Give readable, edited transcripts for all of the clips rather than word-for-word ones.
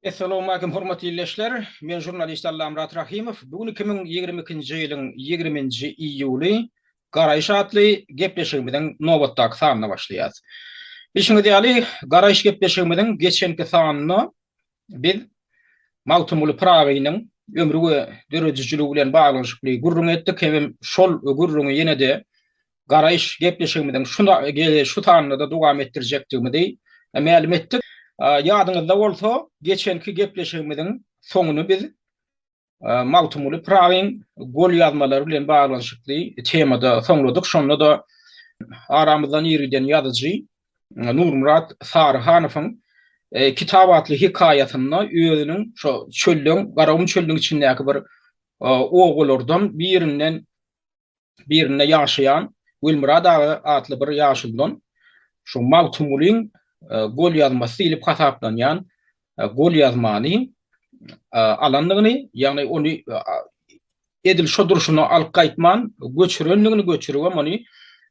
Essalawmalikim hormatly ildeşler! Men žurnalist Allamyrat Rahymow. Bu gün 2022-nji ýylyň 20-nji iýuly Garaýyş atly gepleşigimiziň nobatdaky sanyna başlaýarys. Bilşiňiz ýaly, Garaýyş gepleşigimiziň geçenki sanynda biz Magtymguly Pyragynyň ömri we döredijiligi bilen baglanyşykly gürrüň etdik hemem şol gürrüňi ýene-de Garaýyş gepleşigimiziň şu sanynda-da dowam etdirjekdigimizi mälim etdik. Ýadyňyzda bolsa, geçenki gepleşigimiziň soňuny biz Magtymguly Pyragyň golýazmalary bilen baglanyşykly temada soňladyk. Şonda-da aramyzdan ir giden ýazyjy Nurmyrat Saryhanowyň Kitap atly hekaýasynda özüniň şo çölleň, Garagum çölüniň içindäki bir obalardan birinden birinde ýaşaýan Welmyrat aga atly bir ýaşuludan şu Magtymgulyň golýazmasy diýlip hasaplanýan golýazmany alandygyny, ýagny ony edil şo durşuna alyp gaýtman, göçürendigini, göçüribem ony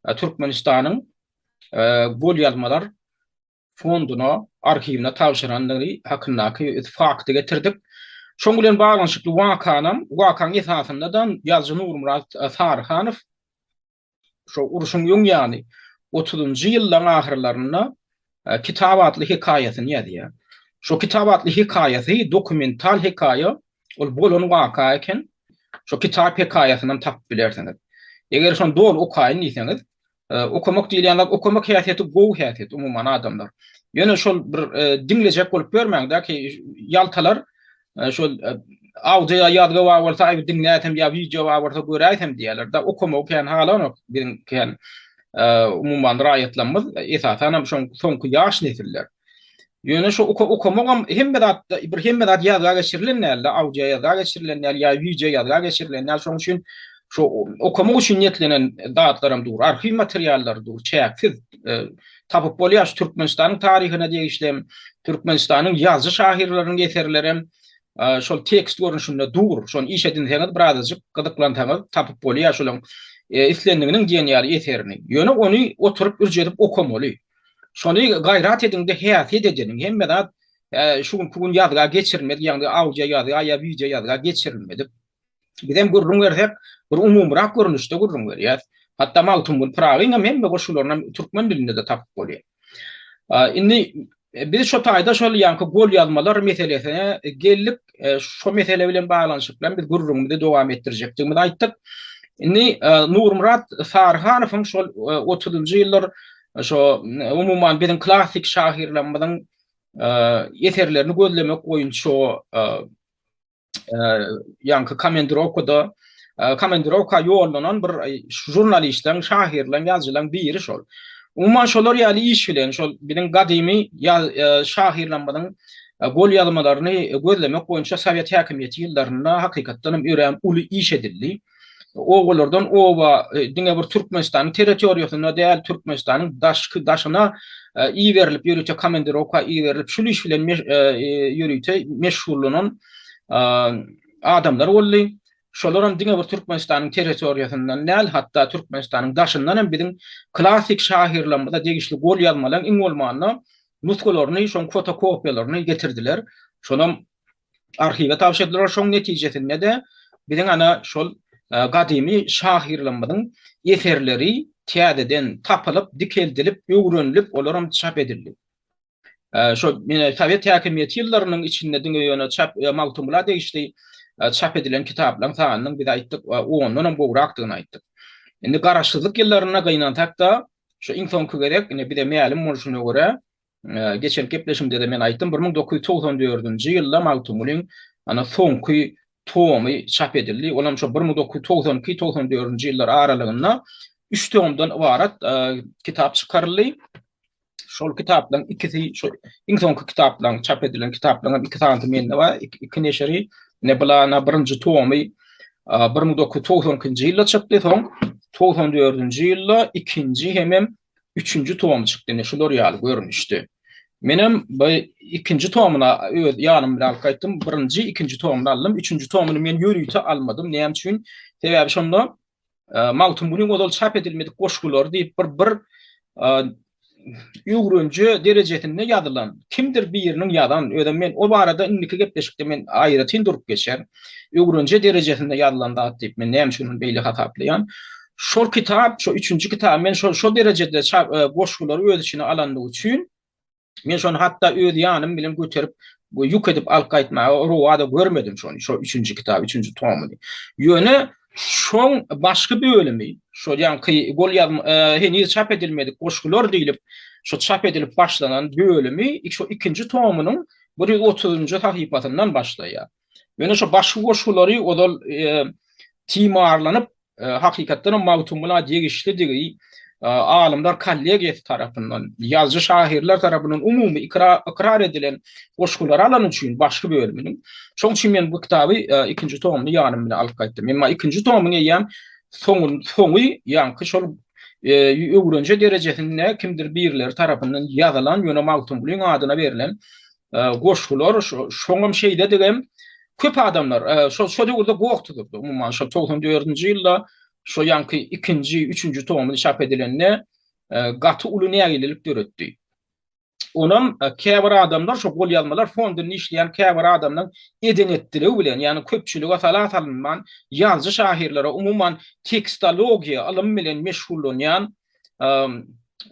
Türkmenistanyň golýazmalar fonduna, arhiwine tabşyrandygy hakyndaky fakty getirdik. Şoň bilen baglanyşykly wakanam, wakaň esasynda-da ýazyjy Nurmyrat Saryhanow şo urşuň öň ýany, otuzynjy ýyllaryň ahyrlarynda Kitap atly hekaýasyny ýazýar. Şo Kitap atly hekaýasy dokumental hekaýa, ol bolan waka eken. Şo kitap hekaýasynam tapyp bilersiňiz. Eger şony doly okaýyn diýseňiz, Okamak diýilýän zat, okamak häsiýeti gowy häsiýet umuman adamlar. Ýöne şol bir diňlejek bolup ýörmäň-de ki, ýaltalar şol audio ýazgy bar bolsa, aý diňläýsem ýa wideo bar bolsa göräýsem diýýärler-de, okamagy kän halanok biziň kän umuman raýatlarymyz, esasanam şoň soňky ýaş nesiller. Ýöne şu okamagam hemme zat bir hemme zat ýazga geçirilen däl-de, audio ýazga geçirilen däl ýa wideo ýazga geçirilen däl. Şonuň üçin şu okamak üçin niýetlenen zatlaram dur, arhiw materiallary dur, çäksiz e, tapyp bolýar. Şu Türkmenistanyň taryhyna degişli hem, Türkmenistanyň ýazyjy şahyrlarynyň eserleri hem e, şol tekst görnüşinde dur. Şony iş edinseňiz, birazajyk gyzyklansaňyz tapyp bolýar şolaryň e, islendiginiň diýen ýaly eserini. Ýöne ony oturyp ürç edip okamaly. Şony gaýrat ediňde häsiýet edeniň. Hemme zat şu günki gün ýazga geçirilmedik, ýagny audio ýazga ýa wideo ýazga geçirilmedik. Bizem gürrüň bersek, bir umumyrak görnüşde gürrüň berýäs. Hatda Magtymguly Pyragyň hem hemme goşgularyny hem türkmen dilinde-de tapyp bolýar. Indi biz şo taýda şol ýaňky golýazmalar meselesine geldik. Şo mesele bilen baglanyşykly biz gürrüňimizi dowam etdirjekdigimizi aýtdyk. Indi Nurmyrat Saryhanowyň şol otuzynjy ýyllar Şo umuman biziň klassyk şahyrlarymyzyň eserlerini gözlemek boýunça ýaňky komendirowkada komendirowka ýollanan bir žurnalistleriň, şahyrlaryň, ýazyjylaryň biri şol. Umuman şolar ýaly iş bilen şol biziň gadymy şahyrlarymyzyň golýazmalaryny gözlemek boýunça sowet häkimiýeti ýyllarynda hakykatdan hem örän uly iş edildi. Obalardan oba diňe bir Türkmenistanyň territoriýasynda däl, Türkmenistanyň daşky daşyna iberilip, ýörite komandirowka iberilip, şul iş bilen ýörite meşgullanan adamlar boldy. Şolar hem diňe bir Türkmenistanyň territoriýasyndan däl, hatda Türkmenistanyň daşyndan hem biziň klassyk şahyrlarymyza degişli golýazmalaryň iň bolmanda nusgalaryny, şoň fotokopiýalaryny getirdiler. Şonam arhiwe tabşyrdylar. Şoň netijesinde-de biziň ana şol gadymy şahyrlarymyzyň eserleri täzeden tapylyp, dikeldilip, öwrenilip, olaram çap edildi. Şo ýene sowet häkimiýeti ýyllarynyň içinde diňe ýöne çap Magtymgula degişli çap edilen kitaplaryň sanynyň biz aýtdyk, ondan hem gowrakdygyny aýtdyk. Indi garaşsyzlyk ýyllarynda gynansak-da, şu iň soňky gezek ine bize mälim bolşuna görä, Geçen gepleşimde-de men aýtdym, 1994-nji ýylda Magtymgulyň ana soňky tomy çap edildi. Olam şo 1992, 94-nji ýyllar aralygynda üç tomdan ybarat kitap çykaryldy. Şol kitaplaryň ikisi, şo iň soňky kitaplaryň, çap edilen kitaplaryň hem iki sanysy mende bar, iki neşiri. Ine bulana birinji tomy 1992-nji ýylda çykdy, soň 94-nji ýylda ikinji hemem. Üçünji tomy çykdy ine şular ýaly görnüşde. Menem bu ikinji tomuna öz ýanym bilen alyp gaýtdym. Birinji, ikinji tomunu aldym. Üçünji tomuny men ýörite almadym. Näme üçin? Sebäbi şonda Magtymgulyň ozal çap edilmedik goşgulary diýip bir bir öwrenje derejesinde ýazylan, kimdir biriniň ýazan, özem men o barada indiki gepleşikde men aýratyn durup geçerin. Öwrenje derejesinde ýazylan zat diýip men näme üçin ony beýle hasaplaýan. Şol kitap, şo üçünji kitaby men şo şo derejede goşgulary öz içine alandygy üçin Men şony hatda öz ýanym bilen göterip, ýük edip alyp gaýtmaga rowa-da görmedim şony, şo üçünji kitaby, üçünji tomuny. Ýöne şoň başky bölümi, şo ýaňky golýazma, heniz çap edilmedik goşgular diýlip, şo çap edilip başlanan bölümi şo ikinji tomunyň 130-njy sahypasyndan başlaýar. Ýöne şo başky goşgulary ozal timarlanyp, hakykatdan hem Magtymgula degişlidigi alymlar kollegiýasy tarapyndan, ýazyjy-şahyrlar tarapyndan umumy ykrar edilen goşgulary alany üçin başky bölüminiň. Şonuň üçin men bu kitaby ikinji tomyny ýanym bilen alyp gaýtdym. Emma ikinji tomyň eýýäm soňy ýaňky şol öwrenje derejesinde kimdir birileri tarapyndan ýazylan, ýöne Magtymgulyň adyna berlen goşgular, şoňam şeýledigem köp adamlar şo şo döwürde goh tutuldy. Umuman şo 94-nji ýylda şo ýaňky ikinji, üçünji tomy çap edilende gaty uly nägilelik döretdi. Onam käbir adamlar şo golýazmalar fondunda işleýän käbir adamlaryň eden-etdiligi bilen, ýagny köpçülige sala salynman, ýazyjy-şahyrlara, umuman tekstologiýa ylym bilen meşgullanýan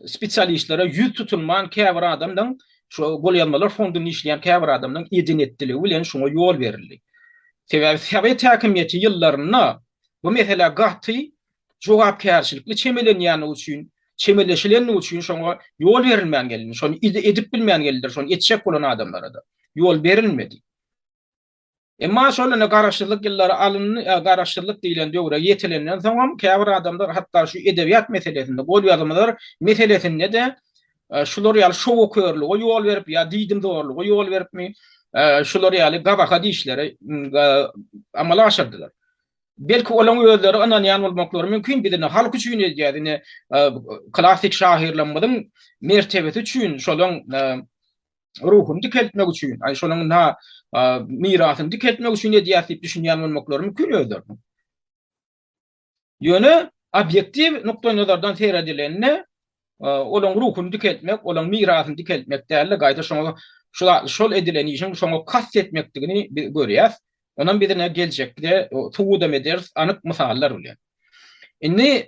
spesialistlere ýüz tutulman käbir adamlaryň şu golýazmalar fondunda işleýän käbir adamlaryň eden-etdiligi bilen şuňa ýol berildi. Sebäbi sowet häkimiýeti ýyllarynda bu meselä gaty jogapkärçilikli çemelenýänligi üçin, çemeleşilenligi üçin şoňa ýol berilmän gelindi. Şony edip bilmän geldiler, şony etjek bolan adamlara-da ýol berilmedi. Emma şol ine garaşsyzlyk ýyllary alyndy, garaşsyzlyk diýlen döwre ýetilenden soňam käbir adamlar hatda şu edebiýat meselesinde, golýazmalar meselesinde-de şular ýaly şowakörlüge ýol berip ýa diýdimzorluga ýol beripmi, şular ýaly gabahat işleri amala aşyrdylar. Belki olaň özleri ynanýan bolmaklary mümkin, biz ine halk üçin edýäs, ine klassyk şahyrlarymyzyň mertebesi üçin şolaň ruhuny dikeltmek üçin, aý şonuň ynha mirasyny dikeltmek üçin edýäs diýip düşünýän bolmaklary mümkin özleriniň. Ýöne obýektiw nukdaýnazardan seredilende, olaň ruhuny dikeltmek, olaň mirasyny dikeltmek däl-de, gaýta şoňa şol edilen işiň şoňa kast etmekdigini biz görýäs. Onam biz ine geljekde subudam ederis anyk mysallar bilen. Indi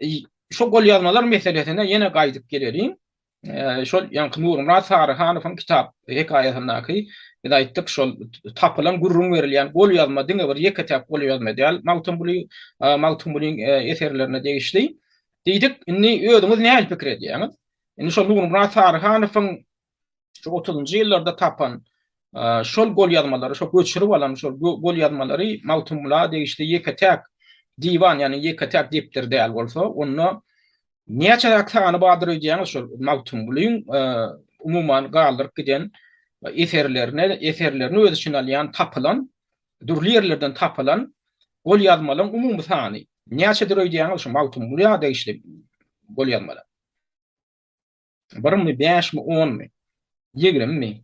şu golýazmalar meselesine ýene gaýdyp geleliň. Şol ýaňky Nurmyrat Saryhanowyň kitap hekaýasyndaky biz aýtdyk, şol tapylan gürrüň berilýän golýazma diňe bir ýeke-täk golýazma däl, Magtymguly Magtymgulyň eserlerine degişli diýdik. Indi özüňiz nähili pikir edýäňiz? Indi şol Nurmyrat Saryhanowyň şu otuzynjy ýyllarda tapan şol golýazmalary, şo göçürip alan şol golýazmalary Magtymgula degişli ýeke-täk diwan, ýagny ýeke-täk depder däl bolsa, onda Näçeräk sany bardyr öýdýäňiz şol Magtymgulyň umuman galdyryp giden eserlerine, eserlerini öz içine alýan tapylan, dürli ýerlerden tapylan golýazmalaryň umumy sany näçedir öýdýäňiz şu Magtymguly'a degişli golýazmalar? Birmi, bäşmi, onmy, ýigrimimi?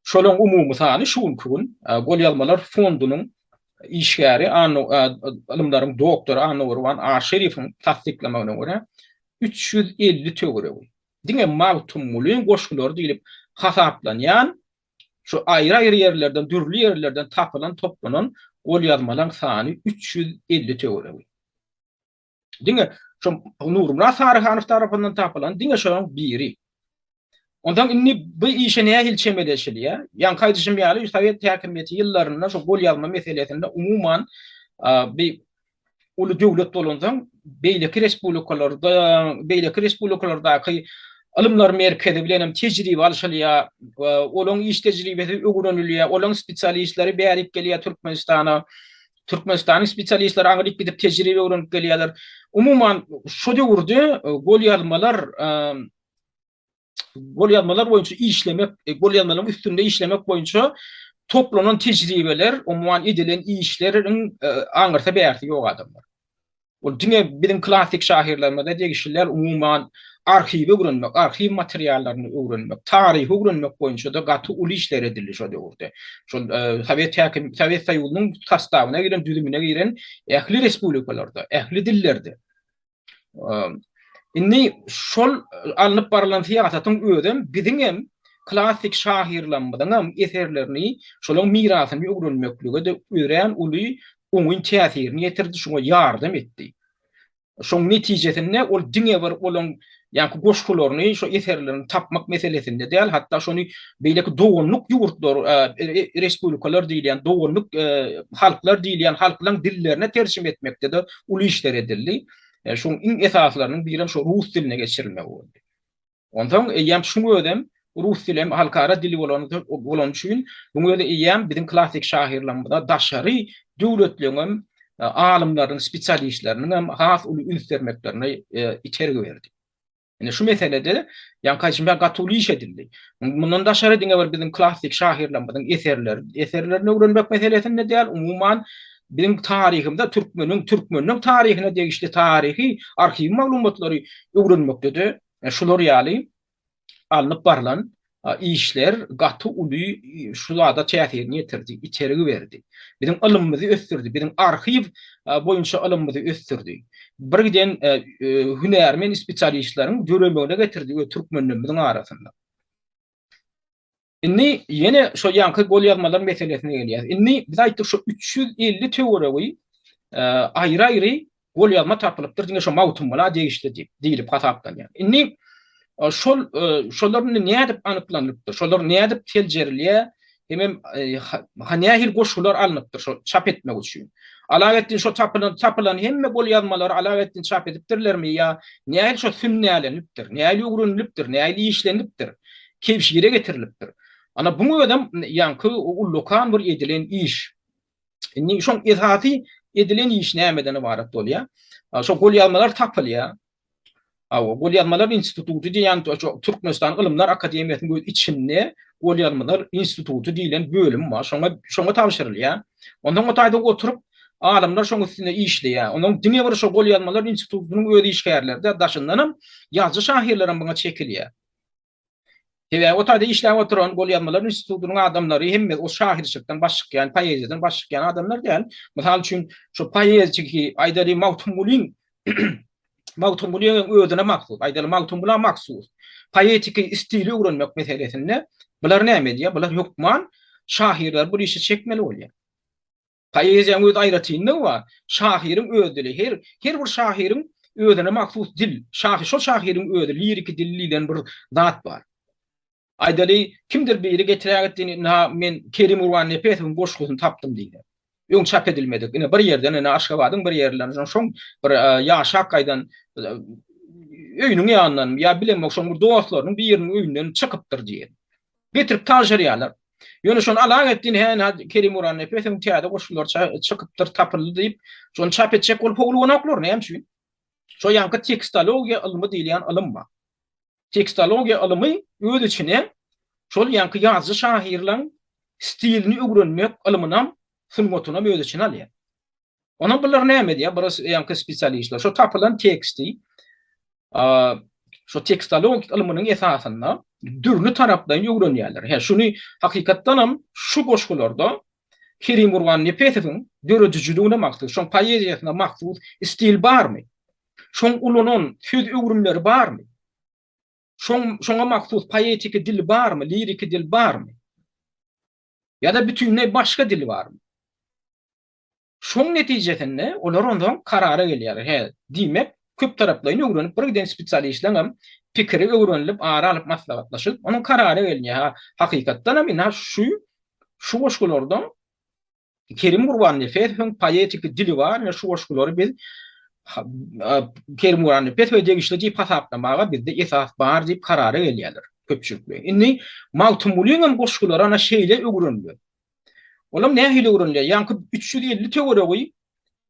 Şolaryň umumy sany şu günki gün Golýazmalar fondunyň işgäri ylymlaryň doktory Annagurban Aşyrowyň tassyklamagyna görä, 350 töweregi. Diňe Magtymgulyň goşgulary diýlip hasaplanýan şu aýry-aýry ýerlerden, dürli ýerlerden tapylan, toplanan golýazmalaryň sany 350 töweregi. Diňe şu Nurmyrat Saryhanow tarapyndan tapylan diňe şolaryň biri. Ondan indi bu işe nähili çemeleşilýär? Ýaňky aýdyşym ýaly, sowet häkimiýeti ýyllarynda şu golýazma meselesinde umuman bir uly döwlet bolansoň, beýleki respublikalarda, beýleki respublikalardaky ylymlar merkezi bilen hem tejribe alşylýar, olaryň iş tejribesi öwrenilýär, olaryň spesialistleri bärik gelýär Türkmenistana. Türkmenistanyň spesialistleri aňryk gidip tejribe öwrenip gelýärler. Umuman, şu döwürde golýazmalar golýazmalar boýunça işlemek, golýazmalaryň üstünde işlemek boýunça toplanan tejribeler, umuman edilen işleriň aňyrsy bärsi ýok adamlar. Ol diňe biziň klassyk şahyrlarymyza degişli däl, umuman, arhiwi öwrenmek, arhiw materiallaryny öwrenmek, taryhy öwrenmek boýunça-da gaty uly işler edildi şo döwürde. Şol Sowet häkim, Sowet Soýuzynyň sostawyna giren, düzümine giren ähli respublikalarda, ähli dillerde. Indi şol alnyp barylan syýasatyň özem biziňem klassyk şahyrlarymyzyňam eserlerini, şolaryň mirasyny öwrenmeklige-de örän uly oňyn täsirini ýetirdi, şoňa ýardam etdi. Şoň netijesinde ol diňe bir olaň ýaňky goşgularyny, şo eserlerini tapmak meselesinde däl, hatda şony beýleki doganlyk ýurtlar, respublikalar diýilýän, doganlyk halklar diýilýän halklaryň dillerine terjime etmekde-de uly işler edildi. Şoň iň esasylarynyň birem şo rus diline geçirilmegi boldy. Onsoň eýýäm şuň özem rus dili hem halkara dili bolany üçin buň özi eýýäm biziň klassyk şahyrlarymyza daşary döwletleriňem alymlarynyň, spesialistleriniňem has uly üns bermeklerine itergi berdi. Ine şu meselede ýaňky aýdyşym ýaly gaty uly iş edildi. Mundan daşary diňe bir biziň klassyk şahyrlarymyzyň eserleri, eserlerini öwrenmek meselesinde däl, umuman biziň taryhymyza türkmeniň, türkmeniň taryhyna degişli taryhy arhiw maglumatlary öwrenmekde-de şular ýaly alnyp barlan işler gaty uly şu zada täsirini ýetirdi, itergi berdi. Biziň ylmymyzy ösdürdi, biziň arhiw boýunça ylmymyzy ösdürdi. Bir giden hünärmen spesialistleriň döremegine getirdi öz türkmenlerimiziň arasynda. Indi ýene şo ýaňky golýazmalar meselesine gelýäs. Indi biz aýtdyk şo 350 töweregi aýry-aýry golýazma tapylypdyr, diňe şo Magtymgula degişli diýip, diýlip hasaplanýar. Indi şol şolar indi nädip anyklanypdyr? Şolar nädip seljerilýär? Hemem ha nähili goşgular alnypdyr şo çap etmek üçin? Alaetdin şo tapylan tapylan hemme golýazmalary Alaetdin çap edipdirlermi ýa nähili şo sünnälenipdir, nähili öwrenilipdir, nähili işlenipdir? Kebşire getirilipdir. Ana buň özem ýaňky ullakan bir edilen iş. Indi şoň esasy edilen iş nämeden ybarat bolýar? Şo golýazmalar tapylýar. Hawa, golýazmalar instituty diýen şo Türkmenistan Ylymlar akademiýasynyň öz içinde golýazmalar instituty diýlen bölüm bar. Şoňa şoňa tabşyrylýar. Onsoň o taýda oturyp alymlar şoň üstünde işleýär. Onuň diňe bir şo golýazmalar institutynyň öz işgärleri däl, daşyndanam ýazyjy-şahyrlaram muňa çekilýär. Sebäbi o taýda işläp oturan golýazmalar institutynyň adamlary hemme o şahyrçylykdan baş çykýan, poeziýadan baş çykýan adamlar däl. Mysal üçin, şu poeziki, aýdaly Magtymgulyň Magtymgulyň özüne mahsus, aýdaly Magtymgula mahsus poetiki stili öwrenmek meselesinde bular näme edýär? Bular hökman şahyrlary bu işe çekmeli bolýar. Poeziýanyň öz aýratynlygy bar. Şahyryň öz dili. Her her bir şahyryň özüne mahsus dil. Şahyr şol şahyryň özi liriki dil diýlen bir zat bar. Aýdaly, kimdir biri getirägitdi, ynha men Kerim Gurbannepesowyň goşgusyny tapdym diýse. Öň çap edilmedik. Ine bir ýerden, ine Aşgabadyň bir ýerinden, şoň bir ýaşap gaýdan öýüniň ýanyndan ýa bilemok şoň bir dostlarynyň biriniň öýünden çykypdyr diýeli. Getirip tabşyrýarlar. Ýöne şony Alaeddin hä Kerim Gurbannepesowyň täze goşgulary çykypdyr, tapyldy diýip, şony çap etjek bolup howluganoklar. Näme üçin? Şo ýaňky tekstologiýa ylmy diýilýän ylym bar. Tekstologiýa ylmy öz içine şol ýaňky ýazyjy-şahyrlaň stilini öwrenmek ylmynam, sungatynam öz içine alýar. Ondan bular näme edýär? Bular ýaňky spesialistler. Şo tapylan teksti şo tekstologik ylmynyň esasynda dürli taraplaýyn öwrenýärler. Hä, şuny hakykatdanam şu goşgularda Kerim Gurbannepesowyň döredijiligine mahsus, şoň poeziýasyna mahsus stil barmy? Şoň ulanan söz öwrümleri barmy? Şoň şoňa mahsus poetiki dil barmy, liriki dil barmy? Ýa-da bütinleý başga dil barmy? Şoň netijesinde olar onsoň karara gelýärler. Hä, diýmek, köptaraplaýyn öwrenip, birgiden spesialistleňem pikiri öwrenilip, ara alyp maslahatlaşylyp, onuň karara gelinýär. Ha, hakykatdanam ynha şu şu goşgularda Kerim Gurbannepesowyň poetiki dili bar, ine şu goşgulary biz Kerim Gurbannepesowa degişli diýip hasaplamaga bizde esas bar diýip karara gelýärler köpçülikleýin. Indi Magtymgulyňam goşgulary ana şeýle öwrenilen. Olam nähili öwrenilýär? Ýaňky 350 töweregi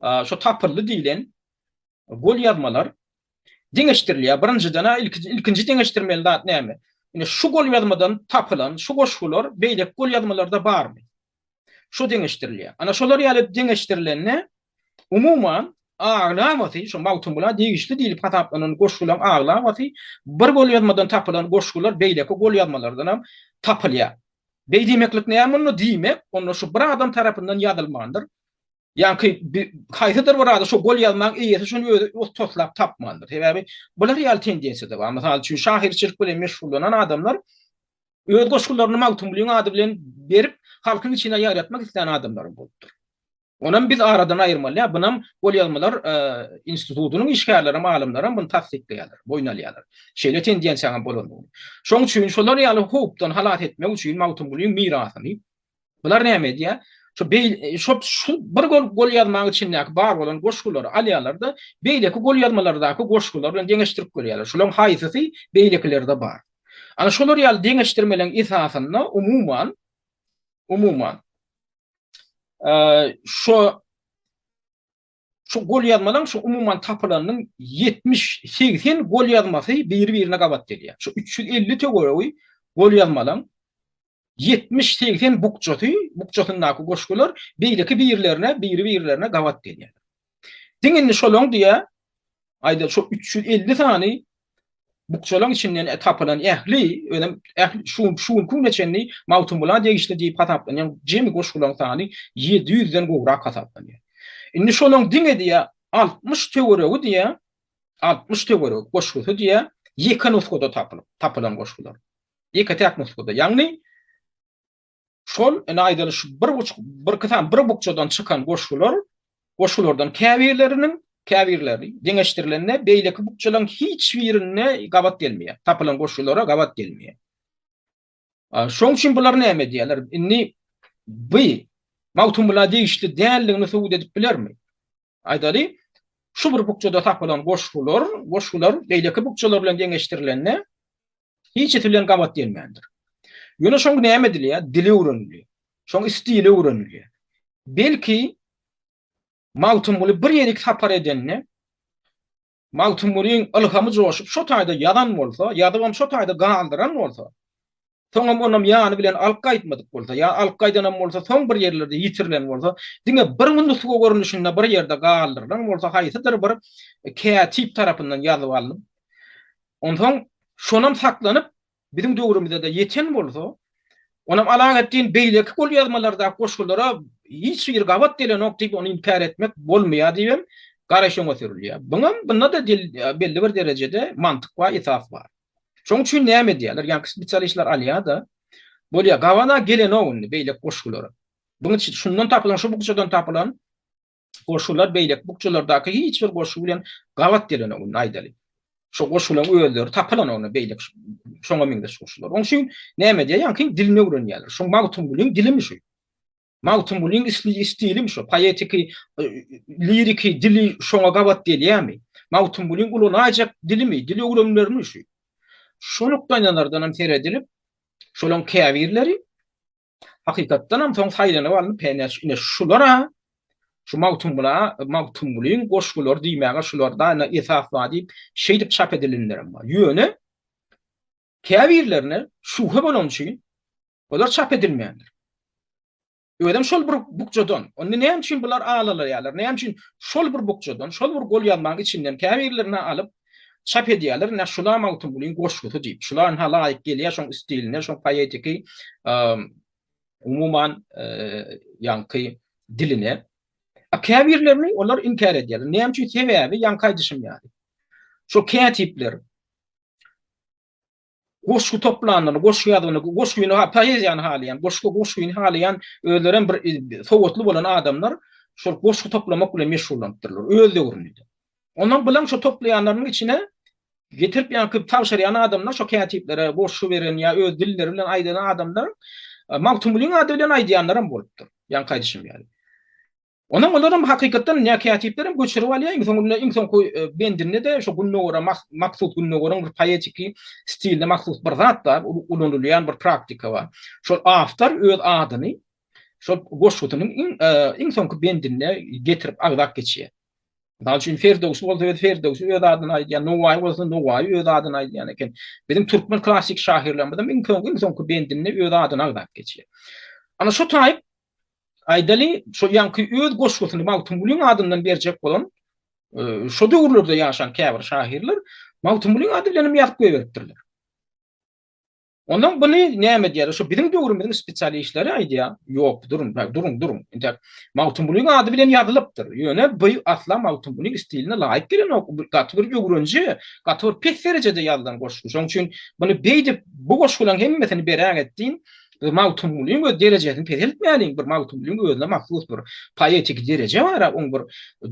şo tapyldy diýlen golýazmalar deňeşdirilýär. Birinjiden-ä ilkinji deňeşdirmeli zat näme? Ine şu golýazmadan tapylan şu goşgular beýleki golýazmalarda barmy? Şo deňeşdirilýär. Ana şolar ýaly deňeşdirilende umuman. Aglabasy, şu Magtymgula degişli diýlip hasaplanan goşgularyň aglabasy bir golýazmadan tapylan goşgular beýleki golýazmalardanam tapylýar. Beý diýmeklik näme onda? Diýmek, onda şu bir adam tarapyndan ýazylmandyr. Ýaňky haýsydyr bir adam şo golýazmaň eýesi şony özi toslap tapmandyr. Sebäbi bular ýaly tendensiýa-da bar. Mysal üçin, şahyrçylyk bilen meşgullanan adamlar öz goşgularyny Magtymgulyň ady bilen berip, halkyň içine ýaýratmak islän adamlaram bolupdyr. Onam biz aradan aýyrmaly däl. Bunam golýazmalar institutynyň işgärlerem, alymlaram muny tassyklaýarlar, boýun alýarlar. Şeýle tendensiýaňam bolandygyny. Şoň üçin şolar ýaly howpdan halas etmek üçin Magtymgulyň mirasyny bular näme edýär? Şu beý şo şu bir gol golýazmaň içindäki bar bolan goşgulary alýarlar-da, beýleki golýazmalardaky goşgular bilen deňeşdirip görýärler. Şularyň haýsysy beýlekilerde bar? Ana şolar ýaly deňeşdirmeleň esasynda umuman umuman Şo şu golýazmalaryň şu umuman tapylanynyň 70-80 golýazmasy biri-birine gabat gelýär. Şu 350 töweregi golýazmalaryň 70-80 bukjasy, bukjasyndaky goşgular beýleki birlerine, biri-birlerine gabat gelýär. Diňe indi şolaň diýä, Aýdaly şo 350 sany bukjalaryň içinden tapylan ähli, özem ähli şu şu günki güne çenli Magtymgula degişli diýip hasaplanýan jemi goşgularyň sany 700-den gowrak hasaplanýar. Indi şolaryň diňe diýýär 60 töweregi diýýär, 60 töweregi goşgusy diýýär, ýeke nusgada tapylyp, tapylan goşgular. Ýeke-täk nusgada. Ýagny Şol, ine aýdaly şu bir buçuk, birki sany bir bukjadan çykan goşgular, goşgulardan käbirleriniň, käbirleri deňeşdirilende beýleki bukjalaryň hiç birinde gabat gelmeýär. Tapylan goşgulara gabat gelmeýär. Şoň üçin bular näme edýärler? Indi bu Magtymgula degişli däldigini subut edip bilermi? Aýdaly, şu bir bukjada tapylan goşgular, goşgular beýleki bukjalar bilen deňeşdirilende Hiçisi bilen gabat gelmändir. Ýöne şoň näme edilýär? Dili öwrenilýär. Şoň stili öwrenilýär. Belki Magtymguly bir ýerik sapar edende Magtymgulyň ylhamy joşup şo taýda ýazan bolsa, ýazybam şo taýda galdyran bolsa, soňam onam ýany bilen alyp gaýtmadyk bolsa, ýa alyp gaýdanam bolsa soň bir ýerlerde ýitirilen bolsa, diňe bir nusga görnüşinde bir ýerde galdyrylan bolsa haýsydyr bir kätip tarapyndan ýazyp alnyp, Onsoň şonam saklanyp, biziň döwrümize-de ýeten bolsa, onam Alaeddin beýleki golýazmalardaky goşgulara hiç biri gabat gelenok diýip ony inkär etmek bolmaýar diýibem garaýyş öňe sürülýär. Buňam bunda-da belli bir derejede mantyk bar, esas bar. Şonuň üçin näme edýärler? Ýaňky spesialistler alýar-da, bolýar, gabana gelenok indi beýleki goşgulara. Buň üçin şundan tapylan, şu bukjadan tapylan goşgular beýleki bukjalardaky hiç bir goşgy bilen gabat gelenok indi aýdaly. Şo goşgularyň özleri tapylanok indi beýleki şoňa meňzeş goşgular. Oň üçin näme edýär? Ýaňky dilini öwrenýärler. Şo Magtymgulyň dilimi şu? Magtymgulyň stilimi şu? Poetiki, liriki dili şoňa gabat gelýärmi? Magtymgulyň ulanaýjak dilimi, dil öwrenimlerimi şu? Şo nukdaýnazardan hem seredilip, şolaryň käbirleri Hakykatdanam soň saýlanyp alnyp hene ine şulara şu Magtymgula Magtymgulyň goşgulary diýmäge şularda ine esas bar diýip şeýdip çap edilenlerem bar. Ýöne käbirlerine şübhe bolany üçin olar çap edilmändir. Özem şol bir bukjadan. Onda näme üçin bular alalaýarlar? Näme üçin şol bir bukjadan, şol bir golýazmaň içinden käbirlerini alyp çap edýärler, ine şula Magtymgulyň goşgusy diýip, şula ynha laýyk gelýär şoň stiline, şoň poetiki umuman ýaňky diline. A käbirlerini olar inkär edýärler. Näme üçin? Sebäbi ýaňky aýdyşym ýaly. Şo kätipler goşgy toplandyny, goşgy ýazgyny, goşgyny, poeziýany halaýan, goşgy, goşgyny halaýan özlerem bir sowatly bolan adamlar şol goşgy toplamak bilen meşgullanypdyrlar öz döwründe. Ondan bilen şo toplaýanlarynyň içine getirip ýaňky tabşyrýan adamlar şo kätiplere goşgy beren ýa öz dilleri bilen aýdan adamlar Magtymgulyň ady bilen aýdýanlaram bolupdyr. Ýaňky aýdyşym ýaly. Onam olaram hakykatdan nä kätiplerem göçürip alýar, iň soňunda iň soňky bendinde-de şo Gündogara mahsus Gündogaryň bir poetiki stiline mahsus bir zat bar, ulanylýan bir praktika bar. Şol awtor öz adyny şol goşgusynyň iň iň soňky bendinde getirip agzap geçýär. Mysal üçin Ferdöwsi bolsa öz Ferdöwsi öz adyny aýdýar, Nowaýy bolsa Nowaýy öz adyny aýdýan eken. Biziň türkmen klassyk şahyrlarymyzam iň soňky iň soňky bendinde öz adyny agzap geçýär. Ana şo taýyp Aýdaly, şol ýaňky öz goşgusyny Magtymgulyň adyndan berjek bolan. Şo döwürlerde ýaşan käbir şahyrlar Magtymgulyň ady bilen hem ýazyp goýberipdirler. Ondan buny näme diýýärler? Şu biziň döwrümiziň spesialistleri aýdýar, ýok, duruň, duruň, duruň. Entek Magtymgulyň ady bilen ýazylypdyr. Ýöne bu asla Magtymgulyň stiline laýyk gelenok. Bu gaty bir öwrenje, gaty bir pes derejede ýazylan goşgy. Şonuň üçin muny beýdip bu goşgularyň hemmesini berägetdin biz Magtymgulyň öz derejesini peseltmäliň. Bir Magtymgulyň özüne mahsus bir poetiki dereje bar-a, oň bir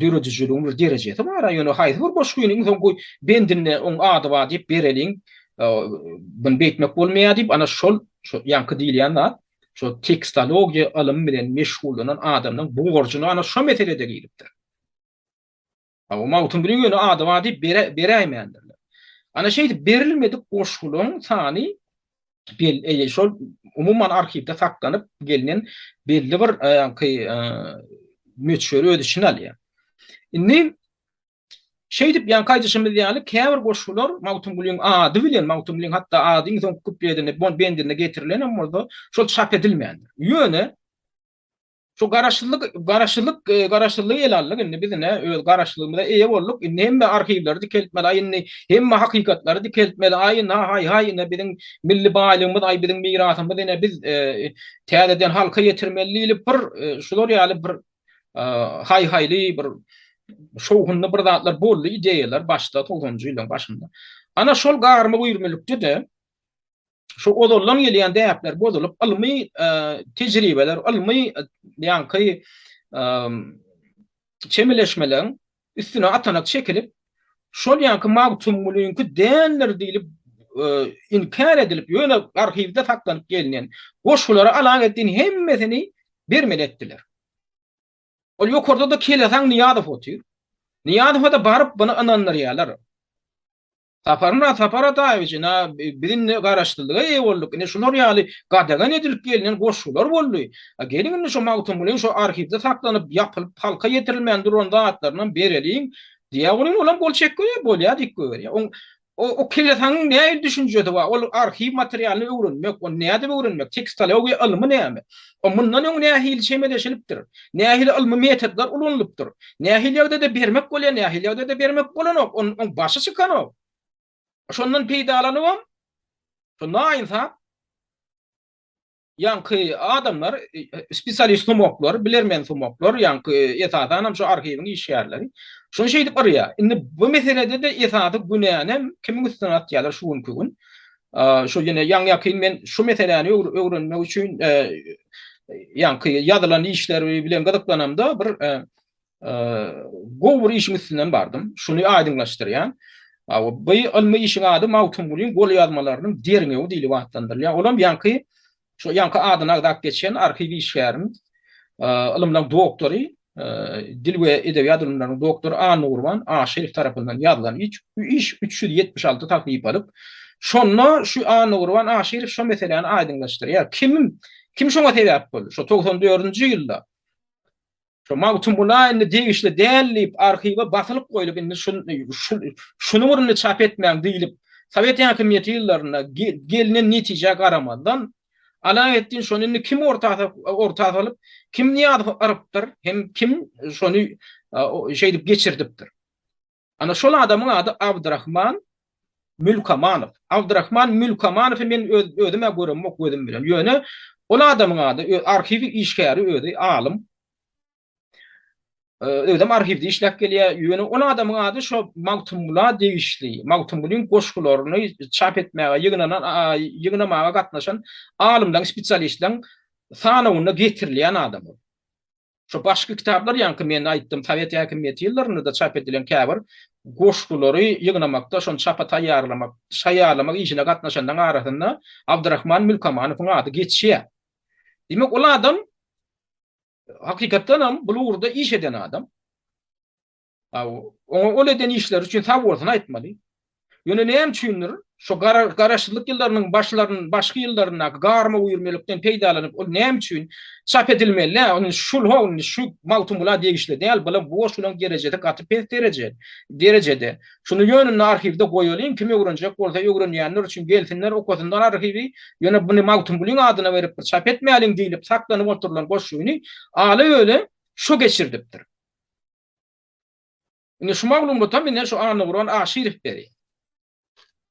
döredijiliginiň bir derejesi bar-a. Ýöne haýsy bir goşgyny iň soňky bendinde oň ady bar diýip bereliň. Muny beýtmek bolmaýar diýip, ana şol, şo ýaňky diýilýän zat, şo tekstologiýa ylymy bilen meşgullanan adamlaryň borjuna ana şo meselede giripdir. Hawa, Magtymgulyň ýöne ady bar diýip beräýmändirler. Ana şeýdip berilmedik goşgularyň sany bel, şol umuman arhiwde saklanyp gelnen belli bir ýaňky möçberi öz içine alýar. Indi Şeýdip, ýaňky aýdyşymyz ýaly, käbir goşgular Magtymgulyň ady bilen, Magtymgulyň hatda ady iň soňky kupledinde, bendinde getirilenem bolsa, şol çap edilmändir. Ýöne, şu garaşsyzlyk, garaşsyzlyk, garaşsyzlygy ele aldyk, indi biz ine öz garaşsyzlygymyza eýe bolduk, indi hemme arhiwleri dikeltmeli, aý indi hemme hakykatlary dikeltmeli, aý indi haý-haý ine biziň milli baýlygymyz, aý biziň mirasymyz ine biz täzeden halka ýetirmeli diýlip bir şular ýaly bir haý-haýly bir şowhunly bir zatlar boldy, ideýalar başda togsanynjy ýyllaryň başynda. Ana şol garma-güýrmelikde-de şu ozaldan gelýän däpler bozulyp, ylmy tejribeler, ylmy ýaňky çemeleşmeleriň üstüne atanak çekilip, şol ýaňky Magtymgulyňky däldir diýlip inkär edilip, ýöne arhiwde saklanyp gelnen goşgulary alagetdin hemmesini bermeli etdiler. Ol ýokarda-da kelesaň Nyýazow otyr. Nyýazowa-da baryp buny ynandyrýarlar. Saparmyrat Sapar Ataýewiç, ina, biz indi garaşsyzlyga eýe bolduk. Ine şular ýaly gadagan edilip gelnen goşgular boldy. A geliň indi şu Magtymgulyň şu arhiwde saklanyp, ýapylyp, halka ýetirilmän duran zatlarynam bereliň diýýär. Onuň olam gol çekip, bolýar diýip goýberýär. Oň O, o kelesaňyň nähili düşünjesi bar? Ol arhiw materialyny öwrenmek, ony nädip öwrenmek? Tekstologiýa ylmy näme? O mundan öň nähili çemeleşilipdir? Nähili ylmy metodlar ulanylypdyr? Nähili ýagdaýda bermek bolýar, nähili ýagdaýda bermek bolanok? Onuň oň başy çykanok. Şondan peýdalanybam, şo naýynsap Ýaňky adamlar, spesialist sumaklar, bilermen sumaklar, ýaňky esasanam şu arhiwiň işgärleri şuny şeýdip yrýar. Indi bu meselede-de esasy günänem kimiň üstüne atýarlar şu günki gün? Şu ýene ýaňy-ýakyn men şu meseläni öwrenmek üçin ýaňky ýazylan işler bilen gyzyklanamda bir gowy bir işiň üstünden bardym. Şuny aýdyňlaşdyrýan. Bu ylmy işiň ady Magtymgulyň golýazmalarynyň derňewi diýlip atlandyrylýar. Olam ýaňky şu ýaňky adyny agzap geçen arhiw işgärimiz, ylymlaryň doktory, dil we edebiýat ylymlarynyň doktory Annagurban Aşyrow tarapyndan ýazylan iş 376 sahypalyk. Şonda şu Annagurban Aşyrow şu meseläni aýdyňlaşdyrýar. Kim kim şoňa sebäp boldy? Şu 94-nji ýylda Şo Magtymgula indi degişli däl diýip arhiwe basylyp goýlup indi şuny bir indi çap etmäň diýlip sowet häkimiýeti ýyllarynda gelnen netijä garamazdan Alaeddin şony indi kim orta orta salyp kim Nyýazowy yrypdyr hem kim şony şeýdip geçirdipdir. Ana şol adamyň ady Abdyrahman Mülkamanow. Abdyrahman Mülkamanowy men öz özüm-ä göremok gözüm bilen. Ýöne ol adamyň ady arhiw işgäri özi alym. Özem arhiwde işläp gelýär. Ýöne ol adamyň ady şo Magtymgula degişli, Magtymgulyň goşgularyny çap etmäge ýygnanan ýygnamaga gatnaşan alymlaryň, spesialistleriň sanawynda getirilýän adam ol. Şu başky kitaplar ýaňky men aýtdym, sowet häkimiýeti ýyllarynda-da çap edilen käbir goşgulary ýygnamakda, şony çapa taýýarlamak, taýýarlamak işine gatnaşanlaryň arasynda Abdyrahman Mülkamanowyň ady geçýär. Diýmek, ol adam hakykatdanam bul ugurda iş eden adam. Oňa ol eden işleri üçin sag bolsun aýtmaly. Ýöne näme üçindir, şo garaşsyzlyk ýyllarynyň başlaryn, başky ýyllaryndaky garma-güýrmelikden peýdalanyp, ol näme üçin çap edilmeli däl, indi şul ho, indi şu Magtymgula degişli däl, bular bu goşgularyň derejesi gaty pes dereje, derejede. Şuny ýönünde arhiwde goýalyň, kim öwrenjek bolsa öwrenýänler üçin gelsinler, okasynlar arhiwi, ýöne buny Magtymgulyň adyna berip bir çap etmäliň diýlip saklanyp oturylan goşgyny ala-öle şo geçirdipdir. Indi şu maglumatam ine şu Annagurban Aşyrow berýär.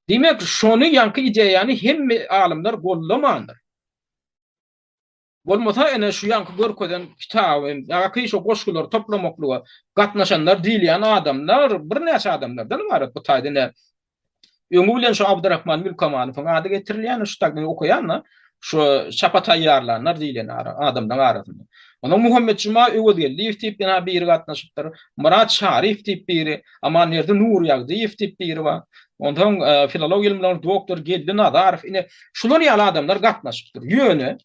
Diýmek, şony ýaňky ideýany hemme alymlar goldamandyr. Bolmasa ine şu ýaňky görkezen kitabym, ýaňky şo goşgulary toplamaklyga gatnaşanlar diýilýän adamlar birnäçe adamlardan ybarat bu taýda ine öňi bilen şu Abdyrahman Mülkamanowyň ady getirilýän şu taýda okaýan-da şu çapa taýýarlanlar diýlen adamlaryň arasynda. Onuň Muhammetjuma Öwezgeldiýew diýip ýene biri gatnaşypdyr. Myrat Çaryýew diýip biri, Amanberdi Nurýagdyýew diýip biri bar. Onsoň filologiýa ylymlarynyň doktory Geldi Nazarow ine şular ýaly adamlar gatnaşypdyr. Ýöne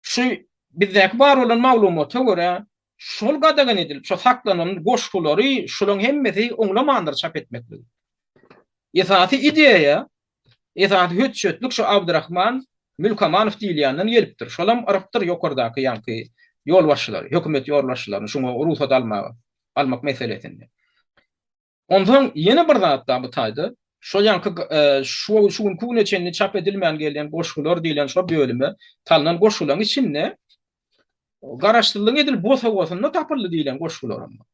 şu bizdäki bar bolan maglumata görä şol gadagan edilip, şo saklanan goşgulary şulaň hemmesi oňlamandyr çap etmekligi. Esasy ideýa, esasy hötjetlik şu Abdyrahman Mülkamanow diýilýänden gelipdir. Şolam yrypdyr ýokardaky ýaňky ýolbaşçylary, hökümet ýolbaşçylaryny şuňa rugsat almaga, almak meselesinde. Onsoň ýene bir zat bar bu taýda. Şol ýaňky şu şu günki güne çenli çap edilmän gelýän goşgular diýlen şo bölüme salnan goşgularyň içinde Garaşsyzlygyň edil bosagasynda tapyldy diýlen goşgularam bar.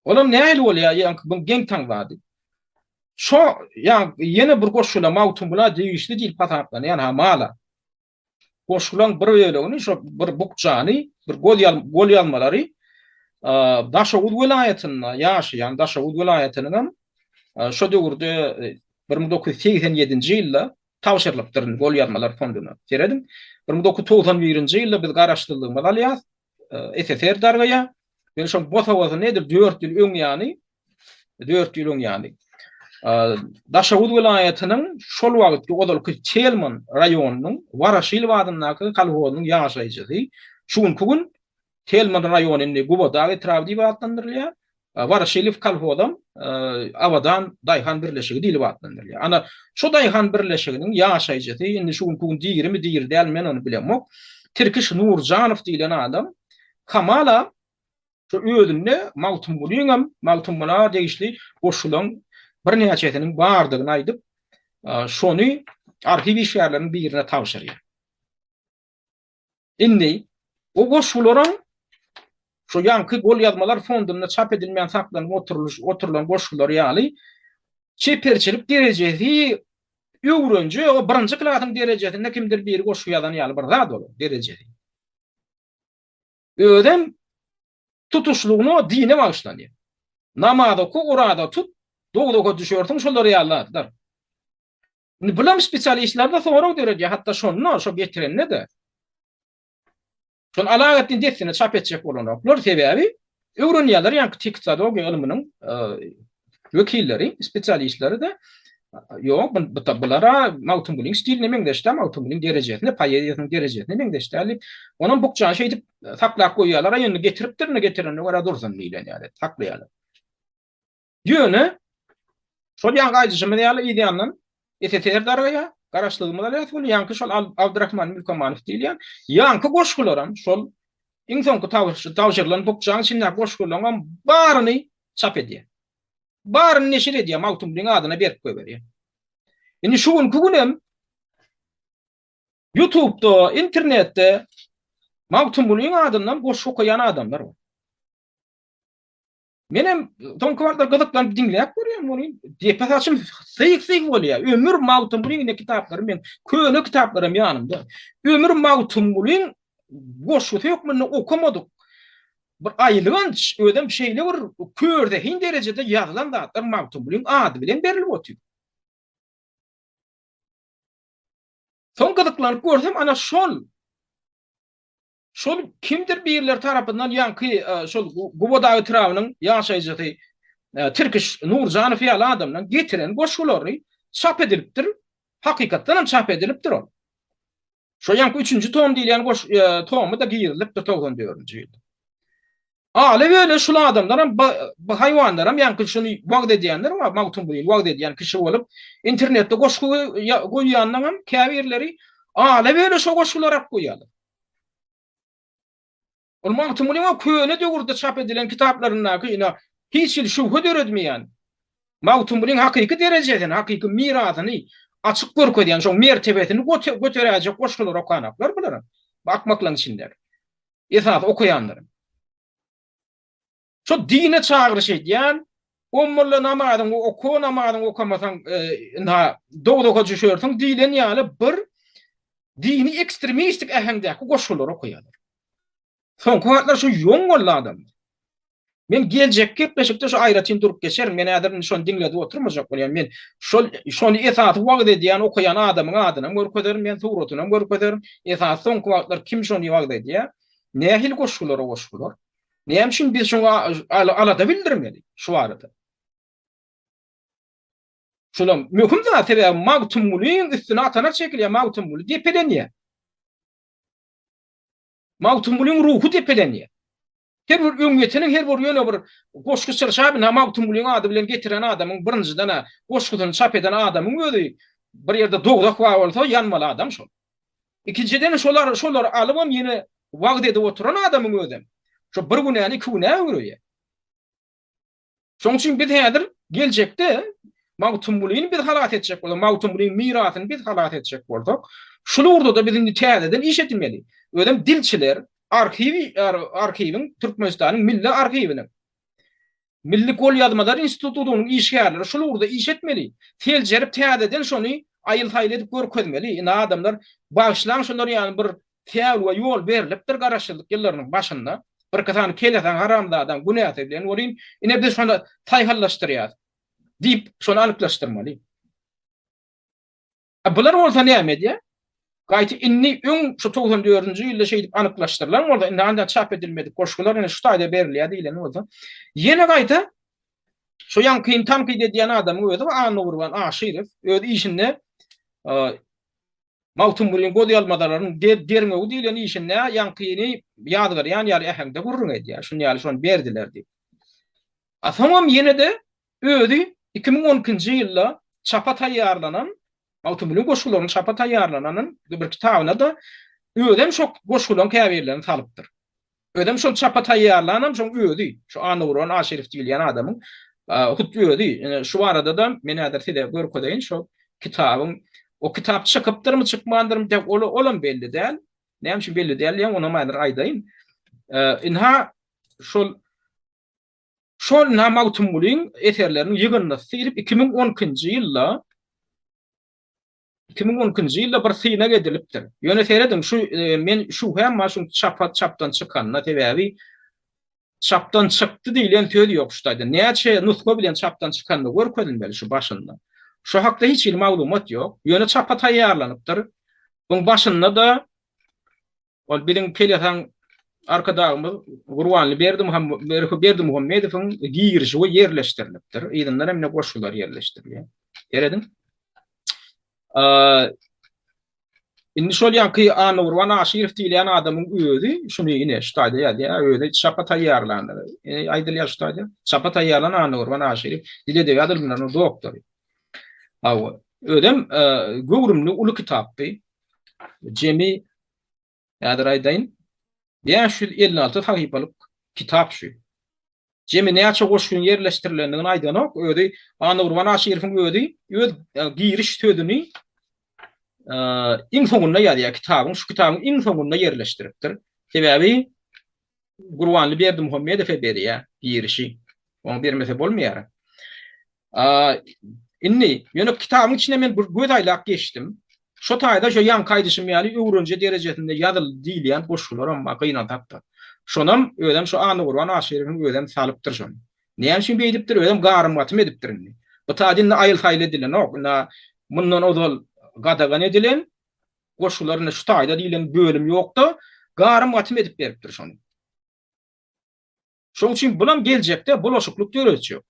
Olam nähili bolýar ýaňky bu geň-taň zady. Şo ýa ýene bir goşgula Magtymgula degişli diýlip hasaplanýan hamala. Goşgulaň bir bölegini şo bir bukjany, bir gol golýazmalary Daşoguz welaýatynda ýaşaýan Daşoguz welaýatynyňam şo döwürde 1987-nji ýylda tabşyrylypdyr golýazmalar fonduna. Serediň, 1991-nji ýylda biz garaşsyzlygymyzy alýas, SSR dargaýar. Ýöne şoň bosagasynda edil 4 ýyl öň ýany 4 ýyl öň ýany Daşoguz welaýatynyň şol wagtky ozalky Telman raýonynyň Waraşilow adyndaky kolhozynyň ýaşaýjysy, şu günki gün Telman raýony indi Gubadag etraby diýip atlandyrylýar. Waraşilow kolhozam Abadan daýhan birleşigi diýlip atlandyrylýar. Ana, şu daýhan birleşiginiň ýaşaýjysy, indi şu günki gün dirimi, diri dälmi men ony bilemok, Tirkiş Nurjanow diýlen adam hamala Şu özünde Magtymgulyňam, Magtymgula degişli goşgulaň birnäçesiniň bardygyny aýdyp, şony arhiw işgärleriniň birine tabşyrýar. Indi o goşgularam şu ýaňky golýazmalar fondunda çap edilmän saklanyp oturylyş oturylan goşgular ýaly çeperçilik derejesi öwrenje, o birinji klasyň derejesinde kimdir biri goşgy ýazan ýaly bir zat ol derejesi. Özem tutuşlygyna dine bagyşlanýar. Namaz oka, oraza tut, dowzaha düşersiň şolar ýaly zatlar. Indi bulam spesialistlerde sorag döredýär, hatda şonda, şo getirende-de. Şony alagetdin dessine çap etjek bolanoklar, sebäbi öwrenýärler ýaňky tekstologiýa ylmynyň wekilleri, spesialistleri-de ýok, bular-a Magtymgulyň stiline meňzeş däl, Magtymgulyň derejesine, poeziýasynyň derejesine meňzeş däl diýip, onam bukjany şeýdip saklap goýýarlar, a indi getiripdir, indi getirenine görä dursun diýlen ýaly edip saklaýarlar. Ýöne şol ýaňky aýdyşymyz ýaly yz ýandan SSR dargaýar, garaşsyzlygymyzy alýas, ol ýaňky şol Abdyrahman Mülkamanow diýilýän ýaňky goşgularam şol iň soňky tabşyrylan bukjaň içindäki goşgularyňam baryny çap edýär. Baryny neşir edýär, Magtymgulyň adyna berip goýberýär. Indi şu günki günem YouTube'da, internetde Magtymgulyň adyndan goşgy okaýan adamlar bar. Menem soňky wagtlar gyzyklanyp diňläp görýän muny. Depe saçym syk-syk bolýar. Ömür Magtymgulyň ine kitaplary men köne kitaplarym ýanymda. Ömür Magtymgulyň goşgusy hökmünde okamadyk. Bir aýylganç, özem şeýle bir körzehin derejede ýazylan zatlar Magtymgulyň ady bilen berilip otyr. Soň gyzyklanyp görsem ana şol Şol kimdir birleri tarapyndan ýaňky şol Gubadag etrabynyň ýaşaýjysy Tirkiş Nurjanow ýaly adamlaryň getiren goşgulary çap edilipdir. Hakykatdan hem çap edilipdir ol. Şo ýaňky üçünji tom diýilýän goş tomy-da girizilipdir 94-nji ýylda. Aly-böle şul adamlaram bu haýwanlaram ýaňky şuny wagyz edýänler bar, Magtymgulyny wagyz edýän kişi bolup, internetde goşgy goýýanlaňam käbirleri aly-böle şo goşgulary alyp goýýarlar. Ol Magtymgulyň o köne döwürde çap edilen kitaplaryndaky ine hiç hili şübhe döredmeýän Magtymgulyň hakyky derejesini, hakyky mirasyny açyk görkezýän, şoň mertebesini göteräýjek goşgulary okanaklar bularam. Bu akmaklaryň içindäki. Esasy okaýanlar. Şo dine çagyryş edýän, on molla namazyňy oka, namazyňy okamasaň, ynha, dowzaha düşersiň diýlen ýaly bir dini ekstremistik äheňdäki goşgulary okaýarlar. Soňky wagtlar şu ýoň boldy adamlar. Men geljekki gepleşikde şu aýratyn durup geçerin. Men häzir indi şony diňledip oturmajak bolýan. Men şol şony esasy wagyz edýän, okaýan adamyň adynam görkezerin, men suratynam görkezerin. Esasy soňky wagtlar kim şony wagyz edýär? Nähili goşgular o goşgular? Näme üçin biz şoňa alada bildirmeli şu barada? Şulam möhüm zat, sebäbi Magtymgulyň üstüne atanak çekilýär, Magtymguly depelenýär. Magtymgulyň ruhy depelenýär. Her bir öňýeteniň, her bir ýöne bir goşgy çyrşap ynha Magtymgulyň ady bilen getiren adamyň birinjiden-ä goşgusyny çap eden adamyň özi bir ýerde dowzah bar bolsa ýanmaly adam şol. Ikinjiden şolar şolary alybam ýene wagyz edip oturan adamyň özem şo bir günäni iki günä öwürýär. Şonuň üçin biz häzir geljekde Magtymgulyny biz halas etjek bolsak, Magtymgulyň mirasyny biz halas etjek bolsak, şul ugurda-da biz indi täzeden iş etmeli. Özem dilçiler, arhiw arhiwiň Türkmenistanyň Milli arhiwiniň, Milli golýazmalar institutynyň işgärleri şul ugurda iş etmeli. Seljerip täzeden şony aýyl-saýyl edip görkezmeli. Indi adamlar bagyşlaň şolar ýaly bir Säwlige ýol berlipdir garaşsyzlyk ýyllarynyň başynda. Birki sany kelesaň haramzadaň günäsi bilen welin, ine biz şony saýhallaşdyrýas diýip, şony anyklaşdyrmaly. A bular bolsa näme edýär? Gaýta indi öň şu 94-nji ýylda şeýdip anyklaşdyrylan bolsa, indi anda çap edilmedik goşgular ine şu taýda berilýär diýlen bolsa, ýene gaýta şu ýaňkyny tankyt edýän adamyň özi Annagurban Aşyrow öz işinde Magtymgulyň golýazmalarynyň derňewi diýlen işinde ýaňkyny ýazgarýan ýaly äheňde gürrüň edýär. Şuny ýaly şony berdiler diýip. A soňam ýene-de özi 2012-nji ýylda çapa taýýarlanan Magtymgulyň goşgularynyň çapa taýýarlananan bir kitabyna-da özem şo goşgularyň käbirlerini salypdyr. Özem şol çapa taýýarlanam şoň özi, şu Annagurban Aşyrow diýilýän adamyň hut özi. Ine şu barada-da men häzir size görkezeýin şo kitabyň o kitap çykypdyrmy, çykmandyrmy tek ol olam belli däl. Näme üçin belli däl diýen, onam häzir aýdaýyn. Ynha şol şol ynha Magtymgulyň eserleriniň ýygyndysy diýlip 2012-nji ýylda 2012-nji ýylda bir synag edilipdir. Ýöne serediň, şu men şübhäm bar şuň çapa çapdan çykanyna, sebäbi çapdan çykdy diýlen söz ýok şu taýda. Näçe nusga bilen çapdan çykanyny görkezilmeli şu başynda. Şu hakda hiç hili maglumat ýok. Ýöne çapa taýýarlanypdyr. Buň başynda-da Ol biziň pelesaň Arkadagymyz Gurbanly Berdimuhamedowyň girişi we ýerleşdirilipdir. Yzyndan hem ine goşgular ýerleşdirilýär. Serediň. Indi şol ýaňky Annagurban Aşyrow diýilýän adamyň özi şuny ine şu taýda ýazýar. Özi çapa taýýarlandyr. Aýdylýar şu taýda. Çapa taýýarlan Annagurban Aşyrow dil edebiýat ylymlarynyň doktory. Hawa. Özem göwrümli uly kitapdy. Jemi häzir aýdaýyn, 556 sahypalyk kitap şu. Jemi näçe goşgyň ýerleşdirilendigini aýdanok, özi Annagurban Aşyrowyň özi öz e, giriş sözüni e, iň soňunda ýazýar kitabyň, şu kitabyň iň soňunda ýerleşdiripdir. Sebäbi Gurbanly Berdimuhamedowa berýär girişi. Oňa bermese bolmaýar. Indi, ýöne kitabyň içine men bir göz aýlap geçdim. Şo taýda şo ýaňky aýdyşym ýaly öwrenje derejesinde ýazyldy diýilýän goşgularam bar, gynansak-da. Şonam özem şo Annagurban Aşyrowyň özem salypdyr şony. Näme üçin beýdipdir, özem garym-gatym edipdir indi. Bu taýda indi aýyl-saýyl edilenok. Indi mundan ozal gadagan edilen goşgular indi şu taýda diýlen bölüm ýok-da, garym-gatym edip beripdir şony. Şonuň üçin bulam geljekde bulaşyklyk döretjek.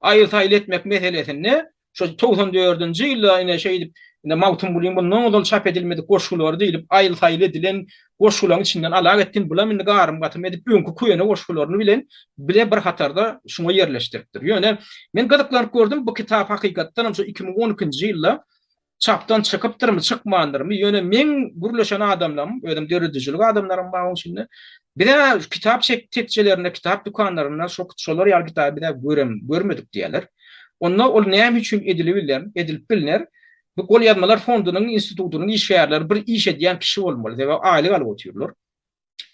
Aýyl-saýyl etmek meselesinde şu 94-nji ýylda ine şeýdip, ine Magtymgulyň mundan ozal çap edilmedik goşgulary diýlip aýyl-saýyl edilen goşgularyň içinden alak etsin, bulam indi garym-gatym edip öňki köne goşgularyny bilen bile bir hatarda şuňa ýerleşdiripdir. Ýöne men gyzyklanyp gördüm, bu kitap hakykatdanam şu 2012-nji ýylda Çapdan çykypdyrmy, çykmandyrmy, ýöne meň gürleşen adamlarym, özüm döredijilik adamlarym bar oň içinde. Biz-ä kitap tekjelerinde, kitap dükanlarynda şo şolar ýaly kitaby biz-ä görem, görmedik diýýärler. Onda ol näme üçin edilibiler, edilip bilner? Bu golýazmalar fondunyň, institutynyň işgärleri bir iş edýän kişi bolmaly, sebäbi aýlyk alyp otyrlar.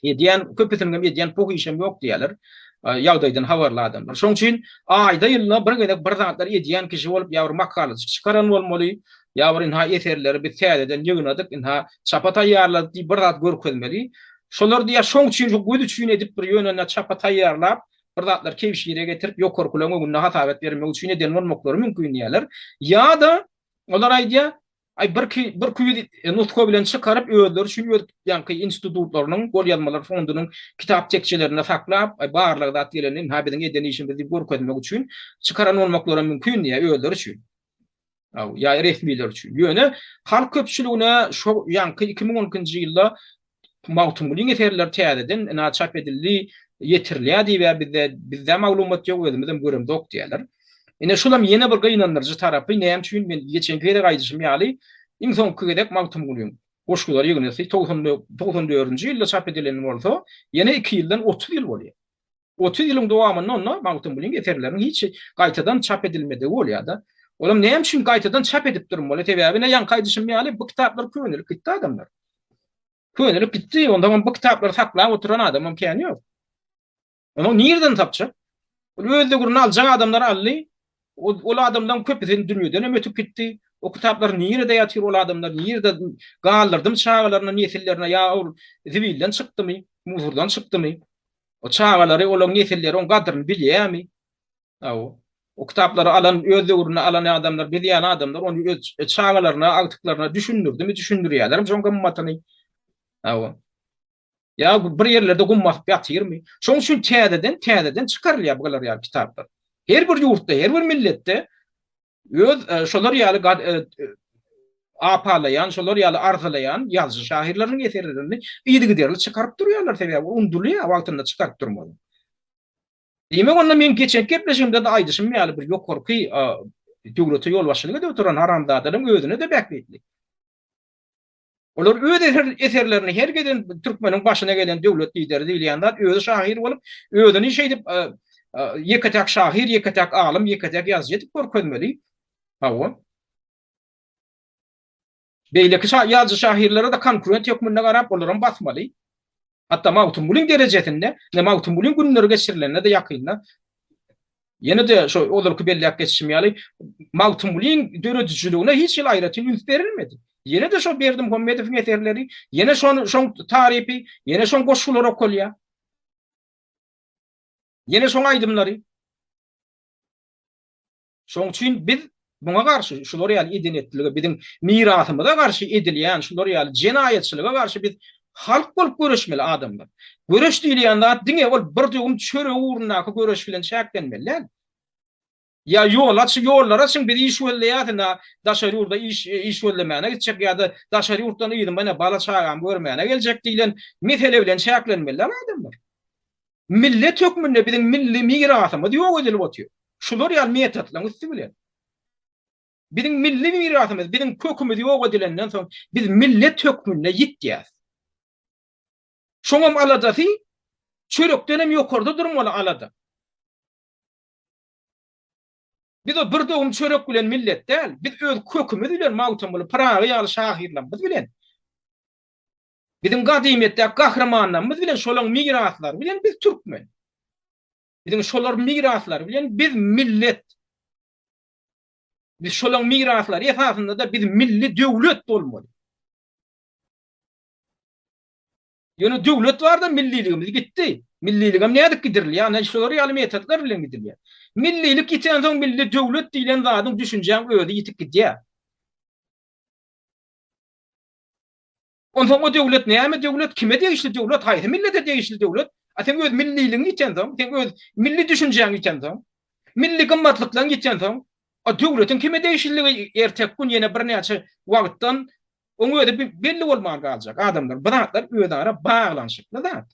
Edýän, köpüsiniňem edýän poh işem ýok diýýärler. ýagdaýdan habarly adamlar. Şoň üçin aýda ýylda bir gezek bir zatlar edýän kişi bolup ýa bir makalajyk çykaran bolmaly, ýa bir ynha eserleri biz täzeden ýygnadyk, ynha çapa taýýarladyk diýip bir zat görkezmeli. Şolar diýýär şoň üçin şu göz üçin edip bir ýöne çapa taýýarlap bir zatlar kebşire getirip ýokarkylaryň öňünde hasabat bermek üçin eden bolmaklary mümkin diýýärler. Ýa-da olar aýdýar, Aý birki birki ýüz nusga bilen çykaryp özleri üçin öz ýaňky institutlarynyň golýazmalar fondunyň kitap tekjelerinde saklap, aý barlyk zat gelende ynha biziň eden işimiz diýip görkezmek üçin çykaran bolmaklaram mümkin diýýär özleri üçin. Aw, ýa resmiler üçin. Ýöne halk köpçüligine şo ýaňky 2012-nji ýylda Magtymgulyň eserleri täzeden ynha çap edildi, ýetirilýär diýýär bizde, bizde maglumat ýok, özümizem göremzok diýýärler. Ine şulam ýene bir gynandyryjy tarapy, näme üçin men geçenki gezek aýdyşym ýaly, iň soňky gezek Magtymgulyň goşgular ýygyndysy 94-nji ýylda çap edilen bolsa, ýene iki ýyldan 30 ýyl bolýar. 30 ýylyň dowamynda onda Magtymgulyň eserleriniň hiç gaýtadan çap edilmedigi bolýar-da. Olam näme üçin gaýtadan çap edip durmaly? Sebäbi ine ýaňky aýdyşym ýaly bu kitaplar könelip gitdi adamlar. Könelip gitdi. Onsoňam bu kitaplary saklap oturan adamam kän ýok. Ony nireden tapjak? Ol öz döwründe aljak adamlar aldy. Ol adamlaryň köpüsi dünýeden hem ötüp gitdi. O kitaplar nirede ýatyr ol adamlar nirede galdyrdym çagalaryna nesillerine ýa ol zibilden çykdymy, musurdan çykdymy? O çagalary, olaň nesilleri oň gadryny bilýärmi? Hawa. O kitaplary alan, öz döwründe alan adamlar, biz ýaly adamlar ony öz çagalaryna, agtyklaryna düşündirdimi, düşündirýärlermi şoň gymmatyny? Hawa. Ýa bir ýerlerde gum basyp ýatyrmy? Şoň üçin täzeden, täzeden çykarylýar bular ýaly kitaplar. Her bir ýurtda, her bir milletde Öz şolar ýaly apalaýan, şolar ýaly arzylaýan ýazyjy-şahyrlarynyň eserlerini yzygiderli çykaryp durýarlar, sebäbi undulýar wagtynda çykaryp durmaly. Diýmek onda meň geçenki gepleşigimde-de aýdyşym ýaly bir ýokarky döwlete ýolbaşçylyk edip oturan haramzadalaryň özüne-de bähbitli. Olar öz eserlerini her gelen türkmeniň başyna gelen döwlet lideri diýilýän zat özi şahyr bolup, özüni şeýdip ýeke-täk şahyr, ýeke-täk alym, ýeke-täk ýazyjy edip görkezmeli. Hawa. Beýleki ýazyjy şahyrlara-da konkurent hökmünde garap, olaram basmaly. Hatda Magtymgulyň derejesinde, ine Magtymgulyň günleri geçirilende-de ýakynda ýene-de şo ozalky belläp geçişim ýaly Magtymgulyň döredijiligine hiç hili aýratyn üns berilmedi. Ýene-de şo Berdimuhamedowyň eserleri, ýene şony şoň tarypy, ýene şoň goşgulary okalýar. Ýene şoň aýdymlary. Şoň üçin biz muňa garşy, şular ýaly eden-etdilige, biziň mirasymyza garşy edilýän şular ýaly jenaýatçylyga garşy biz halk bolup göreşmeli adamlar. Göreş diýilýän zat diňe ol bir döwüm çörek ugrundaky göreş bilen çäklenmeli däl. Ýa ýol aç, ýollar açyň, biz iş gözleýäs indi, daşary ýurda iş iş gözlemäne gitjek ýa-da daşary ýurtdan yzyma ine bala-çagamy görmäne geljek diýlen mesele bilen çäklenmeli däl adamlar. Millet hökmünde biziň milli mirasymyz ýok edilip otyr. Şular ýaly metodlaryň üsti bilen. Biziň milli mirasymyz, biziň kökümiz ýok edilenden soň biz millet hökmünde ýitýäs. Şoňam aladasy çörekden hem ýokarda durmaly alada. Biz o bir dogum çörek bilen millet däl, biz öz kökümiz bilen Magtymguly Pyragy ýaly şahyrlarymyz bilen Biziň gadymyýetdäki gahrymanlarymyz bilen şolaň miraslary bilen biz türkmen. Biziň şolar miraslary bilen biz millet. Biz şolaň miraslary esasynda-da biz milli döwlet bolmaly. Ýöne döwlet barda milliligimiz gitdi. Milliligem nädip gidirilýär? Ana şolar ýaly metodlar bilen gidilýär. Millilik ýitensoň milli döwlet diýlen zadyň düşünjäň özi ýitip gidýär. Onsoň o döwlet näme döwlet, kime degişli döwlet, haýsy millete degişli döwlet? A seň öz milliligiň ýitensoň, seň öz milli düşünjäň ýitensoň, milli gymmatlyklaryň ýitensoň, o döwletiň kime degişliligi erteki gün ýene birnäçe wagtdan oň özi belli bolman galjak. Adamlar, bu zatlar özara baglanyşykly zat.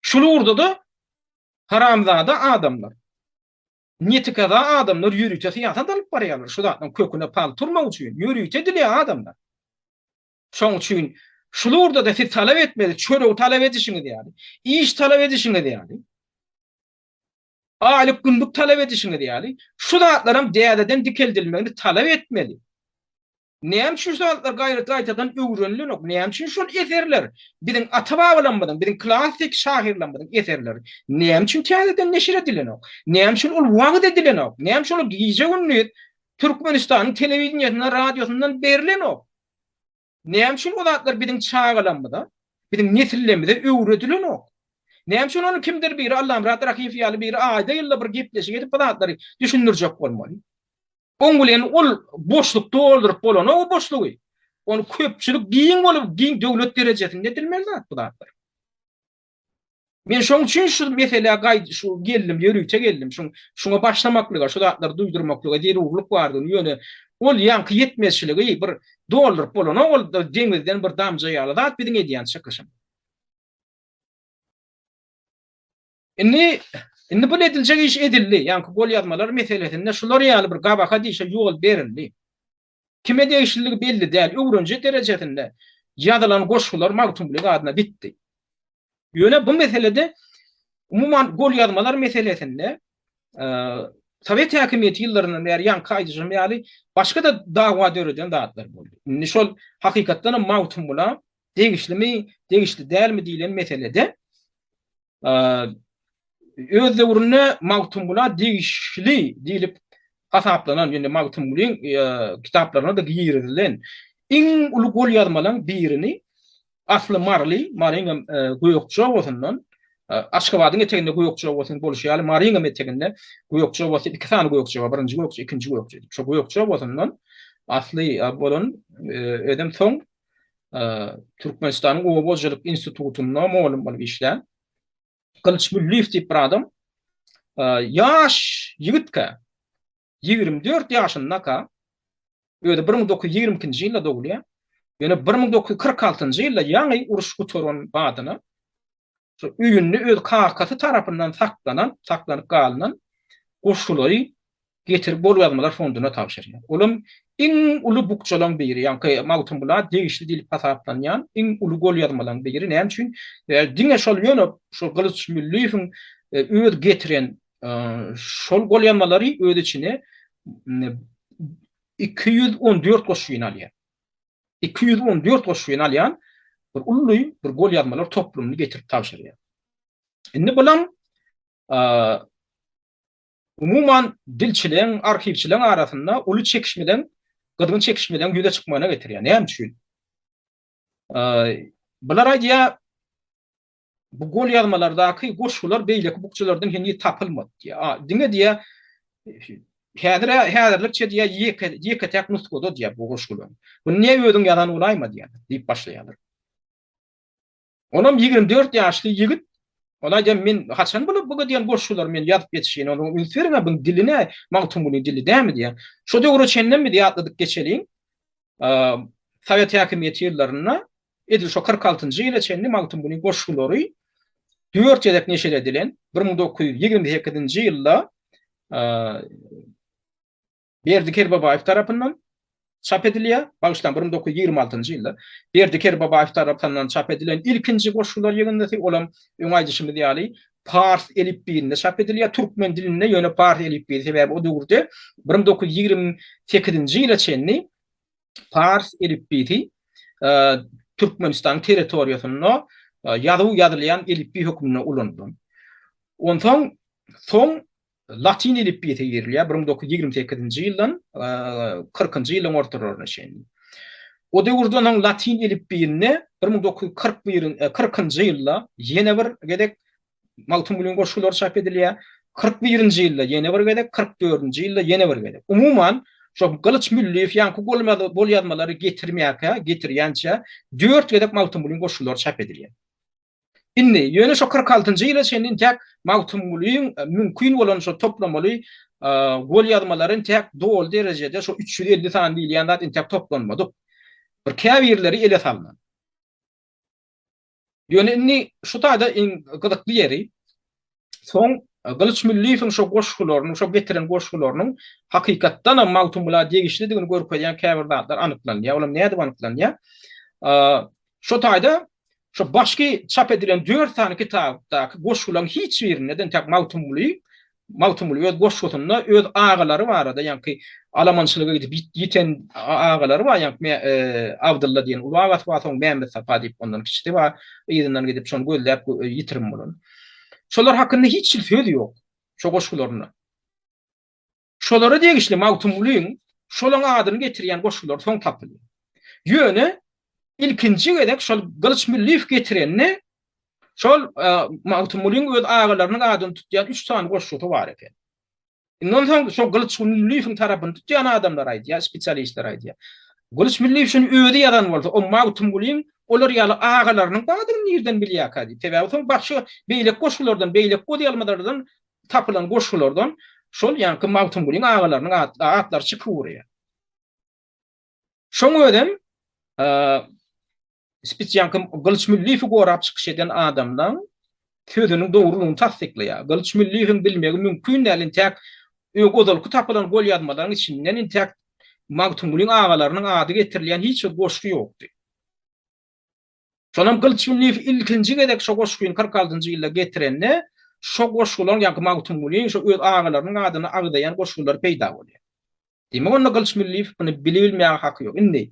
Şul ugurda-da haramzada adamlar. Netikaza adamlar ýörite syýasat alyp barýarlar şu zatlaryň köküne pal turmak üçin ýörite edilýär adamlar. Şoň üçin şul ugurda-da siz talap etmeli çöregi talap edişiňiz ýaly, iş talap edişiňiz ýaly, aýlyk günlük talap edişiňiz ýaly şu zatlaram dädeden dikeldilmegini talap etmeli. Näme üçin şu zatlar gaýrat-gaýtadan öwrenilenok? Näme üçin şol eserler biziň ata-babalarymyzyň, biziň klassyk şahyrlarymyzyň eserleri näme üçin täzeden neşir edilenok? Näme üçin ol wagyz edilenok? Näme üçin ol gije-gündiz Türkmenistanyň telewideniýesinden, radiosyndan berlenok? Näme üçin o zatlar biziň çagalarymyza, biziň nesillerimize öwredilenok? Näme üçin ony kimdir biri, Allamyrat Rahymow ýaly biri aýda-ýylda bir gepleşik edip bu zatlary düşündirjek bolmaly? Oň bilen ol boşluk dolduryp bolanok o boşlugy. Ony köpçülik giň bolup, giň döwlet derejesinde edilmeli zat bu zatlar. Men şoň üçin şu meselä gaý şu geldim, ýörite geldim. Şuň şuňa başlamaklyga, şu zatlary duýdurmaklyga zerurlyk bardygyny, ýöne ol ýaňky ýetmezçiligi bir dolduryp bolanok, ol deňizden bir damja ýaly zat biziň edýän çykyşymyz. Indi indi bu ediljek iş edildi. Ýaňky golýazmalar meselesinde şular ýaly bir gabahat işe ýol berildi. Kime degişliligi belli däl, öwrenje derejesinde ýazylan goşgular Magtymgulyň adyna gitdi. Ýöne bu meselede umuman golýazmalar meselesinde sowet häkimiýeti ýyllaryndan bäri ýaňky aýdyşym ýaly başga-da dawa döreden zatlar boldy. Indi şol hakykatdan hem Magtymgula degişlimi, degişli dälmi diýlen meselede öz döwründe Magtymgula degişli diýlip hasaplanan, ýöne Magtymgulyň kitaplaryna-da girizilen iň uly golýazmalaryň birini asly maryly, Maryňam Gökje obasyndan, Aşgabadyň eteginde Gökje obasynyň bolşy ýaly, Maryňam eteginde Gökje obasy, iki sany Gökje bar, birinji Gökje, ikinji Gökje diýip. Şo Gökje obasyndan asly bolan, özem soň Türkmenistanyň Oba hojalyk institutynda mugallym bolup işlän Gylyç Mülliýew diýip bir adam ýaş ýigitkä, 24 ýaşyndaka, özi 1922-nji ýylda dogulýar. Ýöne 1946-njy ýylda ýaňy uruş gutaran badyna Şo öýünde öz kakasy tarapyndan saklanan, saklanyp galynan goşgulary getirip golýazmalar fonduna tabşyrýar. Olam iň uly bukjalaň biri, ýaňky Magtymgula degişli diýlip hasaplanýan iň uly golýazmalaň biri. Näme üçin? Diňe şol ýöne şol Gylyç Mülliýewiň öz getiren şol golýazmalary öz içine 214 goşgyny alýar. 214 goşgyny alýan bir uly bir golýazmalar toplumyny getirip tabşyrýar. Indi bulam umuman dilçileň, arhiwçileň arasynda uly çekişmeleň, gyzgyn çekişmeleň ýüze çykmagyna getirýär. Näme üçin? Bular aýdýar, Bu golýazmalardaky goşgular beýleki bukjalardan heniz tapylmady diýýär. A, diňe diýýär, häzir-ä, häzirlikçe diýýär, ýeke, ýeke-täk nusgada diýýär bu goşgular. Muny niýe özüň ýazan bolaýma diýýärler, diýip başlaýarlar. Onam 24 ýaşly ýigit, ol aýdýar, men haçan bu bu diýen goşgulary men ýazyp ýetişeýin, onuň üns beriň-ä, buň dili nä, Magtymgulyň dili dämi diýýär. Şo döwre çenlem biz ýatladyk geçeliň. Sowet häkimiýeti ýyllarynda edil şo 46-njy ýyla çenli Magtymgulyň goşgulary dört gezek neşir edilen, 1928-nji ýylda Berdi Kerbabaýew tarapyndan çap edilýär, bagyşlaň, 1926-njy ýylda Berdi Kerbabaýew tarapyndan çap edilen ilkinji goşgular ýygyndysy, olam öň aýdyşymyz ýaly pars elipbiýinde çap edilýär, türkmen dilinde, ýöne pars elipbiýi, sebäbi o döwürde 1928-nji ýyla çenli pars elipbiýsi Türkmenistanyň territoriýasynda ýazuw ýazylýan elipbiý hökmünde ulanylan. Onsoň soň latyn elipbiýsi girilýär 1928-nji ýyldan 40-njy ýylyň ortalaryna çenli. O döwürde onuň latyn elipbiýinde 1941 40-njy ýylda ýene bir gezek Magtymgulyň goşgulary çap edilýär. 41-nji ýylda ýene bir gezek, 44-nji ýylda ýene bir gezek. Umuman, şo Gylyç Mülliýew ýaňky golýazmalary getirmäkä, getirýänçä dört gezek Magtymgulyň goşgulary çap edilýär. Indi, ýöne şo 46-njy ýyla çenli intäk Magtymgulyň mümkin bolan şo toplamaly golýazmalary intäk doly derejede şo 350 sany diýilýän zat intäk toplanmadyk. Bir käbirleri ele salnan. Ýöne indi şu taýda iň gyzykly ýeri, soň Gylyç Mülliýewiň şo goşgularynyň, şo getiren goşgularynyň hakykatdanam Magtymgula degişlidigini görkezýän käbir zatlar anyklanýar. Olam nädip anyklanýar? Şo taýda şo başky çap edilen dört sany kitapdaky goşgularyň hiç birinde-de entäk Magtymguly Magtymguly öz goşgusynda öz agalary barada, ýaňky Alamançylyga gidip ýiten agalary bar, ýaňky Abdylla diýen uly agasy bar, soň Mämmetsapa diýip ondan kiçisi bar, yzyndan gidip şony gözläp ýitirim bolan. Şolar hakynda hiç hili söz ýok şo goşgularynda. Şolara degişli Magtymgulyň şolaň adyny getirýän goşgulary soň tapylýar. Ýöne ilkinji gezek şol Gylyç Mülliýew getirende şol Magtymgulyň öz agalarynyň adyny tutýan üç sany goşgusy bar eken. Indi onsoň şol Gylyç Mülliýewiň tarapyny tutýan adamlar aýdýar, spesialistler aýdýar. Gylyç Mülliýew şuny özi ýazan bolsa, o Magtymgulyň olar ýaly agalarynyň bardygyny nirden bilýärkä diýip. Sebäbi soň başga beýleki goşgulardan, beýleki golýazmalardan tapylan goşgulardan şol ýaňky Magtymgulyň agalarynyň atlary çykyp urýar. Şoň özem Spitýanka Gylyç Mülliýewi gorap çykyş eden adamlaň sözüniň dogrulygyny tassyklaýar. Gylyç Mülliýewiň bilmegi mümkin däl intäk ozalky tapylan golýazmalaryň içinden intäk Magtymgulyň agalarynyň ady getirilýän hiç bir goşgy ýokdy. Şonam Gylyç Mülliýew ilkinji gezek şo goşgyny 46-njy ýylda getirende şo goşgularyň ýaňky Magtymgulyň şo öz agalarynyň adyny agzaýan goşgulary peýda bolýar. Diýmek onda Gylyç Mülliýew muny bilibilmäge haky ýok. Indi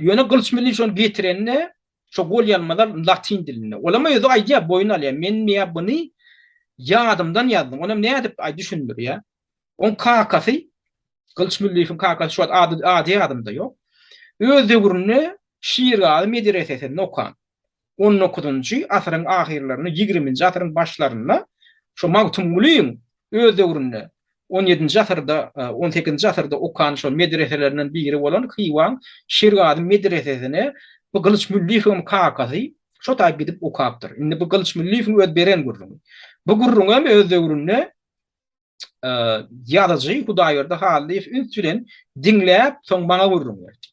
ýöne Gylyç Mülliýew şony getirende şo golýazmalar latyn dilinde. Olam özi aýdýar, boýun alýar. Men diýýär buny ýadymdan ýazdym. Onam nädip aý düşündirýär. Oň kakasy Gylyç Mülliýewiň kakasy şu wagt ady ady ýadymda ýok. Öz döwründe Şirgazy medresesinde okan. On dokuzynjy asyryň ahyrlarynda, ýigriminji asyryň başlarynda şo Magtymgulyň öz döwründe on ýedinji asyrda, on sekizinji asyrda okan şol medreselerinden biri bolan Hywaň Şirgazy medresesine bu Gylyç Mülliýewiň kakasy şo taýy gidip okapdyr. Indi bu Gylyç Mülliýewiň öz beren gürrüňi. Bu gürrüňem öz döwründe ýazyjy Hudaýberdi Hallyýew üns bilen diňläp, soň maňa gürrüň berdi.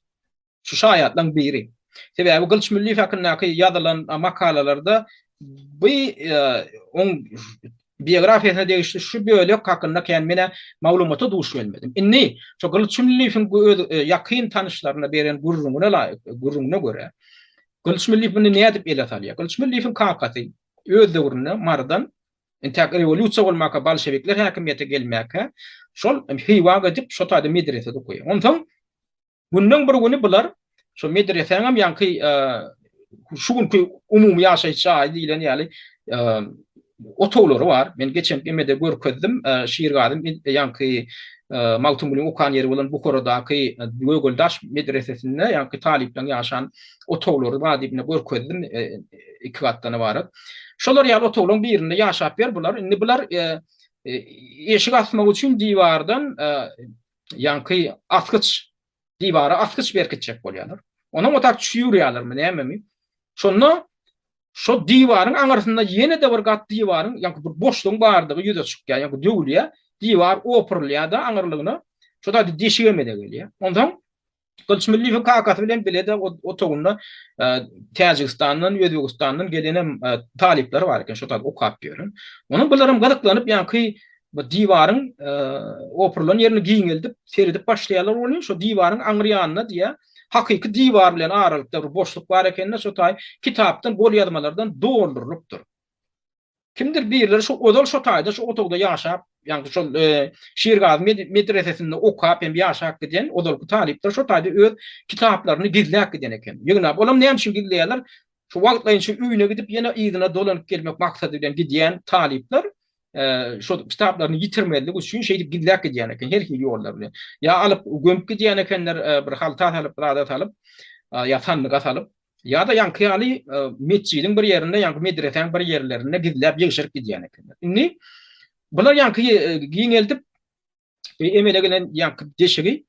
Şu şaýatlaryň biri. Sebäbi Gylyç Mülliýew hakyndaky ýazylan makalalarda bu oň biografiýasyna degişli şu bölek hakynda kän men-ä maglumata duş gelmedim. Indi şu Gylyç Mülliýewiň öz ýakyn tanyşlaryna beren gürrüňine laýyk, gürrüňine görä, Gylyç Mülliýew muny nädip ele salýar? Gylyç Mülliýewiň kakasy öz döwründe Marydan entäk rewolýusiýa bolmaka, bolşewikler häkimiýete gelmäkä, şol Hywa gidip, şo taýda medresede okaýar. Onsoň Günleň bir güni bular şo medresäňem ýaňky şu günki umumy ýaşaýyş jaýy diýlen ýaly otaglary bar. Men geçen emede görkezdim. Şirgazy ýaňky Magtymgulyň okan ýeri bolan Buharadaky Gögeldaş medresesinde ýaňky talyplaryň ýaşan otaglary bar diýip görkezdim. Iki gatdan ybarat. Şolar ýaly otaglaryň birinde ýaşap ýör bular. Indi bular eşik asmak üçin diwardan ýaňky asgyç, diwara asgyç berkitjek bolýarlar. Onuň otak çüýrýärlermi, nämemi? Şonda şo diwaryň aňyrsynda ýene-de bir gat diwaryň, ýaňky bir boşlugyň bardygy ýüze çykýar, ýaňky döwülýär, diwar opurylýar-da aňyrlygyna, şo taýda deşik emele gelýär. Onsoň Gylyç Mülliýewiň kakasy bilen bile-de otagynda Täjigistandan, Özbegistandan gelenem talyplar bar eken, şo taýda okap ýören. Onuň bularam gyzyklanyp, ýaňky bu diwaryň opurylan ýerini giňeldip, seredip başlaýarlar welin, şo diwaryň aňry ýanynda diýýär, hakyky diwar bilen aralykda bir boşluk bar ekeni, şo taý kitapdan, golýazmalardan doldurylypdyr. Kimdir birleri şo ozal şo taýda, şo otagda ýaşap, ýagny şol Şirgazy medresesinde okap hem ýaşap giden ozalky talyplar şo taýda öz kitaplaryny gizläp giden eken. Ýygnap, olam näme üçin gizleýärler? Şu wagtlaýynça öýüne gidip, ýene yzyna dolanyp gelmek maksady bilen gidýän talyplar şo kitaplaryny ýitirmezlik üçin şeýdip gizläp gidýän eken, her hili ýollar bilen. Ýa alyp gömüp gidýän ekenler, bir halta salyp, bir zada salyp, ýa sandyga salyp. Ýa-da ýaňky ýaly metjidiň bir ýerinde, ýaňky medresäň bir ýerlerinde gizläp ýygşyryp gidýän ekenler. Indi bular ýaňky giňeldip emele gelen ýaňky deşigi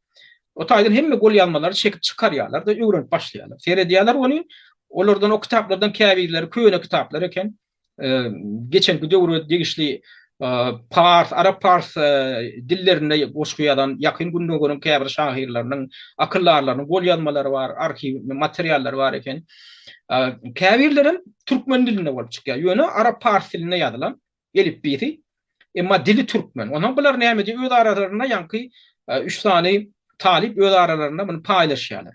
o taýdan hemme golýazmalary çekip çykarýarlar-da, öwrenip başlaýarlar. Seredýärler ony, olardan o kitaplardan käbirleri köne kitaplar eken. Geçenki döwre degişli pars, arap-pars dillerinde goşgy ýazan Ýakyn Gündogaryň käbir şahyrlarynyň, akyldarlarynyň golýazmalary bar, arhiw materiallary bar eken. Käbirlerem türkmen dilinde bolup çykýar. Ýöne arap-pars dilinde ýazylan elipbiýsi, emma dili türkmen. Onsoň bular näme diýip öz aralarynda ýaňky üç sany talyp öz aralarynda muny paýlaşýarlar.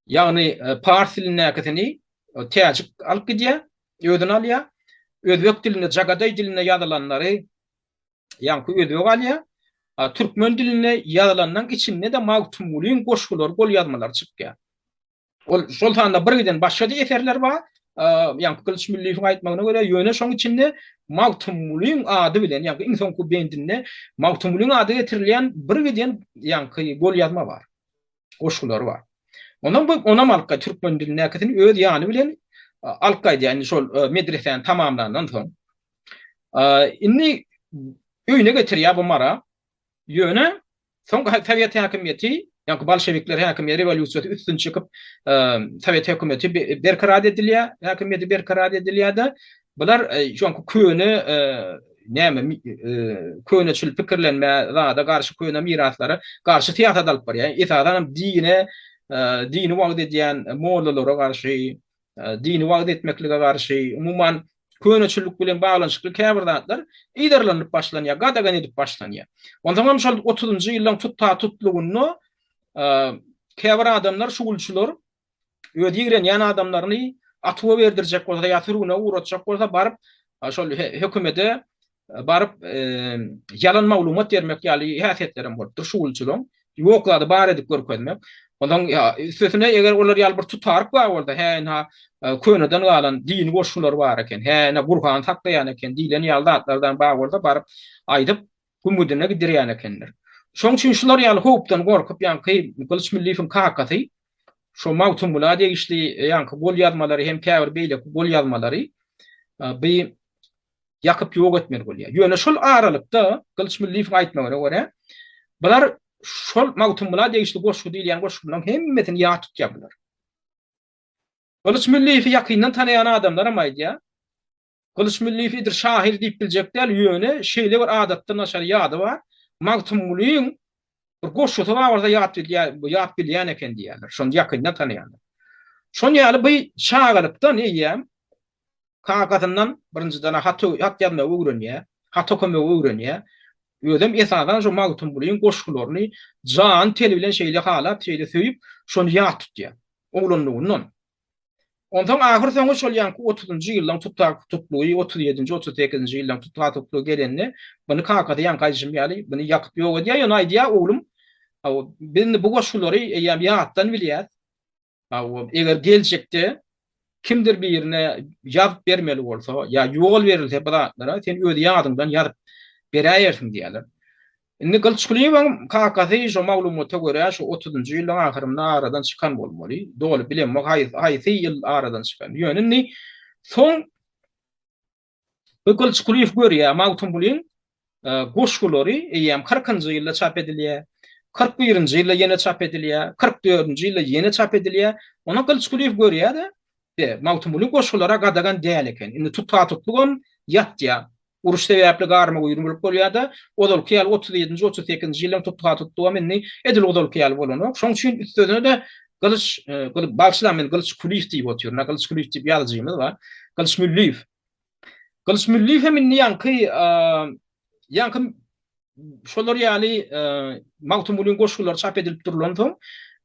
Ýagny pars dilindäkisini täjik alyp gidýär, özüne alýar. Özbek dilinde, jagadaý dilinde ýazylanlary ýaňky özbek alýar. Türkmen dilinde ýazylanlaryň içinde-de Magtymgulyň goşgulary, golýazmalary çykýar. Ol şol sanda bir giden başga-da eserler bar. Ýaňky Gylyç Mülliýewiň aýtmagyna görä, ýöne şoň içinde Magtymgulyň ady bilen, ýaňky iň soňky bendinde Magtymgulyň ady getirilýän bir giden ýaňky golýazma bar. Goşgulary bar. Ondan bu onam alyp gaý türkmen dilindäkisini öz ýany bilen alyp gaýdýar indi şol medresäni tamamlandan soň. Indi öýüne getirýär bu Mara. Ýöne soň sowet häkimiýeti, ýagny bolşewikler häkimiýeti rewolýusiýasy üstün çykyp, sowet hökümeti berkarar edilýär, häkimiýeti berkarar edilýär-de, bular şoňky köne näme köneçil pikirlenmä zada garşy köne miraslara garşy syýasat alyp barýar. Esasan hem dine, dini wagyz edýän mollalara garşy, dini wagyz etmeklige garşy, umuman köneçillik bilen baglanyşykly käbir zatlar yzarlanyp başlanýar, gadagan edip başlanýar. Onsoň hem şol otuzynjy ýyllaryň tut-ta-tutlugynda käbir adamlar, şugulçylar öz ýigrenýän adamlaryny atuwa berdirjek bolsa ýa sürgüne ugratjak bolsa baryp şol hökümete baryp ýalan maglumat bermek ýaly häsiýetlerem bolupdyr şugulçylaryň. Ýok zady bar edip görkezmek. Onsoň üstesine eger olar ýaly bir tutaryk bar bolsa, hä ynha köneden galan dini goşgular bar eken, hä ynha Gurhany saklaýan eken diýlen ýaly zatlardan bar bolsa baryp aýdyp gümgüdine gidirýän ekenler. Şonuň üçin şular ýaly howpdan gorkup ýaňky Gylyç Mülliýewiň kakasy şo Magtymgula degişli ýaňky golýazmalary hem käbir beýleki golýazmalary bi ýakyp ýok etmeli bolýar. Ýöne şol aralykda Gylyç Mülliýewiň aýtmagyna görä, bular şol Magtymgula degişli goşgy diýilýän goşgularyň hemmesini ýat tutýar bular. Gylyç Mülliýewi ýakyndan tanaýan adamlaram aýdýar. Gylyç Mülliýew edil şahyr diýip biljek däl, ýöne şeýle bir adatdan daşary ýady bar. Magtymgulyň bir goşgusy bar bolsa ýat bilýär, ýat bilýän eken diýýärler. Şony ýakyndan tanaýanlar. Şon ýaly bu çagalykdan eýýäm Kakasyndan birinjiden hat hat ýazmagy öwrenýär, hat okamagy öwrenýär. Özem esasan şo Magtymgulyň goşgularyny jany-teni bilen şeýle halap, şeýle söýüp, şony ýat tutýar. Oglanlygyndan. Onsoň ahyrsoňy şol ýaňky otuzynjy ýyllaň tutga-tutlugy, 37-nji, 38-nji ýyllaň tutga-tutlugy gelende, muny kakasy ýaňky aýdyşym ýaly, muny ýakyp ýok edýär. Ýöne aýdýar, Oglum, hawa, biz indi bu goşgulary eýýäm ýatdan bilýäs. Hawa, eger geljekde kimdir birine ýazyp bermeli bolsa ýa ýol berilse bu zatlara, sen öz ýadyňdan ýazyp beräýersiň diýýärler. Indi Gylyçgulyýewiň kakasy şo maglumata görä şu otuzynjy ýyllaryň ahyrynda aradan çykan bolmaly. Doly bilemok haýsy ýyl aradan çykan. Ýöne indi soň Bu Gylyç Kulyýew görýär, Magtymgulyň goşgulary eýýäm kyrkynjy ýylda çap edilýär, 41-nji ýylda ýene çap edilýär, 44-nji ýylda ýene çap edilýär. Onda Gylyç Kulyýew görýär-de, be, Magtymgulyň goşgulary gadagan däl eken. Indi tutha-tutlugam ýatýar. Uruş sebäpli garma-güýrüm bolup bolýar-da, ozalky ýaly 37-nji, 38-nji ýyllaryň tutha-tutlugam indi edil ozalky ýaly bolanok. Şonuň üçin üstesine-de Gylyç, bagyşlaň men Gylyç Kulyýew diýip otyryn-a, Gylyç Kulyýew diýip ýazyjymyz bar. Gylyç Mülliýew. Gylyç Mülliýew hem indi ýaňky ýaňky şolar ýaly Magtymgulyň goşgulary çap edilip durlansoň,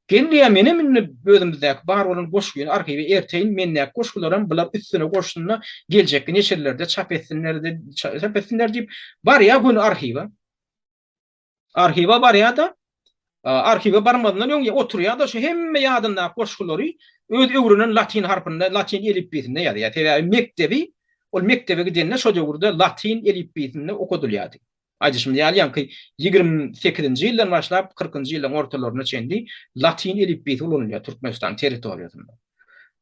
gel diýýär, menem indi özümizdäki bar bolan goşgyny arhiwe erteýin, mendäki goşgularam bular üstüne goşsun-da, geljekki neşirlerde çap etsinler, çap etsinler diýip, barýar göni arhiwe. Arhiwe barýar-da, arhiwe barmazyndan öň oturýar-da, şu hemme ýadyndaky goşgulary öz öwrenen latyn harpynda, latyn elipbiýsinde ýazýar. Sebäbi mekdebi, ol mekdebe gidende şo döwürde latyn elipbiýsinde okadylýardy. Aýdyşymyz ýaly, ýaňky 28-nji ýyldan başlap, kyrkynjy ýyllaryň ortalaryna çenli latyn elipbiýsi ulanylýar Türkmenistanyň territoriýasynda.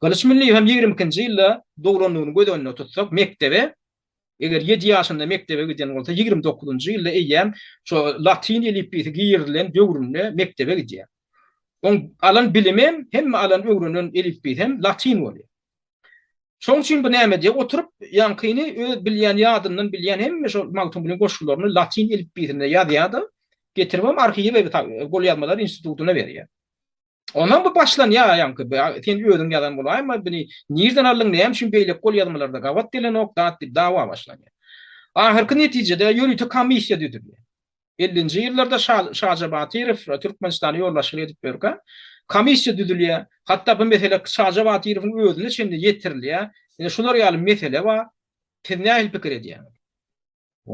Gylyç Mülliýew hem 22-nji ýylda doglandygyny göz öňünde tutsak, mekdebe Eger ýedi ýaşynda mekdebe giden bolsa, 29-njy ýylda eýýäm şo latyn elipbiýsi girizilen döwründe mekdebe gidýär. Oň alan bilimem, hemme alan öwrenen elipbiýsi hem latyn bolýar. Şoň üçin bu näme diýýär, oturyp ýaňkyny öz bilýän, ýadyndan bilýän hemme şo Magtymgulyň goşgularyny latyn elipbiýsinde ýazýar-da, getiribem arhiwe golýazmalar institutyna berýär. Ondan bu başlanýar ýaňky, sen özüň ýazan bolaýma, buny nirden aldyň, näme üçin beýleki golýazmalarda gabat gelenok zat diýip dawa başlanýar. Ahyrky netijede ýörite komissiýa düzülýär. Ellinji ýyllarda Şaja Batyrow Türkmenistana ýolbaşçylyk edip ýörkä, komissiýa düzülýär. Hatda bu mesele Şaja Batyrowyň özüne çenli ýetirilýär. Ine şular ýaly mesele bar. Siz nähili pikir edýäňiz?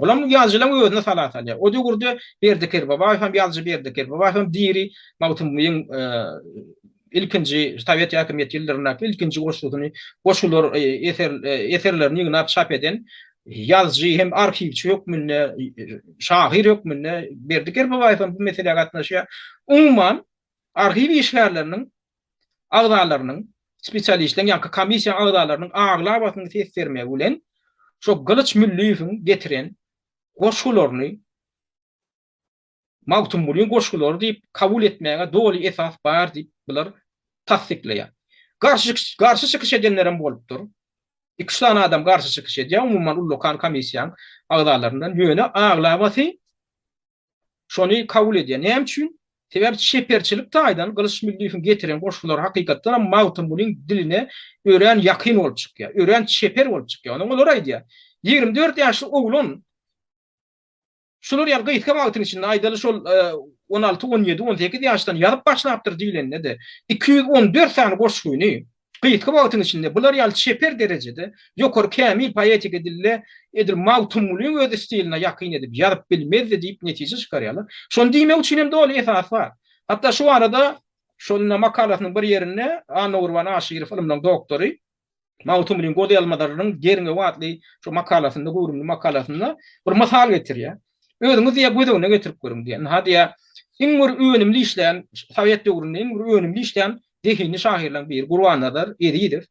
Olam ýazyjylaryň özüne sala salýar. O döwürde Berdi Kerbabaýew hem ýazyjy Berdi Kerbabaýew hem diri Magtymgulyň ilkinji sowet häkimiýeti ýyllaryndaky ilkinji goşgusyny, goşgular eser eserlerini ýygnap çap eden ýazyjy hem arhiwçi hökmünde, şahyr hökmünde Berdi Kerbabaýew hem bu meselä gatnaşýar. Umuman, arhiw işgärleriniň agzalarynyň, spesialistleriň, ýaňky komissiýanyň agzalarynyň aglabasynyň ses bermegi bilen şo Gylyç Mülliýewiň getiren goşgularyny Magtymgulyň goşgulary diýip kabul etmäge doly esas bar diýip bular tassyklaýar. Garşy garşy çykyş edenlerem bolupdyr. Iki-üç sany adam garşy çykyş edýär, umuman ullakan komissiýanyň agzalaryndan. Ýöne aglabasy şony kabul edýär. Näme üçin? Sebäbi çeperçilik taýdan Gylyç Mülliýewiň getiren goşgulary hakykatdan hem Magtymgulyň diline örän ýakyn bolup çykýar. Örän çeper bolup çykýar. Onuň olar aýdýar. 24 ýaşly oglan Şular ýaly gysga wagtyň içinde, aýdaly şol 16, 17, 18 ýaşdan ýazyp başlapdyr diýlende-de, 214 sany goşgyny gysga wagtyň içinde bular ýaly çeper derejede, ýokary kämil poetiki dilde edil Magtymgulyň öz stiline ýakyn edip ýazyp bilmezdi diýip netije çykarýarlar. Şony diýmek üçin hem doly esas bar. Hatda şu barada şol makalasynyň bir ýerinde Annagurban Aşyrow ylymlaryň doktory Magtymgulyň golýazmalarynyň derňewi atly şu makalasynda, göwrümli makalasynda bir mysal getirýär. Özüňiz diýýär, göz öňüne getirip görüň diýýär. Ynha diýýär, iň bir önümli işlän, sowet döwründe iň bir önümli işlän zehinli şahyrlaryň biri Gurbannazar Ezizow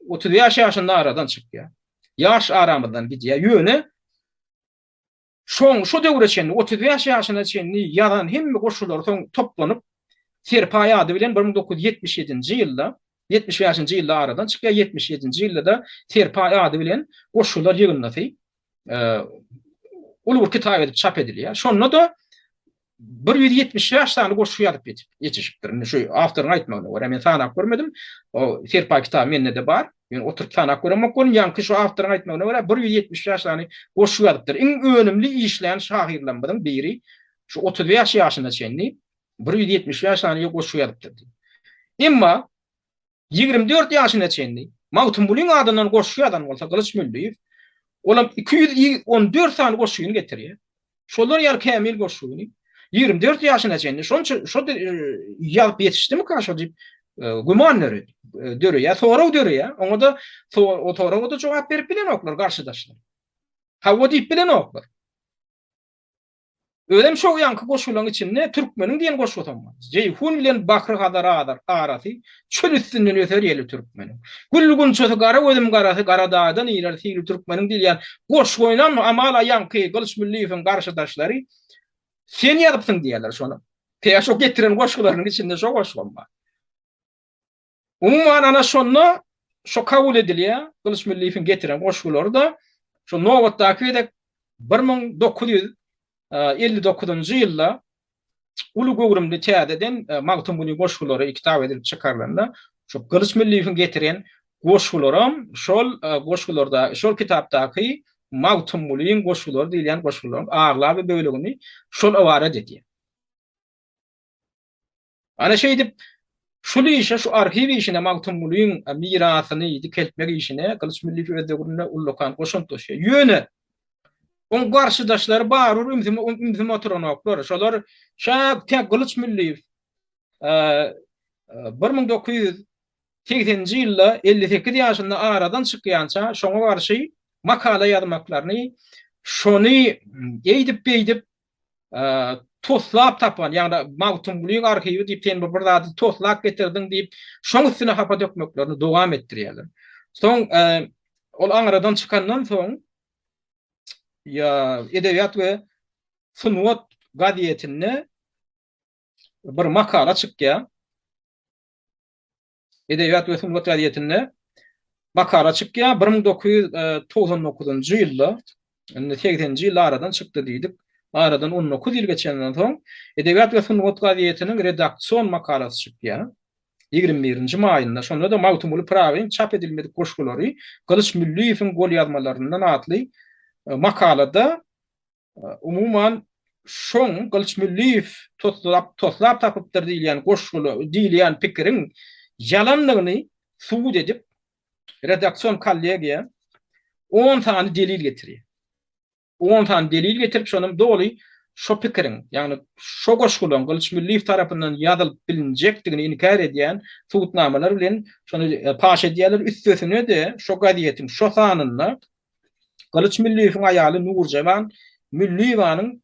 35 ýaşynda aradan çykýar. Ýaş aramyzdan gidýär. Ýöne Şoň şo döwre çenli, 35 ýaşyna çenli ýazan hemme goşgulary soň toplanyp, Serpaý ady bilen 1977-nji ýylda, 75-nji ýylda aradan çykýar, 77-nji ýylda-da Serpaý ady bilen goşgular ýygyndysy uly bir kitap edip çap edilýär. Şonda-da 175 sany goşgy ýazyp ýetişipdir. Indi şu awtoryň aýtmagyna görä, men sanap görmedim. O Serpaý kitaby mende-de bar. Men oturyp sanap göremok welin, ýaňky şu awtoryň aýtmagyna görä, 175 sany goşgy ýazypdyr. Iň önümli işlän şahyrlarymyzyň biri şu 35 ýaşyna çenli 175 sany goşgy ýazypdyr diýip. Emma 24 ýaşyna çenli Magtymgulyň adyndan goşgy ýazan bolsa Gylyç Mülliýew, olam 214 sany goşgyny getirýär. Şolar ýaly kämil goşgyny 24 ýaşyna çenli şonça şo ýazyp ýetişdimika şo diýip güman döreýär, sorag döreýär. Oňa-da o soraga-da jogap berip bilenoklar garşydaşlar. Hawa diýip bilenoklar. Özem şo ýaňky goşgularyň içinde Türkmeniň diýen goşgusam bar. Jeýhun bilen Bahry Hazar azar arasy, çöl üstünden öser ýeli türkmeniň. Gül gunçasy gara gözüm garasy gara dagdan iner sili türkmeniň diýilýän goşgynam hamala ýaňky Gylyç Mülliýewiň garşydaşlary sen ýazypsyň diýýärler şony. Tä şo getiren goşgularynyň içinde şo goşgam bar. Umuman ana şonda şo kabul edilýär, Gylyç Mülliýewiň getiren goşgulary-da şo nobatdaky gezek 1959-njy ýylda uly göwrümli täzeden Magtymguly goşgulary kitap edilip çykarylanda şo Gylyç Mülliýewiň getiren goşgularam şol goşgularda, şol kitapdaky Magtymgulyň goşgulary diýilýän goşgularyň aglaba bölegini şol ybarat edýär. Ana şeýdip, şul işe, şu arhiw işine, Magtymgulyň mirasyny dikeltmek işine Gylyç Mülliýew öz döwründe ullakan goşant goşýar. Ýöne, oň garşydaşlary barybir ümsüm, ümsüm oturanoklar. Şolar şa tä Gylyç Mülliýew 1980-nji ýylda 58 ýaşynda aradan çykýança şoňa garşy makala ýazmaklaryny, şony eýdip-beýdip toslap tapan, ýagny Magtymgulyň arhiwi diýip sen bir zady toslap getirdiň diýip, şoň üstüne hapa dökmeklerini dowam etdirýärler. Soň ol aňradan çykandan soň ýa Edebiýat we sungat gazetinde bir makala çykýar. Edebiýat we sungat gazetinde makala çykýar. 1999-njy ýylda, indi 80-nji ýylda aradan çykdy diýdik. Aradan 19 ýyl geçenden soň Edebiýat we sungat gazetiniň redaksion makalasy çykýar. 21-nji maýynda. Şonda-da Magtymguly Pyragyň çap edilmedik goşgulary Gylyç Mülliýewiň golýazmalaryndan atly makalada Umuman, şoň Gylyç Mülliýew toslap, toslap tapypdyr diýilýän goşguly, diýilýän pikiriň ýalandygyny subut edip, redaksion kollegiýa on sany delil getirýär. On sany delil getirip, şonam doly şo pikiriň, ýagny şo goşgularyň Gylyç Mülliýew tarapyndan ýazylyp bilinjekdigini inkär edýän subutnamalar bilen şony paş edýärler. Üstesine-de şo gazetiň şo sanynda Gylyç Mülliýewiň aýaly Nurjeman Mülliýewanyň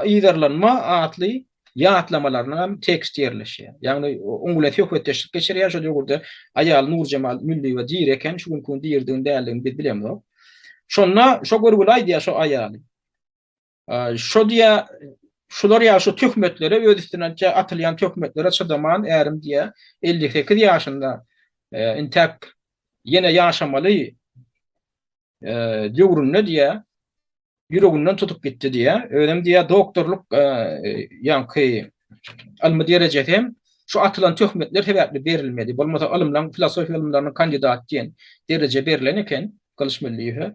Yzarlanma atly ýatlamalarynyň hem teksti ýerleşýär. Ýagny oň bilen söhbetdeşlik geçirýär. Şo döwürde aýaly Nurjemal Mülliýewa diri eken, şu günki gün diridigini däldigini biz bilemzok. Şonda şo görgüli aýdýar şo aýaly. Şo diýýär, şular ýaly şu töhmetlere öz üstüne atylýan töhmetlere çydaman ärim diýýär, 58 ýaşynda intäk ýene ýaşamaly döwründe diýýär, ýüreginden tutup gitdi diýýär. Özem diýýär, doktorlyk ýaňky ylmy derejesi hem şu atylan töhmetler sebäpli berilmedi. Bolmasa ylymlaryň, filosofiýa ylymlarynyň kandidaty diýen dereje berlen eken Gylyç Mülliýewe.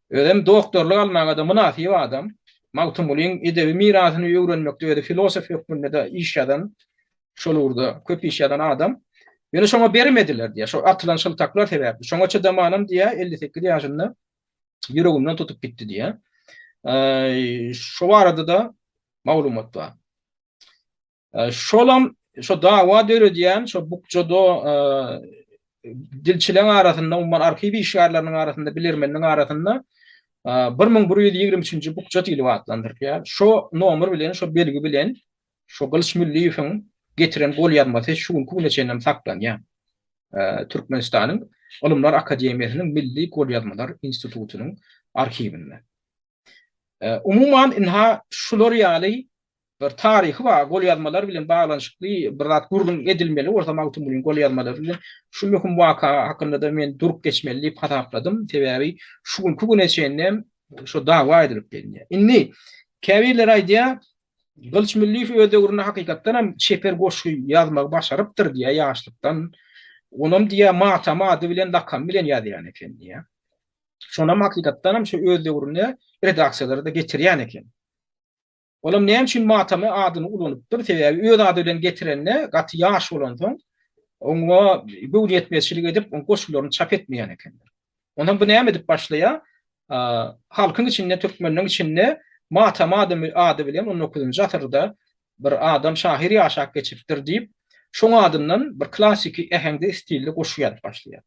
Özem doktorlyk almaga-da mynasyp adam. Magtymgulyň edebi mirasyny öwrenmekde özi filosof hökmünde-de iş ýazan, şol ugurda köp iş ýazan adam. Ýöne şoňa bermediler diýýär. Şo atylan şyltaklar sebäpli. Şoňa çydamanam diýýär, 58 ýaşynda ýüregimden tutup gitdi diýýär. Şo barada-da maglumat bar. Şolam şo dawa döredýän şo bukjada dilçileň arasynda, umuman arhiw işgärleriniň arasynda, bilermenliň arasynda 1123-nji bukja diýlip atlandyrylýar. Şo nomer bilen, şo belgi bilen şo Gylyç Mülliýewiň getiren golýazmasy şu günki güne çenlem saklanýar. Türkmenistanyň Ylymlar akademiýasynyň Milli golýazmalar institutynyň arhiwinde. Umuman, ynha, şular ýaly bir taryhy bar, golýazmalar bilen baglanyşykly bir zat gürrüň edilmeli bolsa Magtymgulyň golýazmalary bilen şu möhüm waka hakynda-da men durup geçmeli diýip hasapladym. Sebäbi şu günki güne çenli hem şo dawa edilip gelinýär. Indi käbirleri aýdýar, Gylyç Mülliýew öz döwründe hakykatdan hem çeper goşgy ýazmagy başarypdyr diýýär ýaşlykdan. Onam diýýär Matamy ady bilen lakamy bilen ýazýan eken diýýär. Şonam hakykatdan hem şu öz döwründe redaksiýalara-da getirýän eken. Olam näme üçin Matamy adyny ulanypdyr? Sebäbi öz ady bilen getirende gaty ýaş bolansoň, oňa göwnüýetmezçilik edip, oň goşgularyny çap etmeýän ekenler. Onsoň bu näme edip başlaýar? Halkyň içinde, türkmenleň içinde Matamy ady, ady bilen on dokuzynjy asyrda bir adam şahyr ýaşap geçipdir diýip, şoň adyndan bir klassiki äheňde, stilde goşgy ýazyp başlaýar.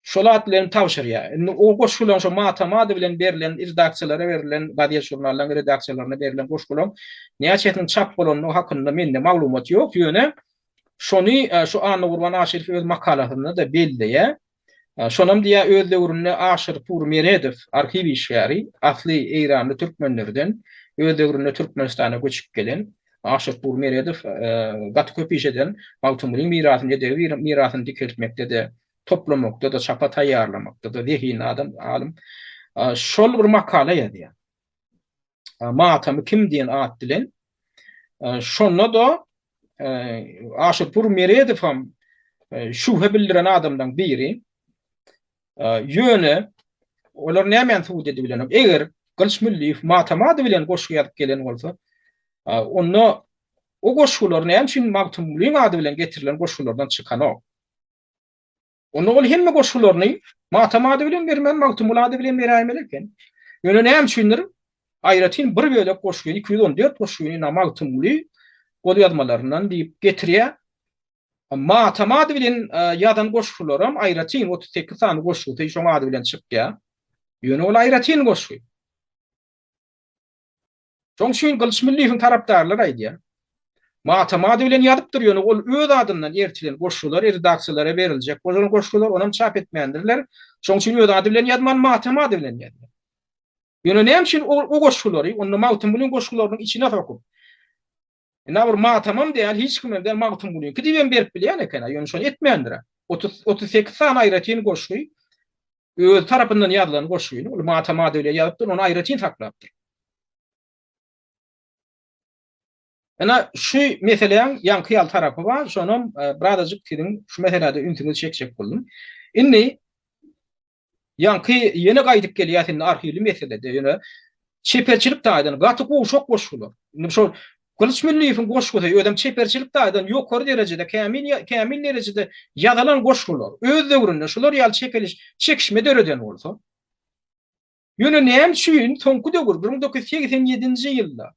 Şol at bilen tabşyrýar. Indi o goşgularyň şo Matam ady bilen berlen redaksiýalara berlen, gazet-žurnallaryň redaksiýalaryna berlen goşgularyň näçesiniň çap bolandygy hakynda mende maglumat ýok. Ýöne şony şu Annagurban Aşyrow öz makalasynda-da belleýär. Şonam diýýär, öz döwründe Aşyrpur Meredow, arhiw işgäri, asly eýranly türkmenlerden, öz döwründe Türkmenistana göçüp gelen Aşyrpur Meredow gaty köp iş eden, Magtymgulyň mirasyny, edebi mirasyny dikeltmekde-de, toplamakda-da, çapa taýýarlamakda-da zehinli adam, alym. Şol bir makala ýazýar. Matamy kim diýen at bilen. Şonda-da Aşyrpur Meredow hem şübhe bildiren adamlaryň biri. Ýöne olar nämäni subut edibilenok. Eger Gylyç Mülliýew Matam ady bilen goşgy ýazyp gelen bolsa, onda o goşgular näme üçin Magtymgulyň ady bilen getirilen goşgulardan çykanok? Onda ol hemme goşgularyny Matam ady bilen bermän, Magtymguly ady bilen beräýmeli eken. Ýöne näme üçindir, aýratyn bir bölek goşgyny, 214 goşgyny ina Magtymguly golýazmalaryndan diýip getirýär. Matam ady bilen ýazan goşgularam aýratyn 38 sany goşgusy şoň ady bilen çykýar. Ýöne ol aýratyn goşgy. Şoň üçin Gylyç Mülliýewiň tarapdarlary aýdýar. Matam ady bilen ýazypdyr, ýöne ol öz adyndan ertilen goşgular redaksiýalara beriljek bolan goşgular, onam çap etmändirler. Şoň üçin öz ady bilen ýazman, Matam ady bilen ýazýar. Ýöne näme üçin o goşgulary onda Magtymgulyň goşgularynyň içine sokup, Ina bir matamam däl, hiç kimem däl, Magtymgulyňky diýibem berip bilýän eken-ä, ýöne şony etmändir-ä. 38 sany aýratyn goşgy özi tarapyndan ýazylan goşgyny ol matam ady bilen ýazypdyr, ony aýratyn saklapdyr. Ina şu meseläň ýaňky ýaly tarapy bar, şonam e, birazajyk siziň şu meselede ünsüňizi çekjek boldum. Indi Ýaňky ýene gaýdyp gelýäs indi arhiwli meselede ýöne çeperçilik taýdan gaty gowşak goşgular. Indi şol Gylyç Mülliýewiň goşgusy özem çeperçilik taýdan ýokary derejede kämil kämil derejede ýazylan goşgular öz döwründe şular ýaly çekeliş çekişme döreden bolsa. Ýöne näme üçin soňky döwür, 1987-nji ýylda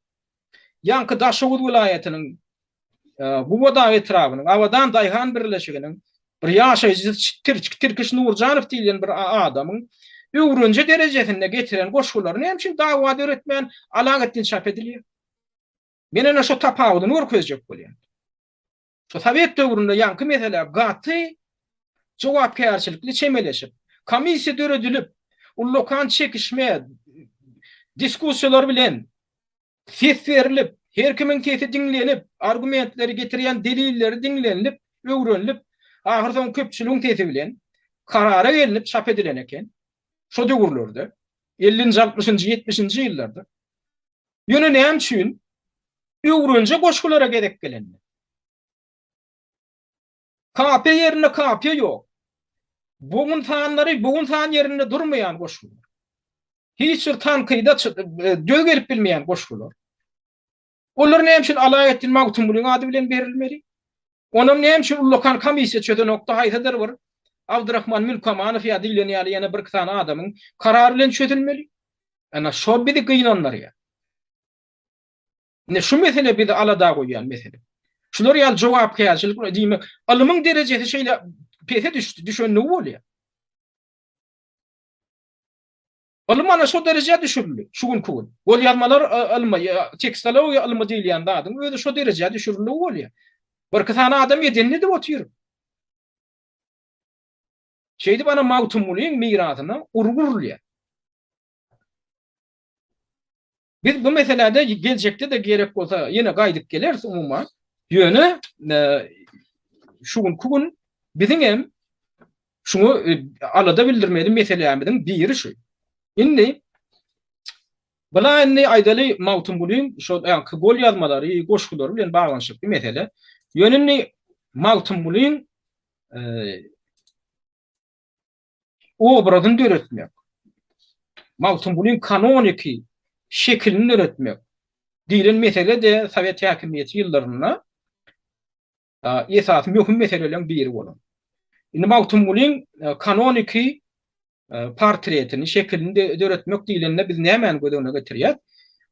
ýaňky Daşoguz welaýatynyň Gubadag etrabynyň Abadan daýhan birleşiginiň bir ýaşaýjysy Tirkiş Nurjanow diýlen bir adamyň öwrenje derejesinde getiren goşgulary näme üçin dawa döretmän alagetdin çap edilýär? Men ene şo tapawudyny görkezjek bolýan. Şo sowet döwründe ýaňky meselä gaty jogapkärçilikli çemeleşip, komissiýa döredilip, ullakan çekişme, diskussiýalar bilen ses berlip, her kimiň sesi diňlenip, argumentleri getirýän delilleri diňlenilip, öwrenilip, ahyrsoňy köpçüligiň sesi bilen karara gelnip çap edilen eken. Şo döwürlerde, ellinji, altmyşynjy, ýetmişinji ýyllarda. Ýöne näme üçin öwrenje goşgulara gezek gelende? Kapiýa ýerinde kapiýa ýok. Bogun sanlary bogun san ýerinde durmaýan goşgular. Hiç bir tankyda döz gelip bilmeýän goşgular. Olar näme üçin Alaetdin Magtymgulyň ady bilen berilmeli? Onam näme üçin ullakan komissiýa çözenokda haýsydyr bir Abdurahman Mülkamanow ýa diýlen ýaly ýene birki sany adamyň karary bilen çözülmeli? Ana şo bizi gynandyrýar. Ine şu mesele bizi alada goýýan mesele. Şular ýaly jogapkärçilik diýmek ylmyň derejesi şeýle pese düşdi, düşenligi bolýar. Ylym ana şo derejä düşürildi şu günki gün. Golýazmalar ylmy, tekstologiýa ylmy diýilýän zadyň özi şo derejä düşürildigi bolýar. Birki sany adam edenini edip otyr. Şeýdip ana Magtymgulyň mirasyna urgy urulýar. Biz bu meselede geljekde-de gerek bolsa ýene gaýdyp geleris umuman. Ýöne şu günki gün biziň hem şuňa alada bildirmeli meselämiziň biri şu. Indi bula indi aýdaly Magtymgulyň şol ýaňky gol ýazmalary, goşgulary bilen baglanyşykly mesele. Ýöne indi Magtymgulyň obrazyny döretmek, Magtymgulyň kanoniki şekilini döretmek diýlen mesele-de sowet häkimiýeti ýyllarynda esasy möhüm meseleleriň biri bolan. Indi Magtymgulyň kanoniki portretini, şekilini döretmek diýlende biz nämäni göz öňüne getirýäs?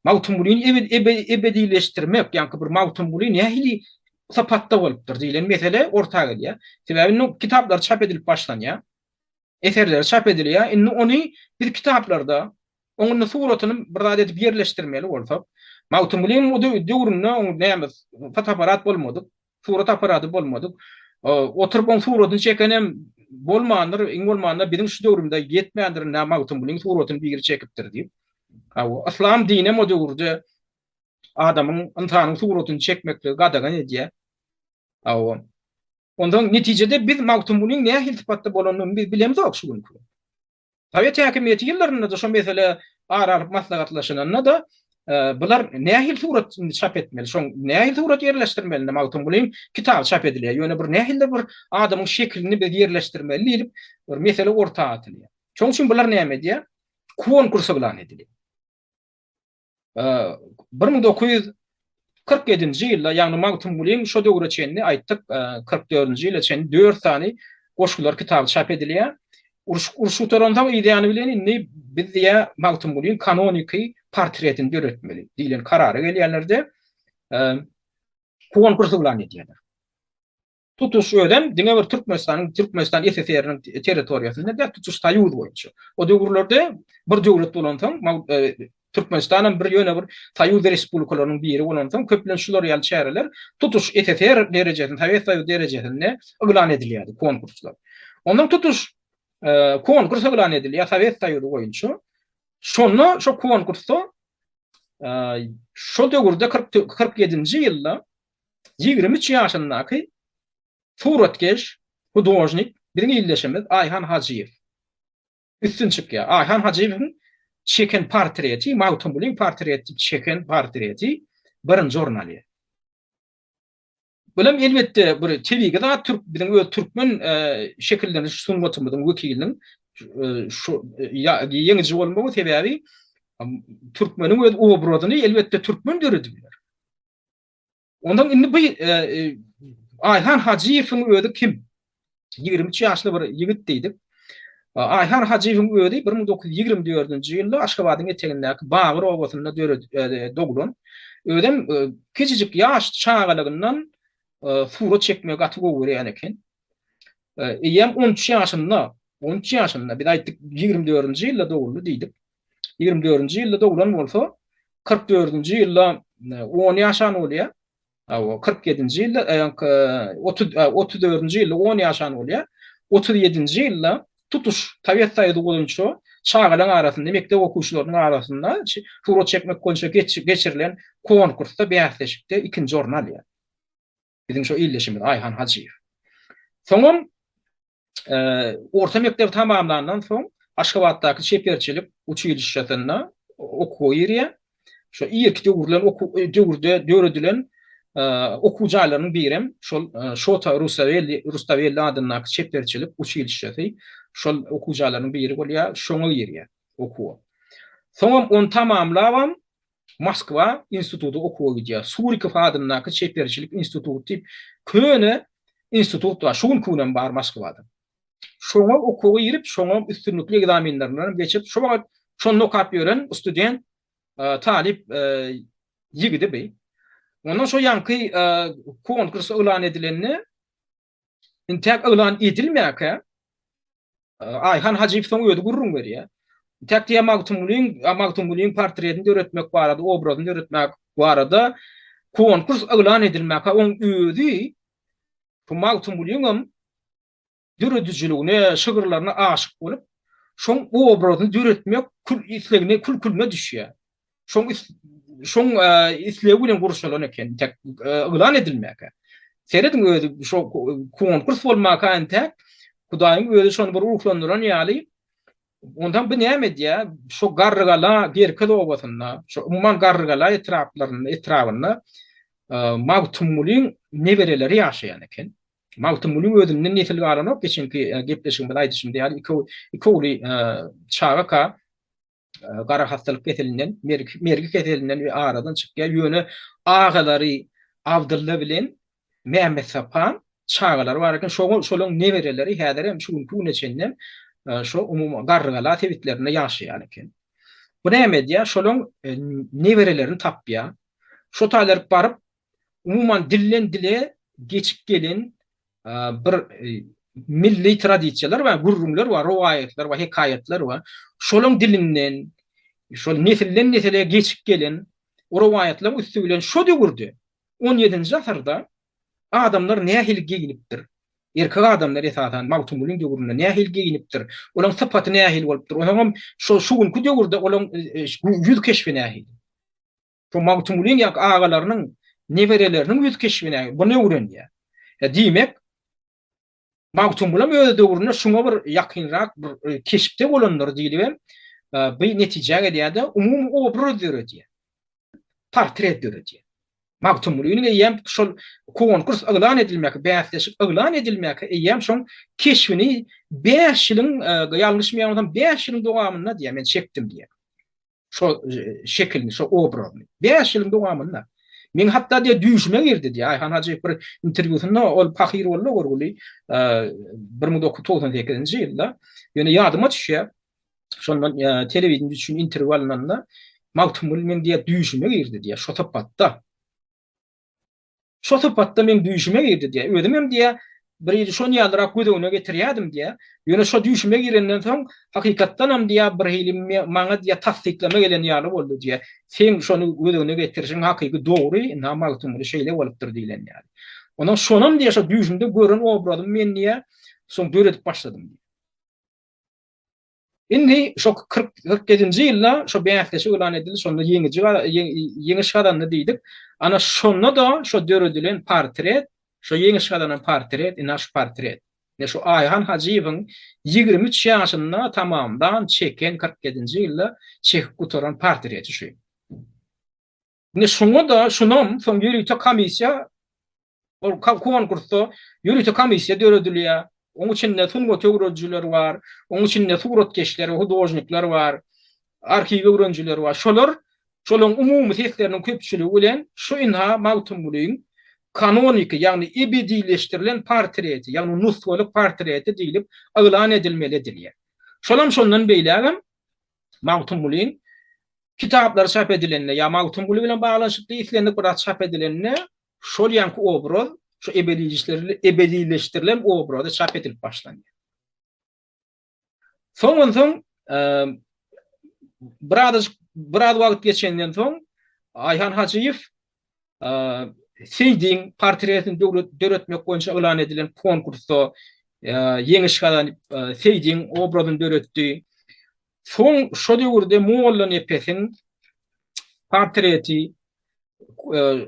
Magtymgulyny ebedileşdirmek, ýaňky bir Magtymguly nähili sypatda bolupdyr diýlen mesele orta gelýär. Sebäbi indi kitaplar çap edilip başlanýar. Eserleri çap edilýär. Indi ony biz kitaplarda oň indi suratyny bir zat edip ýerleşdirmeli bolsak, Magtymgulyň o döwründe oň näme fotoapparat bolmadyk, surat apparady bolmadyk. Oturyp oň suratyny çekenem bolmandyr, iň bolmanda biziň şu döwrümizde ýetmändir indi Magtymgulyň suratyny biri çekipdir diýip. Hawa, yslam dinem o döwürde adamyň, ynsanyň suratyny çekmekligi gadagan edýär. Hawa. Onsoň netijede biz Magtymgulyň nähili sypatda bolanyny biz bilemzok şu günki gün. Sowet häkimiýeti ýyllarynda-da şo mesele ara alyp maslahatlaşylanda-da bular nähili surat indi çap etmeli, şoň nähili surat ýerleşdirmeli indi Magtymgulyň kitaby çap edilýär, ýöne bir nähilidir bir adamyň şekilini biz ýerleşdirmeli diýlip bir mesele orta atylýar. Şoň üçin bular näme edýär? Konkurs yglan edilýär. 1947-nji ýylda, ýagny Magtymgulyň şo döwre çenli aýtdyk, 44-nji ýyla çenli dört sany goşgular kitaby çap edilýär. Uruş uruş gutaransoň yz ýany bilen indi biz diýýär Magtymgulyň kanoniki portretini döretmeli diýlen karara gelýärler-de, konkurs yglan edýärler. Tutuş özem diňe bir Türkmenistanyň, Türkmenistan SSR-niň territoriýasynda däl, tutuş Soýuz boýunça. O döwürlerde bir döwlet bolansoň, Türkmenistanam bir ýöne bir Soýuz respublikalarynyň biri bolansoň, köplenç şular ýaly çäreler tutuş SSR derejesinde, Sowet Soýuzy derejesinde yglan edilýärdi konkurslar. Ondan tutuş konkurs yglan edilýär Sowet Soýuzy boýunça. Şonda şo konkursda şo döwürde 47-nji ýylda 23 ýaşyndaky suratkeş, hudožnik, biziň ildeşimiz Aýhan Hajyýew üstün çykýar. Aýhan Hajyýewiň çeken portreti, Magtymgulyň portreti diýip çeken portreti birinji orun alýar. Bulam elbetde bir tebigy zat, türk biziň öz türkmen şekilleniş sungatymyzyň wekiliniň şu ýeňiji bolmagy sebäbi türkmeniň öz obrazyny elbetde türkmen döredip biler. Ondan indi bu Aýhan Hajyýewiň özi kim? 23 ýaşly bir ýigit diýdik. Aýhan Hajyýewiň özi 1924-nji ýylda Aşgabadyň etegindäki Bagyr obasynda doglan. Özem kiçijik ýaş çagalygyndan surat çekmegi gaty gowy görýän eken. Eýýäm 13 ýaşynda, 13 ýaşynda, biz aýtdyk 24-nji ýylda doguldy diýdik. 24-nji ýylda doglan bolsa, 44-nji ýylda 10 ýaşan bolýar. Hawa, 47-nji ýylda, 34-nji ýylda 10 ýaşan bolýar. 37-nji ýylda tutuş Sowet Soýuzy boýunça çagalaryň arasynda, mekdep okuwçylarynyň arasynda surat çekmek boýunça geçirilen konkursda, bäsleşikde ikinji orny alýar. Biziň şo ildeşimiz Aýhan Hajyýew. Soňam orta mekdebi tamamlandan soň Aşgabatdaky çeperçilik uçilişşesinde okuwa girýär. Şo irki döwürlen okuw döwürde döredilen okuw jaýlarynyň birem şol Şota Rustavelli Rustavelli adyndaky çeperçilik uçilişşesi şol okuw jaýlarynyň biri bolýar, şoňa girýär okuwa. Soňam ony tamamlabam Moskwa instituta okuwa gidýär. Surikow adyndaky çeperçilik instituty diýip köne institut bar. Şu günki günem bar Moskwada. Şoňa okuwa girip, şoňa üstünlikli ekzamenlerinden hem geçip, şu wagt şonda okap ýören student, talyp ýigidi bi. Ondan şo ýaňky konkurs yglan edilende, intäk yglan edilmäkä, Aýhan Hajyýew soň özi gürrüň berýär. Täk diýýär Magtymgulyň Magtymgulyň portretini döretmek barada, obrazyny döretmek barada konkurs yglan edilmäkä oň özi şu Magtymgulyňam döredijiligine, şygyrlaryna aşyk bolup, şoň obrazyny döretmek kül islegine kül-külüne düşýär. Şoň şoň islegi bilen gurşalan eken, tek yglan edilmäkä. Serediň özi şo konkurs bolmaka entäk Hudaýyň özi şony bir ruhlandyran ýaly Ondan bu näme edýär? Şo Garrygala, Gerkez obasynda, şo umuman Garrygala etraplarynda, etrabynda Magtymgulyň nebereleri ýaşaýan eken. Magtymgulyň özünden nesil galanok, geçenki gepleşigimizde aýdyşymyz ýaly iki iki ogly çagaka gara hassalyk keselinden, mergi keselinden we aradan çykýar. Ýöne agalary Abdylla bilen Mämmetsapa çagalary bar eken. Şoňa şolaryň nebereleri häzir hem şu günki güne çenli şo umuman Garrygala sebitlerinde ýaşaýan eken. Bu näme edýär? Şolaryň neberelerini tapýar. Şo taýlaryk baryp umuman dilden dile geçip gelen bir milli tradisiýalar bar, gürrüňler bar, rowaýatlar bar, hekaýatlar bar. Şolaryň dilinden, şol nesilden nesile geçip gelen o rowaýatlaryň üsti bilen şo döwürde, on ýedinji asyrda adamlar nähili geýnipdir? Erkek adamlar esasan Magtymgulyň döwründe nähili geýnipdir? Olaryň sypaty nähili bolupdyr? Onuňam şo şu günki döwürde olaryň ýüz keşbi nähili? Şu Magtymgulyň ýa agalarynyň nebereleriniň ýüz keşbi nähili? Buny öwrenýär. E, diýmek, Magtymgulam öz döwründe şuňa bir ýakynrak bir e, keşpde bolandyr diýlibem e, bir netijä gelýär-de, umumy obraz döredýär. Portret döredýär. Magtymgulynyň eýýäm şol konkurs yglan edilmäkä, bäsleşik yglan edilmäkä eýýäm şoň keşbini 5 ýylyň, e, ýalňyşmaýan bolsam 5 ýylyň dowamynda diýýär, men çekdim diýýär. Şo şekilini, şo obrazyny. 5 ýylyň dowamynda. Men hatda diýe düýşüme girdi diýe. Aýhan Hajyýew bir interwýusynda ol pahyr boldy görgüli 1998-nji ýylda. Ýöne ýadyma düşýär. Şondan telewideniýe üçin interwýu alynanda Magtymguly men diýe düýşüme girdi diýe şo sypatda. Şo sypatda meň düýşüme girdi diýýär. Özümem diýýär, bir hili şon ýalyrak göz öňüne getirýärdim diýýär. Ýöne şo düýşüme girenden soň, hakykatdanam diýýär, bir hili maňa diýýär, tassyklama gelen ýaly boldy diýýär. Seň şony göz öňüne getirişiň hakyky dogry, ynha Magtymguly şeýle bolupdyr diýlen ýaly. Ondan şonam diýýär, şo düýşümde gören obrazymy men diýýär, soň döredip başladym diýýär. Indi şo 47-nji ýylda şo bäsleşik yglan edildi, şonda ýeňiji ýeňiş gazandy diýdik. Ana şonda-da şo döredilen portret, şo ýeňiş gazanan portret, ine şu portret. Ine şu Aýhan Hajyýewiň 23 ýaşynda tamamdan çeken 47-nji ýylda çekip gutaran portreti şu. Indi şoňa-da, şunam soň ýörite komissiýa Ol konkursda ýörite komissiýa döredilýär. Oň içinde sungat öwrenijiler bar, oň içinde suratkeşler we hudožnikler bar, arhiw öwrenijiler bar. Şolar şolaryň umumy sesleriniň köpçüligi bilen şu ynha Magtymgulyň kanoniki, ýagny ebedileşdirilen portreti, ýagny nusgalyk portreti diýlip yglan edilmeli edilýär. Şolam şondan beýlägem Magtymgulyň kitaplary çap edilende ýa Magtymguly bilen baglanyşykly islendik bir zat çap edilende şol ýaňky obraz, şu ebedileşdirilen obrazy çap edilip başlanýar. Soň onsoň birazajyk biraz wagt geçenden soň Aýhan Hajyýew Seýdiň portretini döretmek boýunça yglan edilen konkursda ýeňiş gazanyp, Seýdiň obrazyny döretdi. Soň şo döwürde Mollanepesiň portreti,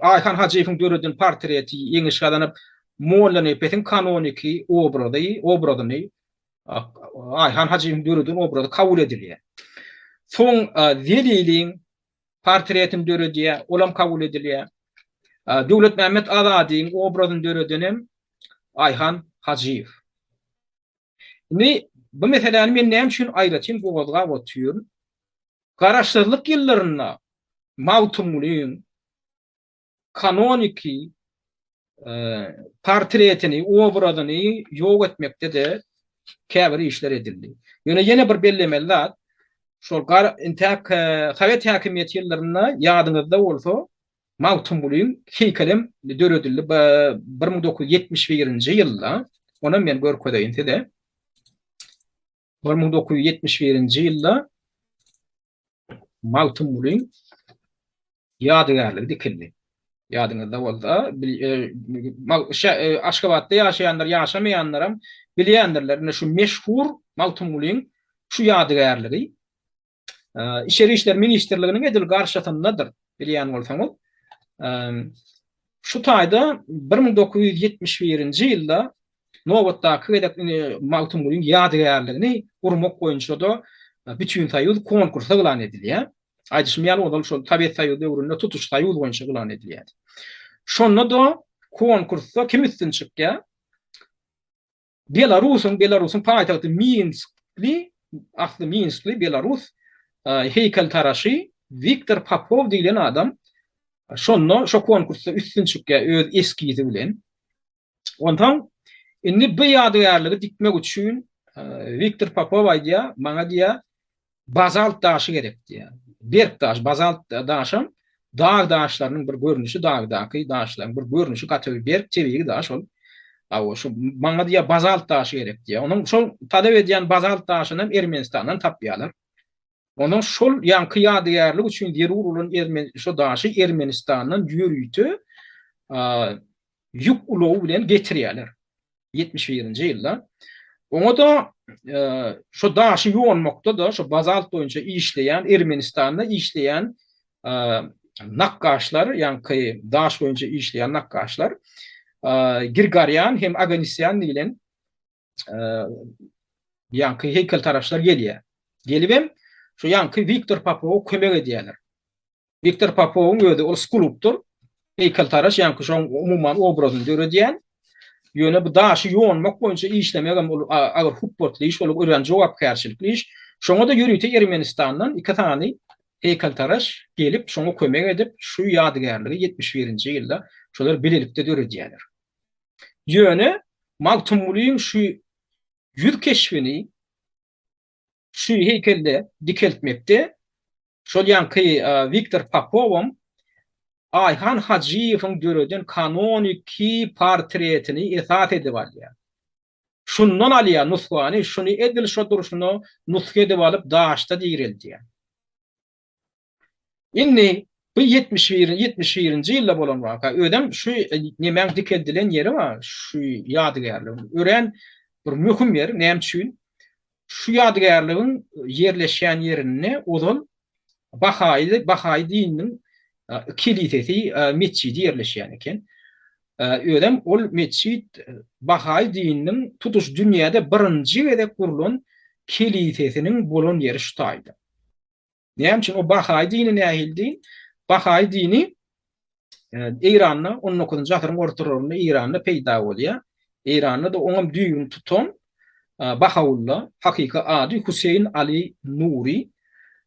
Aýhan Hajyýewiň döreden portreti ýeňiş gazanyp, Mollanepesiň kanoniki obrazy, obrazyny Aýhan Hajyýewiň döreden obrazy kabul edilýär. Soň Zeliliň portretini döredýär, olam kabul edilýär. Döwletmämmet Azadyň obrazyny döredenem Aýhan Hajyýew. Indi bu meseläni men näme üçin aýratyn gozgap otyryn? Garaşsyzlyk ýyllarynda Magtymgulyň kanoniki portretini, obrazyny ýok etmekde-de käbir işler edildi. Ýöne ýene bir bellemeli zat, şol gar intäk sowet häkimiýeti ýyllarynda ýadyňyzda bolsa, Magtymgulyň heýkelem döredildi 1971-nji ýylda. Onam men görkezeýin size. 1971-nji ýylda Magtymgulyň ýadygärligi dikildi. Ýadyňyzda bolsa, Aşgabatda ýaşaýanlar, ýaşamaýanlaram bilýändirler. Ine şu meşhur Magtymgulyň şu ýadygärligi Içeri işler ministrliginiň edil garşysyndadyr, bilýän bolsaňyz. Şu taýda 1971-nji ýylda nobatdaky gezek Magtymgulyň ýadygärligini gurmak boýunça-da bütinsoýuz konkurs yglan edilýär. Aýdyşym ýaly, ozal şol Sowet Soýuzy döwründe tutuş Soýuz boýunça yglan edilýärdi. Şonda-da konkursda kim üstün çykýar? Belarusyň, Belarusyň paýtagty Minskli, asly Minskli, belarus heýkeltaraşy Wiktor Popow diýlen adam şonda şo konkursda üstün çykýar öz eskizi bilen. Onsoň indi bu ýadygärligi dikmek üçin Wiktor Popow aýdýar, maňa diýýär, Bazalt daşy gerek diýýär. Berk daş, bazalt daşam dag daşlarynyň bir görnüşi, dagdaky daşlaryň bir görnüşi, gaty bir berk tebigy daş ol. Hawa, şu maňa diýýär bazalt daşy gerek diýýär. Onuň şol talap edýän bazalt daşynam Ermenistandan tapýarlar. Onuň şol ýaňky ýadygärlik üçin zerur bolan ermen şo daşy Ermenistandan ýörite ýük ulagy bilen getirýärler. 71-nji ýylda. Oňa-da şo daşy ýonmakda-da şo bazalt boýunça işleýän Ermenistanda işleýän nakgaşlar, ýaňky daş boýunça işleýän nakgaşlar Girgarýan hem Aganisýan diýlen ýaňky heýkeltaraşlar gelýär. Gelibem şo ýaňky Wiktor Popowa kömek edýärler. Wiktor Popowyň özi ol skulptor, heýkeltaraş, ýaňky şoň umuman obrazyny döredýän. Ýöne bu daşy ýonmak boýunça işlemegem ol agyr hupbatly iş, ol örän jogapkärçilikli iş. Şoňa-da ýörite Ermenistandan iki sany heýkeltaraş gelip, şoňa kömek edip, şu ýadygärligi 71-nji ýylda şolar bilelikde döredýärler. Ýöne Magtymgulyň şu ýüz keşbini şu heýkelde dikeltmekde şol ýaňky Wiktor Popowam Aýhan Hajyýewiň döreden kanoniki portretini esas edip alýar. Şundan alýar nusgany, şuny edil şo durşuna nusga edip alyp daşda direldýär. Indi bu 71 71-nji ýylda bolan waka. Özem şu nemäň dikeldilen ýeri bar, şu ýadygärligiň. Örän bir möhüm ýer. Näme üçin? Şu ýadygärligiň ýerleşýän ýerinde ozal Bahaýy, Bahaýy dininiň kelisesi, metjidi ýerleşýän eken. Özem ol metjit Bahaýy dininiň tutuş dünýäde birinji gezek gurlan kelisesiniň bolan ýeri şu taýda. Näme üçin o Bahaý dini nähili din? Bahaý dini Eýranda 19-njy asyryň ortalarynda Eýranda peýda bolýar. Eýranda-da oňam düýbüni tutan Bahaulla, hakyky ady Huseýn Ali Nuri,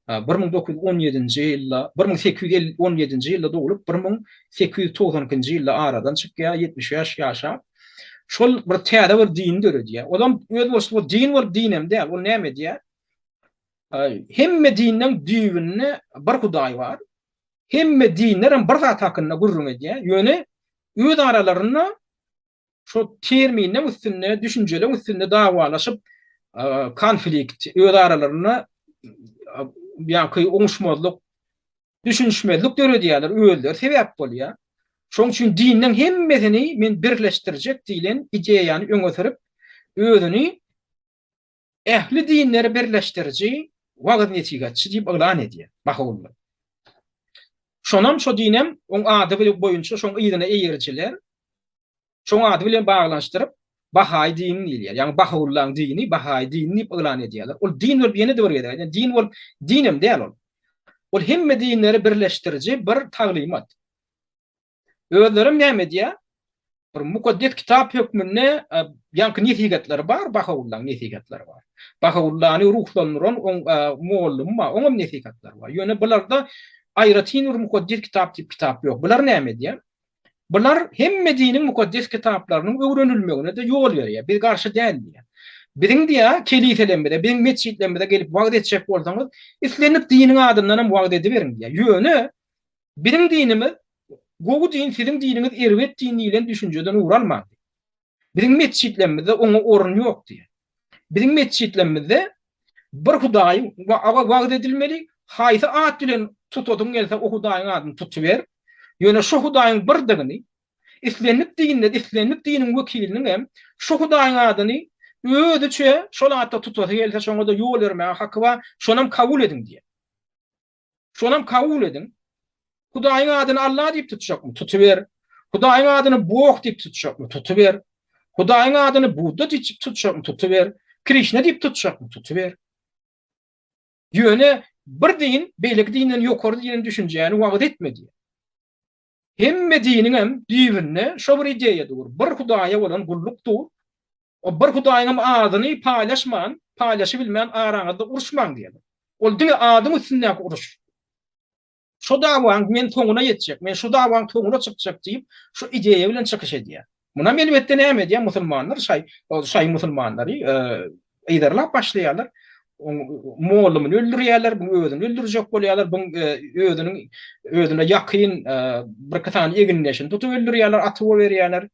1917-nji ýylda, 1817-nji ýylda doglup, 1892-nji ýylda aradan çykýar, 75 ýaşap. Şol bir täze bir din döredýär. Olam özboluşly bir din bolup dinem däl. Ol näme edýär? Hemme dinleň düýbünde bir Hudaý bar. Hemme dinler hem bir zat hakynda gürrüň edýär. Ýöne öz aralarynda şo terminleň üstünde, düşünjeleň üstünde dawalaşyp, konflikt, öz aralarynda ýaňky oňuşmazlyk, düşünişmezlik döredýärler, özleri sebäp bolýar. Şonuň üçin dinleň hemmesini men birleşdirjek diýlen ideýany öňe sürüp, özüni ähli dinleri birleşdiriji wagyz-nesihatçy diýip yglan edýär Bahaulla. Şonam şo dinem oň ady boýunça şoň yzyna eýerijiler şoň ady bilen baglanyşdyryp Bahaý dini diýilýär. Ýagny Bahaullaň dini Bahaý dini diýip yglan edýärler. Ol din bolup ýene-de bir gezek aýdýan, din bolup dinem däl ol. Ol hemme dinleri birleşdiriji bir taglymat. Özlerem näme edýär? Bir mukaddes kitap hökmünde ýaňky nesihatlary bar, Bahaullaň nesihatlary bar. Bahaullany ruhlandyran oň mollumy bar, oňam nesihatlary bar. Ýöne bularda aýratyn bir mukaddes kitap diýip kitap ýok. Bular näme edýär? Bular hemme diniň mukaddes kitaplarynyň öwrenilmegine-de ýol berýär. Biz garşy däl diýýär. Biziň diýýär, keliselerimize, biziň metjitlerimize gelip wagyz etjek bolsaňyz, islendik diniň adyndanam wagyz ediberiň diýýär. Ýöne Biziň dinimiz gowy din, siziň diniňiz erbet din diýlen düşünjeden ugur almaň diýýär. Biziň metjitlerimizde oňa orun ýok diýýär. Biziň metjitlerimizde bir Hudaýyň wagyz edilmeli, haýsy at bilen tutasyň gelse o Hudaýyň adyny tutuber. Ýöne şo Hudaýyň birdigini, islendik dinde, islendik diniň wekiliniň hem şo Hudaýyň adyny özüçe şol atda tutasy gelse şoňa-da ýol bermäge haky bar, şonam kabul ediň diýýär. Şonam kabul ediň. Hudaýyň adyny Alla diýip tutjakmy? Tutuber. Hudaýyň adyny Bog diýip tutjakmy? Tutuber. Hudaýyň adyny Budda diýip tutjakmy? Tutuber. Krişna diýip tutjakmy? Tutuber. Ýöne bir din beýleki dinden ýokary diýen düşünjäni wagyz etme diýýär. Hemme diniňem düýbünde şo bir ideýa dur. Bir Hudaýa bolan gulluk dur. O bir Hudaýyňam adyny paýlaşman, paýlaşybilmän araňyzda uruşmaň diýýärler. Ol diňe adyň üstündäki uruş. Şo dawaň men soňuna ýetjek, men şu dawaň soňuna çykjak diýip, şu ideýa bilen çykyş edýär. Munam elbetde näme edýär musulmanlar, şaý, şaýy musulmanlary yzarlap başlaýarlar. Oň mollumyny öldürýärler, buň özüni öldürjek bolýarlar, buň özüniň özüne ýakyn birki sany egindeşini tutup öldürýärler, atyp berýärler.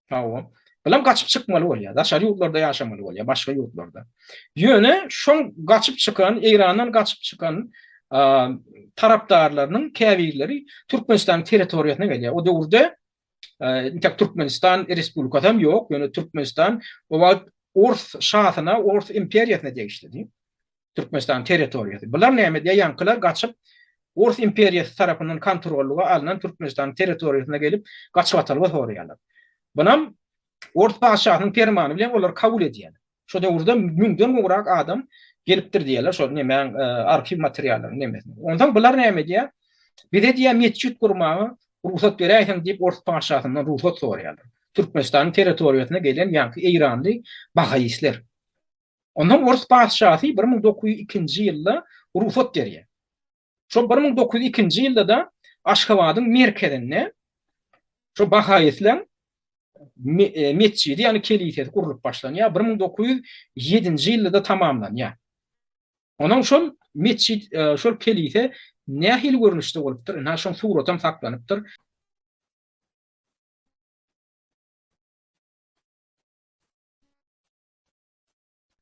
Hawa. Bulam gaçyp çykmaly bolýar. Daşary ýurtlarda ýaşamaly bolýar, başga ýurtlarda. Ýöne şoň gaçyp çykan, Eýrandan gaçyp çykan tarapdarlarynyň käbirleri Türkmenistanyň territoriýasyna gelýär. O döwürde intek Türkmenistan Respublikasy hem ýok, ýöne Türkmenistan o wagt Ors şasyna, Ors imperiýasyna degişlidi. Türkmenistanyň territoriýasy. Bular näme edýär? Ýaňkylar gaçyp Ors imperiýasy tarapyndan kontrollyga alnan Türkmenistanyň territoriýasyna gelip gaçybatalga soraýarlar. Bunam Ors patyşasynyň permany bilen olary kabul edýärler. Şo döwürde müňden gowrak adam gelipdir diýýärler şol nemäň arhiw materiallaryň nemesine. Onsoň bular näme edýär? Bize diýýär metjit gurmaga rugsat beräýseň diýip ors patyşasyndan rugsat soraýarlar. Türkmenistanyň territoriýasyna gelen ýaňky eýranly bahaisler. Onsoň ors patyşasy 1902-nji ýylda rugsat berýär. Şol 1902-nji ýylda-da Aşgabadyň merkezinde şo bahaisleň metjidi, ýagny kelisesi gurlup başlanýar. 1907-nji ýylda-da tamamlanýar. Onuň şol metjit, şol kelise nähili görnüşde bolupdyr? Ynha, şoň suratam saklanypdyr.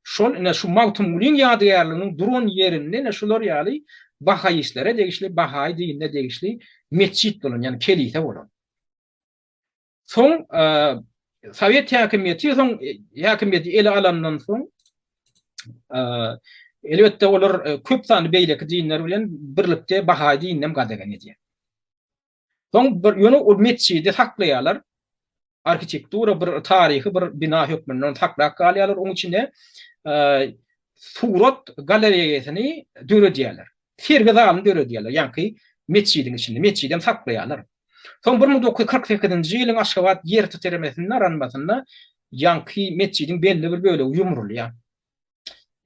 Şol ine şu Magtymgulyň ýadygärliginiň duran ýerinde ine şular ýaly bahaistlere degişli, bahaý dinine degişli metjit bolan, ýagny kelise bolan. Soň sowet häkimiýeti soň häkimiýeti ele alandan soň elbetde olar köp sanly beýleki dinler bilen birlikde bahaý dinini hem gadagan edýär. Soň bir ýöne ol metjidi saklaýarlar. Arhitektura bir taryhy bir bina hökmünde ony saklap galýarlar. Onuň içinde surat galereýasyny döredýärler. Sergi zalyny döredýärler, ýaňky metjidiň içinde. Metjidem saklaýarlar. Soň 1948-nji ýylyň Aşgabat ýer titremesinde aranmasynda ýaňky metjidiň belli bir bölegi ýumrulýar.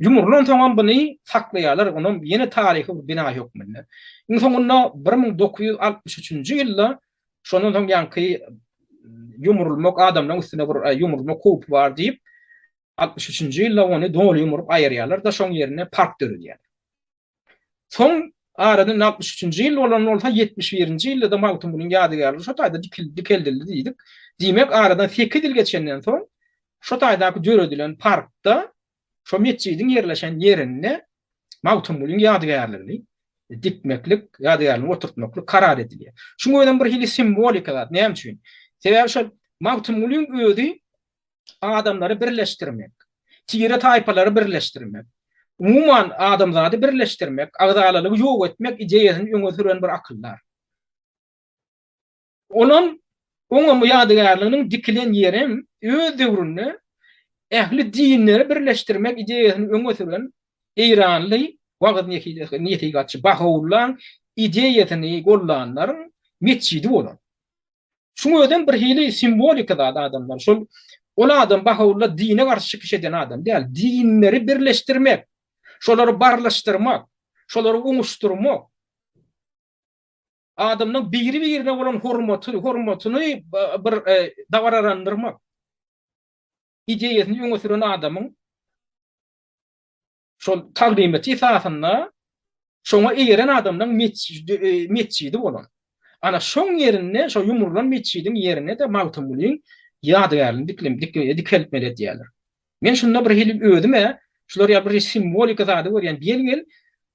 Ýumrulan soňam buny saklaýarlar, onam ýene taryhy bir bina hökmünde. Iň soňunda 1963-nji ýylda şondan soň ýaňky ýumrulmak adamlaryň üstüne bir ýumrulmak howpy bar diýip, 63-nji ýylda ony doly ýumrup aýyrýarlar-da, şoň ýerine park döredýärler. Soň aradan 63-nji ýyl bolan bolsa, 71-nji ýylda-da Magtymgulyň ýadygärligi şo taýda dikeldildi diýdik. Diýmek, aradan sekiz ýyl geçenden soň, şo taýdaky döredilen parkda, şo metjidiň ýerleşen ýerinde Magtymgulyň ýadygärligini dikmeklik, ýadygärligini oturtmaklyk karar edilýär. Şuň özem bir hili simwolika zat. Näme üçin? Sebäbi şol Magtymgulyň özi adamlary birleşdirmek, tire-taýpalary birleşdirmek, umuman adamzady birleşdirmek, agzalalygy ýok etmek ideýasyny öňe süren bir akyldar. Olam oňam ýadygärliginiň dikilen ýerem öz döwründe ähli dinleri birleşdirmek ideýasyny öňe süren eýranly wagyz-nesihatçy Bahaullaň ideýasyny gollanlaryň metjidi bolan. Şuň özem bir hili simwolika zat adamlar. Şol ol adam Bahaulla dine garşy çykyş eden adam däl. Dinleri birleşdirmek, şolary barlyşdyrmak, şolary oňuşdyrmak, adamlaryň biri-birine bolan hormaty, hormatyny bir dabaralandyrmak ideýasyny öňe süren adamyň şol taglymaty esasynda şoňa eýeren adamlaryň metjidi bolan. Ana şoň ýerinde, şo ýumrulan metjidiň ýerinde-de Magtymgulyň ýadygärligini dikeltmeli edýärler. Men şunda bir hili özüm-ä şular ýaly bir simwolika zady görýän. Gel-gel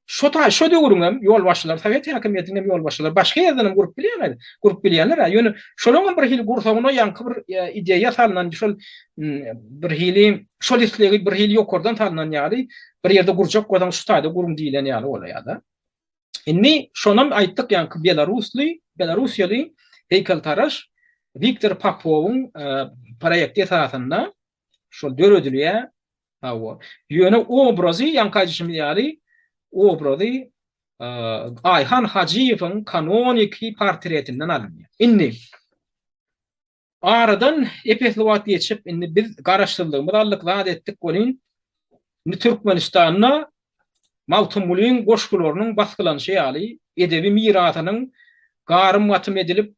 şo taý şo döwrüňem ýolbaşçylary, sowet häkimiýetiniň hem ýolbaşçylary başga ýerden hem gurup bilýärler, gurup bilýärler-ä. Ýöne şolaň hem bir hili gursagyna ýaňky bir ideýa salnan şol bir hili şol islegi bir hili ýokardan salnan ýaly bir ýerde gurjak bolsaň şu taýda guruň diýlen ýaly bolýar-da. Indi şonam aýtdyk ýaňky belarusly, belarussiýaly heýkeltaraş Wiktor Popowyň proýekti esasynda Şol döredilýär. Hawa. Ýöne obrazy, ýaňky aýdyşymyz ýaly, obrazy Aýhan Hajyýewiň kanoniki portretinden alynýar. Indi aradan ep-esli wagt geçip, indi biz garaşsyzlygymyzy aldyk, zat etdik welin, indi Türkmenistanda Magtymgulyň goşgularynyň basgylanyşy ýaly, edebi mirasynyň garym-gatym edilip,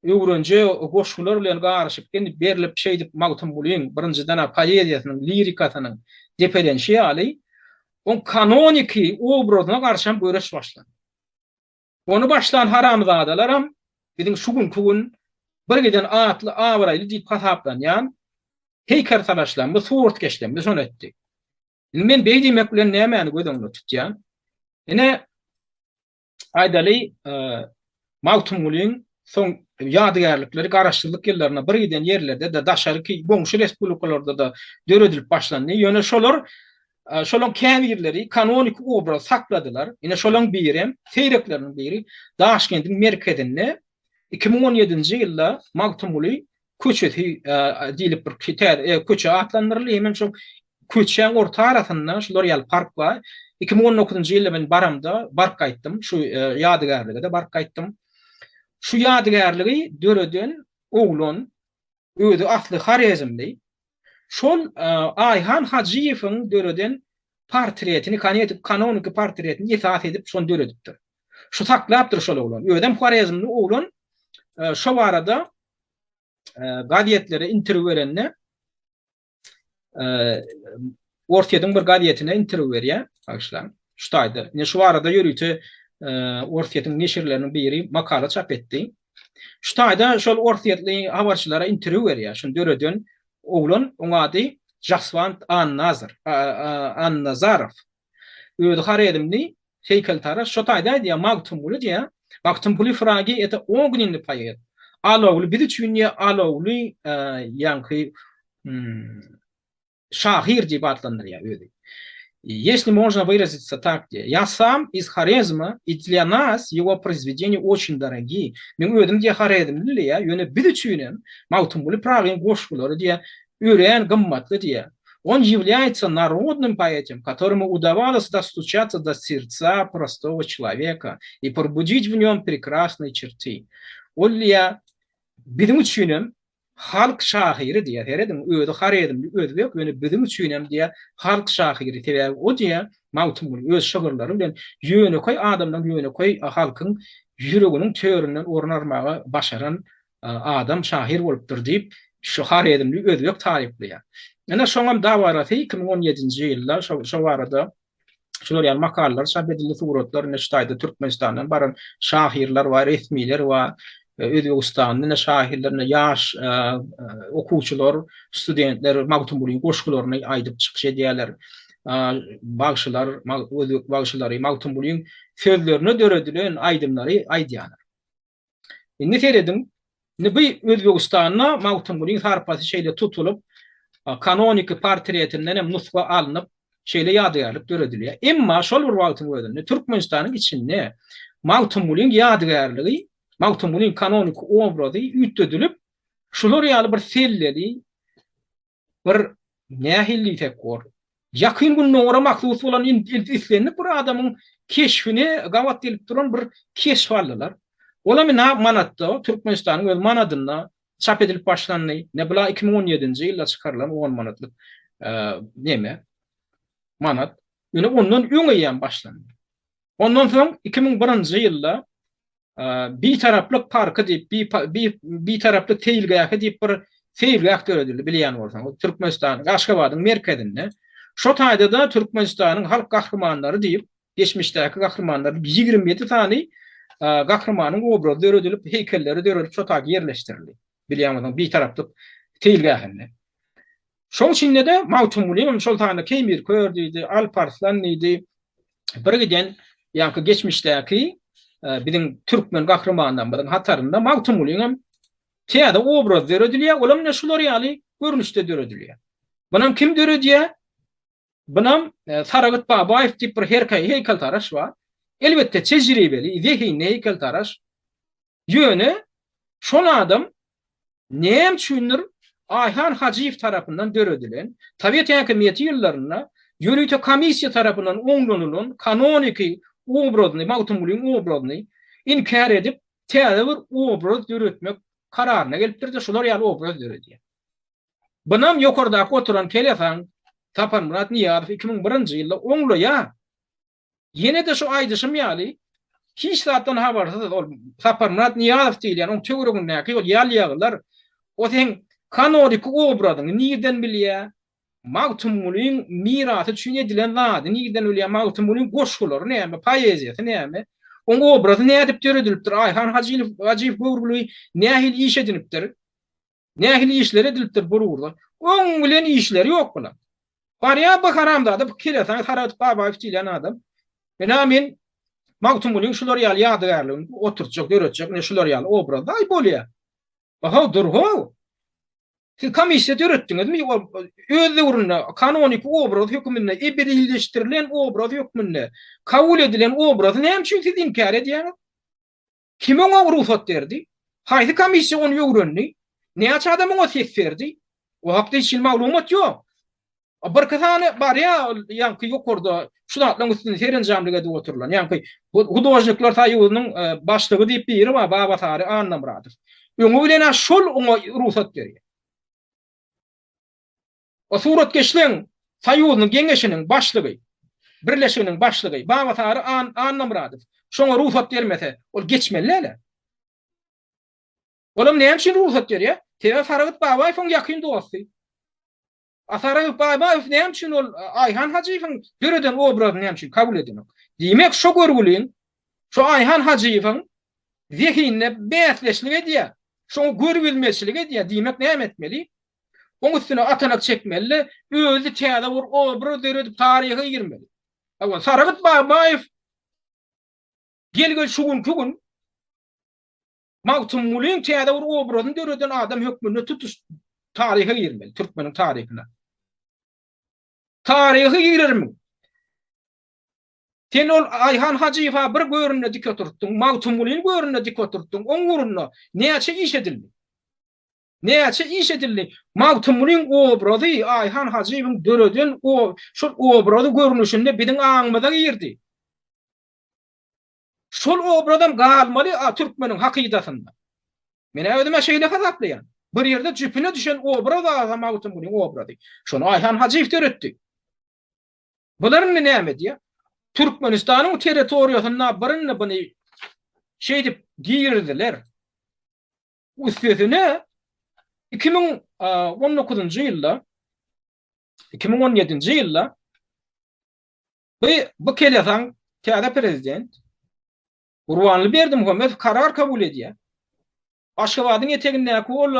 öwrenje goşgular bilen garyşyp indi berlip şeýdip Magtymgulyň birinjiden-ä poeziýasynyň, lirikasynyň depelenişi ýaly, oň kanoniki obrazyna garşam göreş başlandy. Ony başlan haramzadalaram biziň şu günki gün birgiden atly-abraýly diýip hasaplanýan heýkeltaraşlarymyz, suratkeşlerimiz şony etdi. Indi men beý diýmek bilen nämäni göz öňünde tutýan? Ine, aýdaly, Magtymgulyň soň ýadygärlikleri garaşsyzlyk ýyllarynda bir giden ýerlerde-de, daşarky goňşy respublikalarda-da döredilip başlandy. Ýöne şolar, şolaň käbirleri kanoniki obrazy sakladylar. Ine, şolaň birem, seýrekleriniň biri Daşkendiň merkezinde 2017-nji ýylda Magtymguly köçesi diýlip bir täze köçe atlandyryldy. Hemem şol köçäň orta arasynda şular ýaly park bar. 2019-njy ýylda men baramda baryp gaýtdym. Şu ýadygärlige-de baryp gaýtdym. Şu ýadygärligi döreden oglan özi asly horezmli. Şol Aýhan Hajyýewiň döreden portretini, kanoniki portretini esas edip şony döredipdir. Şu saklapdyr şol oglan. Özem horezmli oglan şo barada gazetlere interwýu berende Orsýetiň bir gazetine interwýu berýär, bagyşlaň. Şu taýda. Ine şu barada ýörite Orsýetiň neşirleriniň biri makala çap etdi. Şu taýda şol orsýetli habarçylara interwýu berýär. Şuny döreden oglan, oň ady Jaswant Annazar, Annazarow. Özi horezmli heýkeltaraş. Şo taýda aýdýar, Magtymguly diýýär. Magtymguly Fragi это ognenny poet. Alawly biz üçin diýýär, alawly ýaňky şahyr diýip atlandyrýar özi. Если можно выразиться так diýýär. Я сам из Хорезма и для нас его произведения очень дорогие. Men özüm diýýär horezmli diýýär, ýöne biz üçin hem Magtymguly Pragyň goşgulary diýýär örän gymmatly diýýär. On ýewlýaýtsa narodnym poetem, kotorymu udawalys dostuçatsa do serdtsa prostogo çloweka i porbudit w nýom prekrasnyý çerty. Ol diýýär, biziň üçinem halk şahyry diýýär, serediň, özi horezmli özbek, ýöne biziň üçinem diýýär, halk şahyry, sebäbi o diýýär, Magtymguly öz şygyrlary bilen ýönekeý adamlaryň, ýönekeý halkyň ýüreginiň töründen orun almaga başaran adam şahyr bolupdyr diýip, şu horezmli özbek taryplaýar. Ine, şoňam dabarasy 2017-nji ýylda şo barada. Şular ýaly makalalar çap edildi, suratlar ine şu taýda Türkmenistandan baran şahyrlar bar, resmiler bar, Özbegistandan ine şahyrlar, ine ýaş okuwçylar, studentler Magtymgulyň goşgularyny aýdyp çykyş edýärler. Bagşylar, özbek bagşylary Magtymgulyň sözlerine döredilen aýdymlary aýdýarlar. Indi serediň, indi bu Özbegistanda Magtymgulyň sarpasy şeýle tutulyp, kanoniki portretinden hem nusga alnyp, şeýle ýadygärlik döredilýär. Emma şol bir wagtyň özünde Türkmenistanyň içinde Magtymgulyň ýadygärligi, Magtymgulyň kanoniki obrazy üýtgedilip, şular ýaly bir selleli, bir nähili diýsek bor, Ýakyn Gündogara mahsus bolan islendik bir adamyň keşbine gabat gelip duran bir keşp aldylar. Olam ine manatda, Türkmenistanyň öz manadynda çap edilip başlandy. Ine bula 2017-nji ýylda çykarylan on manatlyk neme, manat. Ine ondan öň eýýäm başlandy. Ondan soň 2001-nji ýylda Bitaraplyk parky diýip, Bitaraplyk seýilgähi diýip bir seýilgäh döredildi, bilýän bolsaňyz, Türkmenistanyň, Aşgabadyň merkezinde. Şo taýda-da Türkmenistanyň halk gahrymanlary diýip, geçmişdäki gahrymanlar diýip 27 sany gahrymanyň obrazy döredilip, heýkelleri döredilip şo taýda ýerleşdirildi. Bilýän bolsaň, Bitaraplyk seýilgähinde. Şoň içinde-de Magtymgulyňam şol sanda Keýmir kör diýdi, Alp Arslan diýdi. Bir giden ýaňky geçmişdäki biziň türkmen gahrymanlarymyzyň hatarynda Magtymgulyňam täze obrazy döredilýär. Olam ine şular ýaly görnüşde döredilýär. Bunam kim döredýär? Bunam Saragyt Babaýew diýip bir heýkeltaraş bar. Elbetde tejribeli, zehinli heýkeltaraş. Ýöne şol adam näme üçindir Aýhan Hajyýew tarapyndan döredilen, sowet häkimiýeti ýyllarynda ýörite komissiýa tarapyndan oňlanylan kanoniki obrazyny, Magtymgulyň obrazyny inkär edip, täze bir obraz döretmek kararyna gelipdir-de, şular ýaly obraz döredýär. Bunam ýokardaky oturan kelesaň Saparmyrat Nyýazow 2001-nji ýylda oňlaýar. Ýene-de şu aýdyşym ýaly, hiç zatdan habarsyz ol Saparmyrat Nyýazow diýilýän oň töweregindäki ol ýal-ýagylar, o seň kanoniki obrazyňy nirden bilýär, Magtymgulyň mirasy üçin edilen zady nirden bilýär, Magtymgulyň goşgulary näme, poeziýasy näme, oň obrazy nädip döredilipdir, Aýhan Hajylow Hajyýew görgüli nähili iş edinipdir. Nähili işler edilipdir bu ugurda? Oň bilen işleri ýok bular. Barýar bu haramzada bu kelesaň Saragt Babaýew diýilýän adam. Ine men Magtymgulyň şular ýaly ýadygärligini oturtjak, döretjek, ine şular ýaly obrazda aý bolýar. How dur how. Siz komissiýa döretdiňizmi? Öz döwründe kanoniki obraz hökmünde ebedileşdirilen obraz hökmünde kabul edilen obrazy näme üçin siz inkär edýäňiz? Kim oňa rugsat berdi? Haýsy komissiýa ony öwrendi? Näçe adam oňa ses berdi? O hakda hiç hili maglumat ýok. Birki sany barýa ol ýaňky ýokarda şu zatlaryň üstünde serenjamlyk edip oturylan. Ýaňky Hudožnikler soýuzynyň başlygy diýip biri bar, Babasary Annamyradow. Öňi bilen-ä şol oňa rugsat berýär. O suratkeşleň soýuzynyň geňeşiniň başlygy, birleşiginiň başlygy Babasary Annamyradow şoňa rugsat bermese, ol geçmeli däl-ä. Olam näme üçin rugsat berýär? Sebäbi Sargyt Babaýewiň ýakyn dosty. A Sargyt Babaýew näme üçin ol Aýhan Hajyýewiň döreden obrazyny näme üçin kabul edenok? Diýmek, şo görgüliň, şo Aýhan Hajyýewiň zehinine bäsdeşlik edýär. Şoňa görübilmezçilik edýär. Diýmek, näme etmeli? Oň üstüne atanak çekmeli-de, özi täze bir obraz döredip taryha girmeli. Hawa, Sargyt Babaýew gel-gel şu günki gün Magtymgulyň täze bir obrazyny döreden adam hökmünde tutuş taryha girmeli, türkmeniň taryhyna. Taryha girermiň? Sen ol Aýhan Hajyýewa bir göründe dik oturtdyň, Magtymgulyny göründe dik oturtdyň, oň ugrunda näçe iş edildi? Näçe iş edildi. Magtymgulyň obrazy Aýhan Hajyýewiň döreden o şol obrazy görnüşinde biziň aňymyza girdi. Şol obrazam galmaly a türkmeniň hakydasynda. Men-ä özüm-ä şeýle hasaplaýan. Bir ýerde jüpüne düşen obraz a Magtymgulyň obrazy. Şony Aýhan Hajyýew döretdi. Bular indi näme edýär? Türkmenistanyň territoriýasynda birini buny şeýdip girizdiler. Üstesine 2019-njy ýylda 2017-nji ýylda. Bu bu kelesaň täze prezident Gurbanly Berdimuhamedow karar kabul edýär. Aşgabadyň etegindäki ol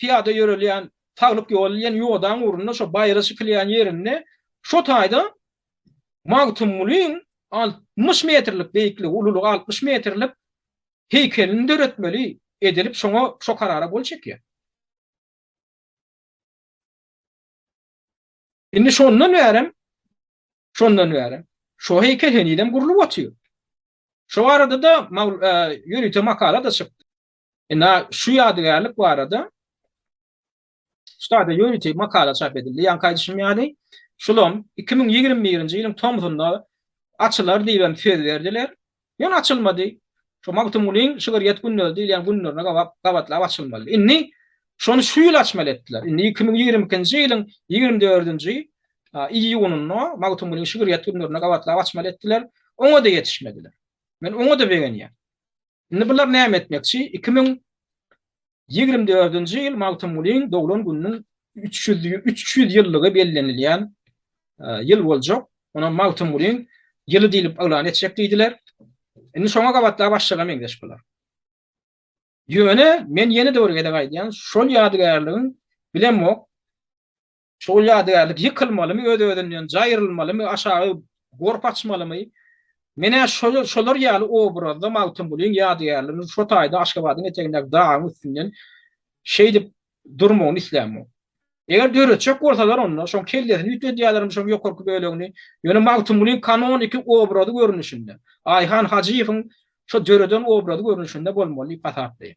pyýada ýörelýän Saglyk ýoly diýen ýodaň ugrunda şo baýra çykylýan ýerinde şo taýda Magtymgulyň 60 metrlik beýikligi, ululygy 60 metrlik heýkelini döretmeli edilip şoňa şo karara gol çekýär. Indi şondan bärem şondan bärem şo heýkel henizem gurlup otyr. Şo barada-da ýörite makala-da çykdy. Indi şu ýadygärlik barada şu taýda ýörite makala çap edildi. Ýaňky aýdyşym ýaly, şulam 2021-nji ýylyň tomsunda açylar diýibem söz berdiler. Ýöne açylmady. Şo Magtymgulyň şygyrýet günleri diýilýän günlerine gabatlap açylmalydy. Indi şony şu ýyl açmaly etdiler. Indi 2022-nji ýylyň 24-nji iýunynda Magtymgulyň şygyrýet günlerine gabatlap açmaly etdiler. Oňa-da ýetişmediler. Men oňa-da begenýän. Indi bular näme etmekçi? 2024-nji ýyl Magtymgulyň doglan gününiň 300 300 ýyllygy bellenilýän ýyl boljak. Onam Magtymgulyň ýyly diýlip yglan etjek diýdiler. Indi şoňa gabatlap açjaga meňzeş bular. Ýöne men ýene-de bir gezek aýdýan, şol ýadygärligiň bilemok, Şol ýadygärlik ýykylmalymy, öz-özünden jaýrylmalymy, aşagy gorp açmalymy? Men-ä şolar ýaly obrazda Magtymgulyň ýadygärliginiň şo taýda Aşgabadyň etegindäki dagyň üstünden şeýdip durmagyny islämok. Eger döretjek bolsalar onda şoň kellesini üýtgedýärlermi şoň ýokarky bölegini, ýöne Magtymgulyň kanoniki obrazy görnüşinde, Aýhan Hajyýewiň şo döreden obrazy görnüşinde bolmaly diýip hasaplaýan.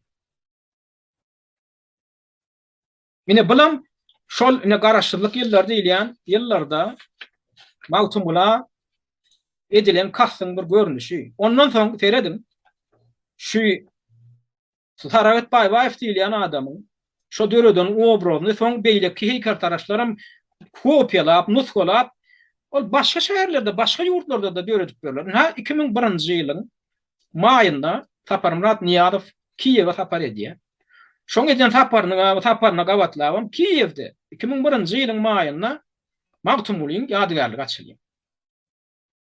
Ine bulam şol ine garaşsyzlyk ýyllary diýilýän ýyllarda Magtymgula edilen kastyň bir görnüşi. Ondan soň serediň şu Saragt Baýbaýew diýilýän adamyň şo döreden obrazyny soň beýleki heýkeltaraşlaram kopiýalap, nusgalap ol başga şäherlerde, başga ýurtlarda-da döredip ýörler. Ynha 2001-nji ýylyň maýynda Saparmyrat Nyýazow Kiýewe sapar edýär. Şoň eden saparynyň saparyna gabatlabam Kiýewde 2001-nji ýylyň maýynda Magtymgulyň ýadygärligi açylýar.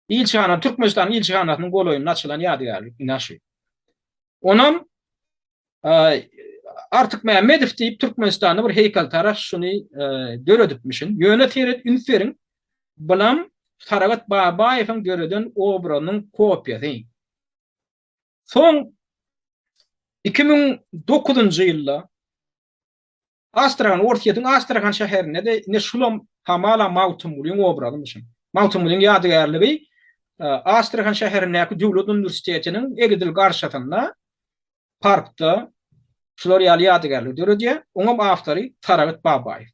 Ilçihana Türkmenistanyň ilçihanasynyň golaýynda açylan ýadygärlik ine şu. Onam Artyk Mämmedow diýip Türkmenistanda bir heýkeltaraş şuny döredipmişin. Ýöne seret üns beriň, bulam Saragat Babaýewiň döreden obrazynyň kopiýasy. Soň 2009-njy ýylda Astrahan, Orsýetiň Astrahan şäherinde-de ine şulam hamala Magtymgulyň obrazymyşyn. Magtymgulyň ýadygärligi Astrahan şäherindäki döwlet uniwersitetiniň edil garşysynda parkda şular ýaly ýadygärlik döredýär. Oňam awtory Saragyt Babaýew.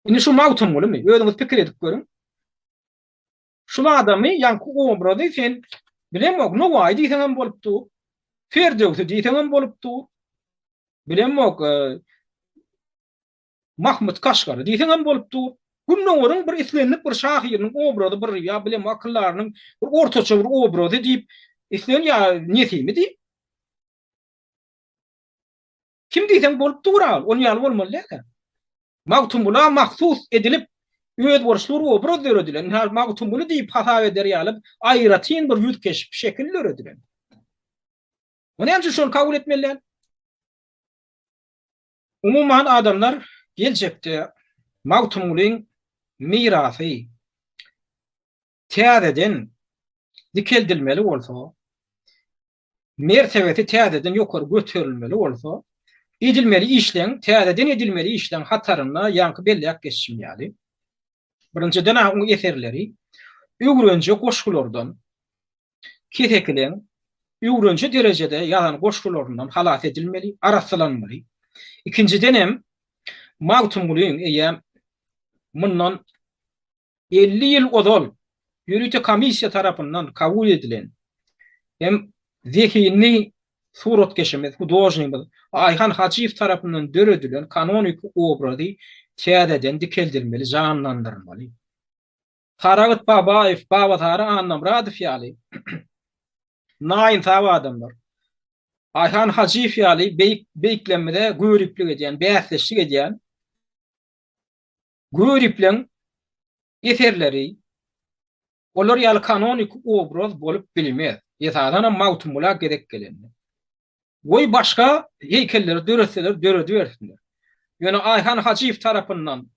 Indi şu Magtymgulymy? Özüňiz pikir edip görüň. Şul adamy, ýaňky obrazy sen bilemok, Nowaýy diýseňem bolup dur, Ferdöwsi diýseňem bolup dur, bilemok, Mahmyt Kaşgary diýseňem bolup dur. Gündogaryň bir islendik bir şahyrynyň obrazy bir ýa bilemok akyldarynyň bir ortaça bir obrazy diýip islen ýa Nesimi diý. Kim diýseň bolup dur-a, ol ýaly bolmaly däl-ä. Magtymgula mahsus edilip, özboluşly bir obraz döredilen, ynha, Magtymguly diýip hasap eder ýaly aýratyn bir ýüz-keşp, şekil döredilen. O näme üçin şony kabul etmeli däl? Umuman, adamlar geljekde Magtymgulyň mirasy täzeden dikeldilmeli bolsa, mertebesi täzeden ýokary göterilmeli bolsa, edilmeli işleň, täzeden edilmeli işleň hatarynda ýaňky belläp geçişim ýaly, birinjiden-ä oň eserleri öwrenje goşgulardan, kesekileň öwrenje derejede ýazan goşgularyndan halas edilmeli, arassalanmaly. Ikinjidenem, Magtymgulyň eýýäm mundan 50 ýyl ozal ýörite komissiýa tarapyndan kabul edilen hem zehinli suratkeşimiz, hudožnigimiz Aýhan Hajyýew tarapyndan döredilen kanoniki obrazy täzeden dikeldilmeli, janlandyrylmaly. Saragyt Babaýew, Babasary Annamyradow ýaly naýynsap adamlar, Aýhan Hajyýew ýaly beýik beýiklerimize göriplik edýän, bäsdeşlik edýän Göripleň eserleri. Olar ýaly kanoniki obraz bolup bilmez. Esasanam Magtymgula gezek gelende. Goý başga heýkelleri döretseler döredibersinler. Ýöne Aýhan Hajyýew tarapyndan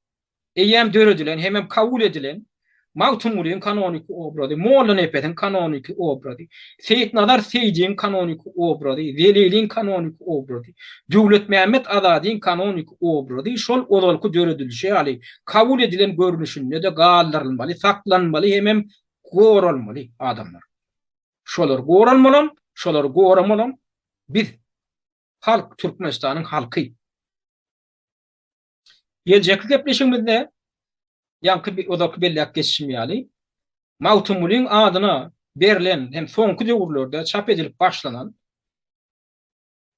eýýäm döredilen hemem kabul edilen Magtymgulyň kanoniki obrazy, Mollanepesiň kanoniki obrazy, Seýitnazar Seýdiň kanoniki obrazy, Zeliliň kanoniki obrazy, Döwletmämmet Azadyň kanoniki obrazy şol ozalky döredilişi ýaly kabul edilen görnüşinde-de galdyrylmaly, saklanmaly hemem goralmaly adamlar. Şolar goralmalam, şolary goramalam biz, halk, Türkmenistanyň halky. Geljekki gepleşigimizde ýaňky ozalky belläp geçişim ýaly, Magtymgulyň adyna berlen hem soňky döwürlerde çap edilip başlanan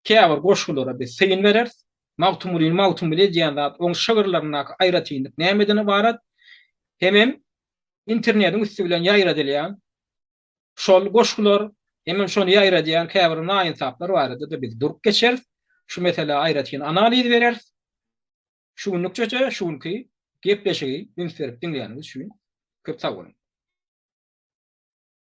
käbir goşgulara biz syn bereris. Magtymgulyny Magtymguly edýän zat, oň şygyrlaryndaky aýratynlyk nämeden ybarat? Hemem internetiň üsti bilen ýaýradylýan şol goşgular, hemem şony ýaýradýan käbir naýynsaplar barada-da biz durup geçeris. Şu meselä aýratyn analiz bereris. Şu günlükçe şu günki gepleşigi üns berip diňleýäniňiz üçin köp sag boluň.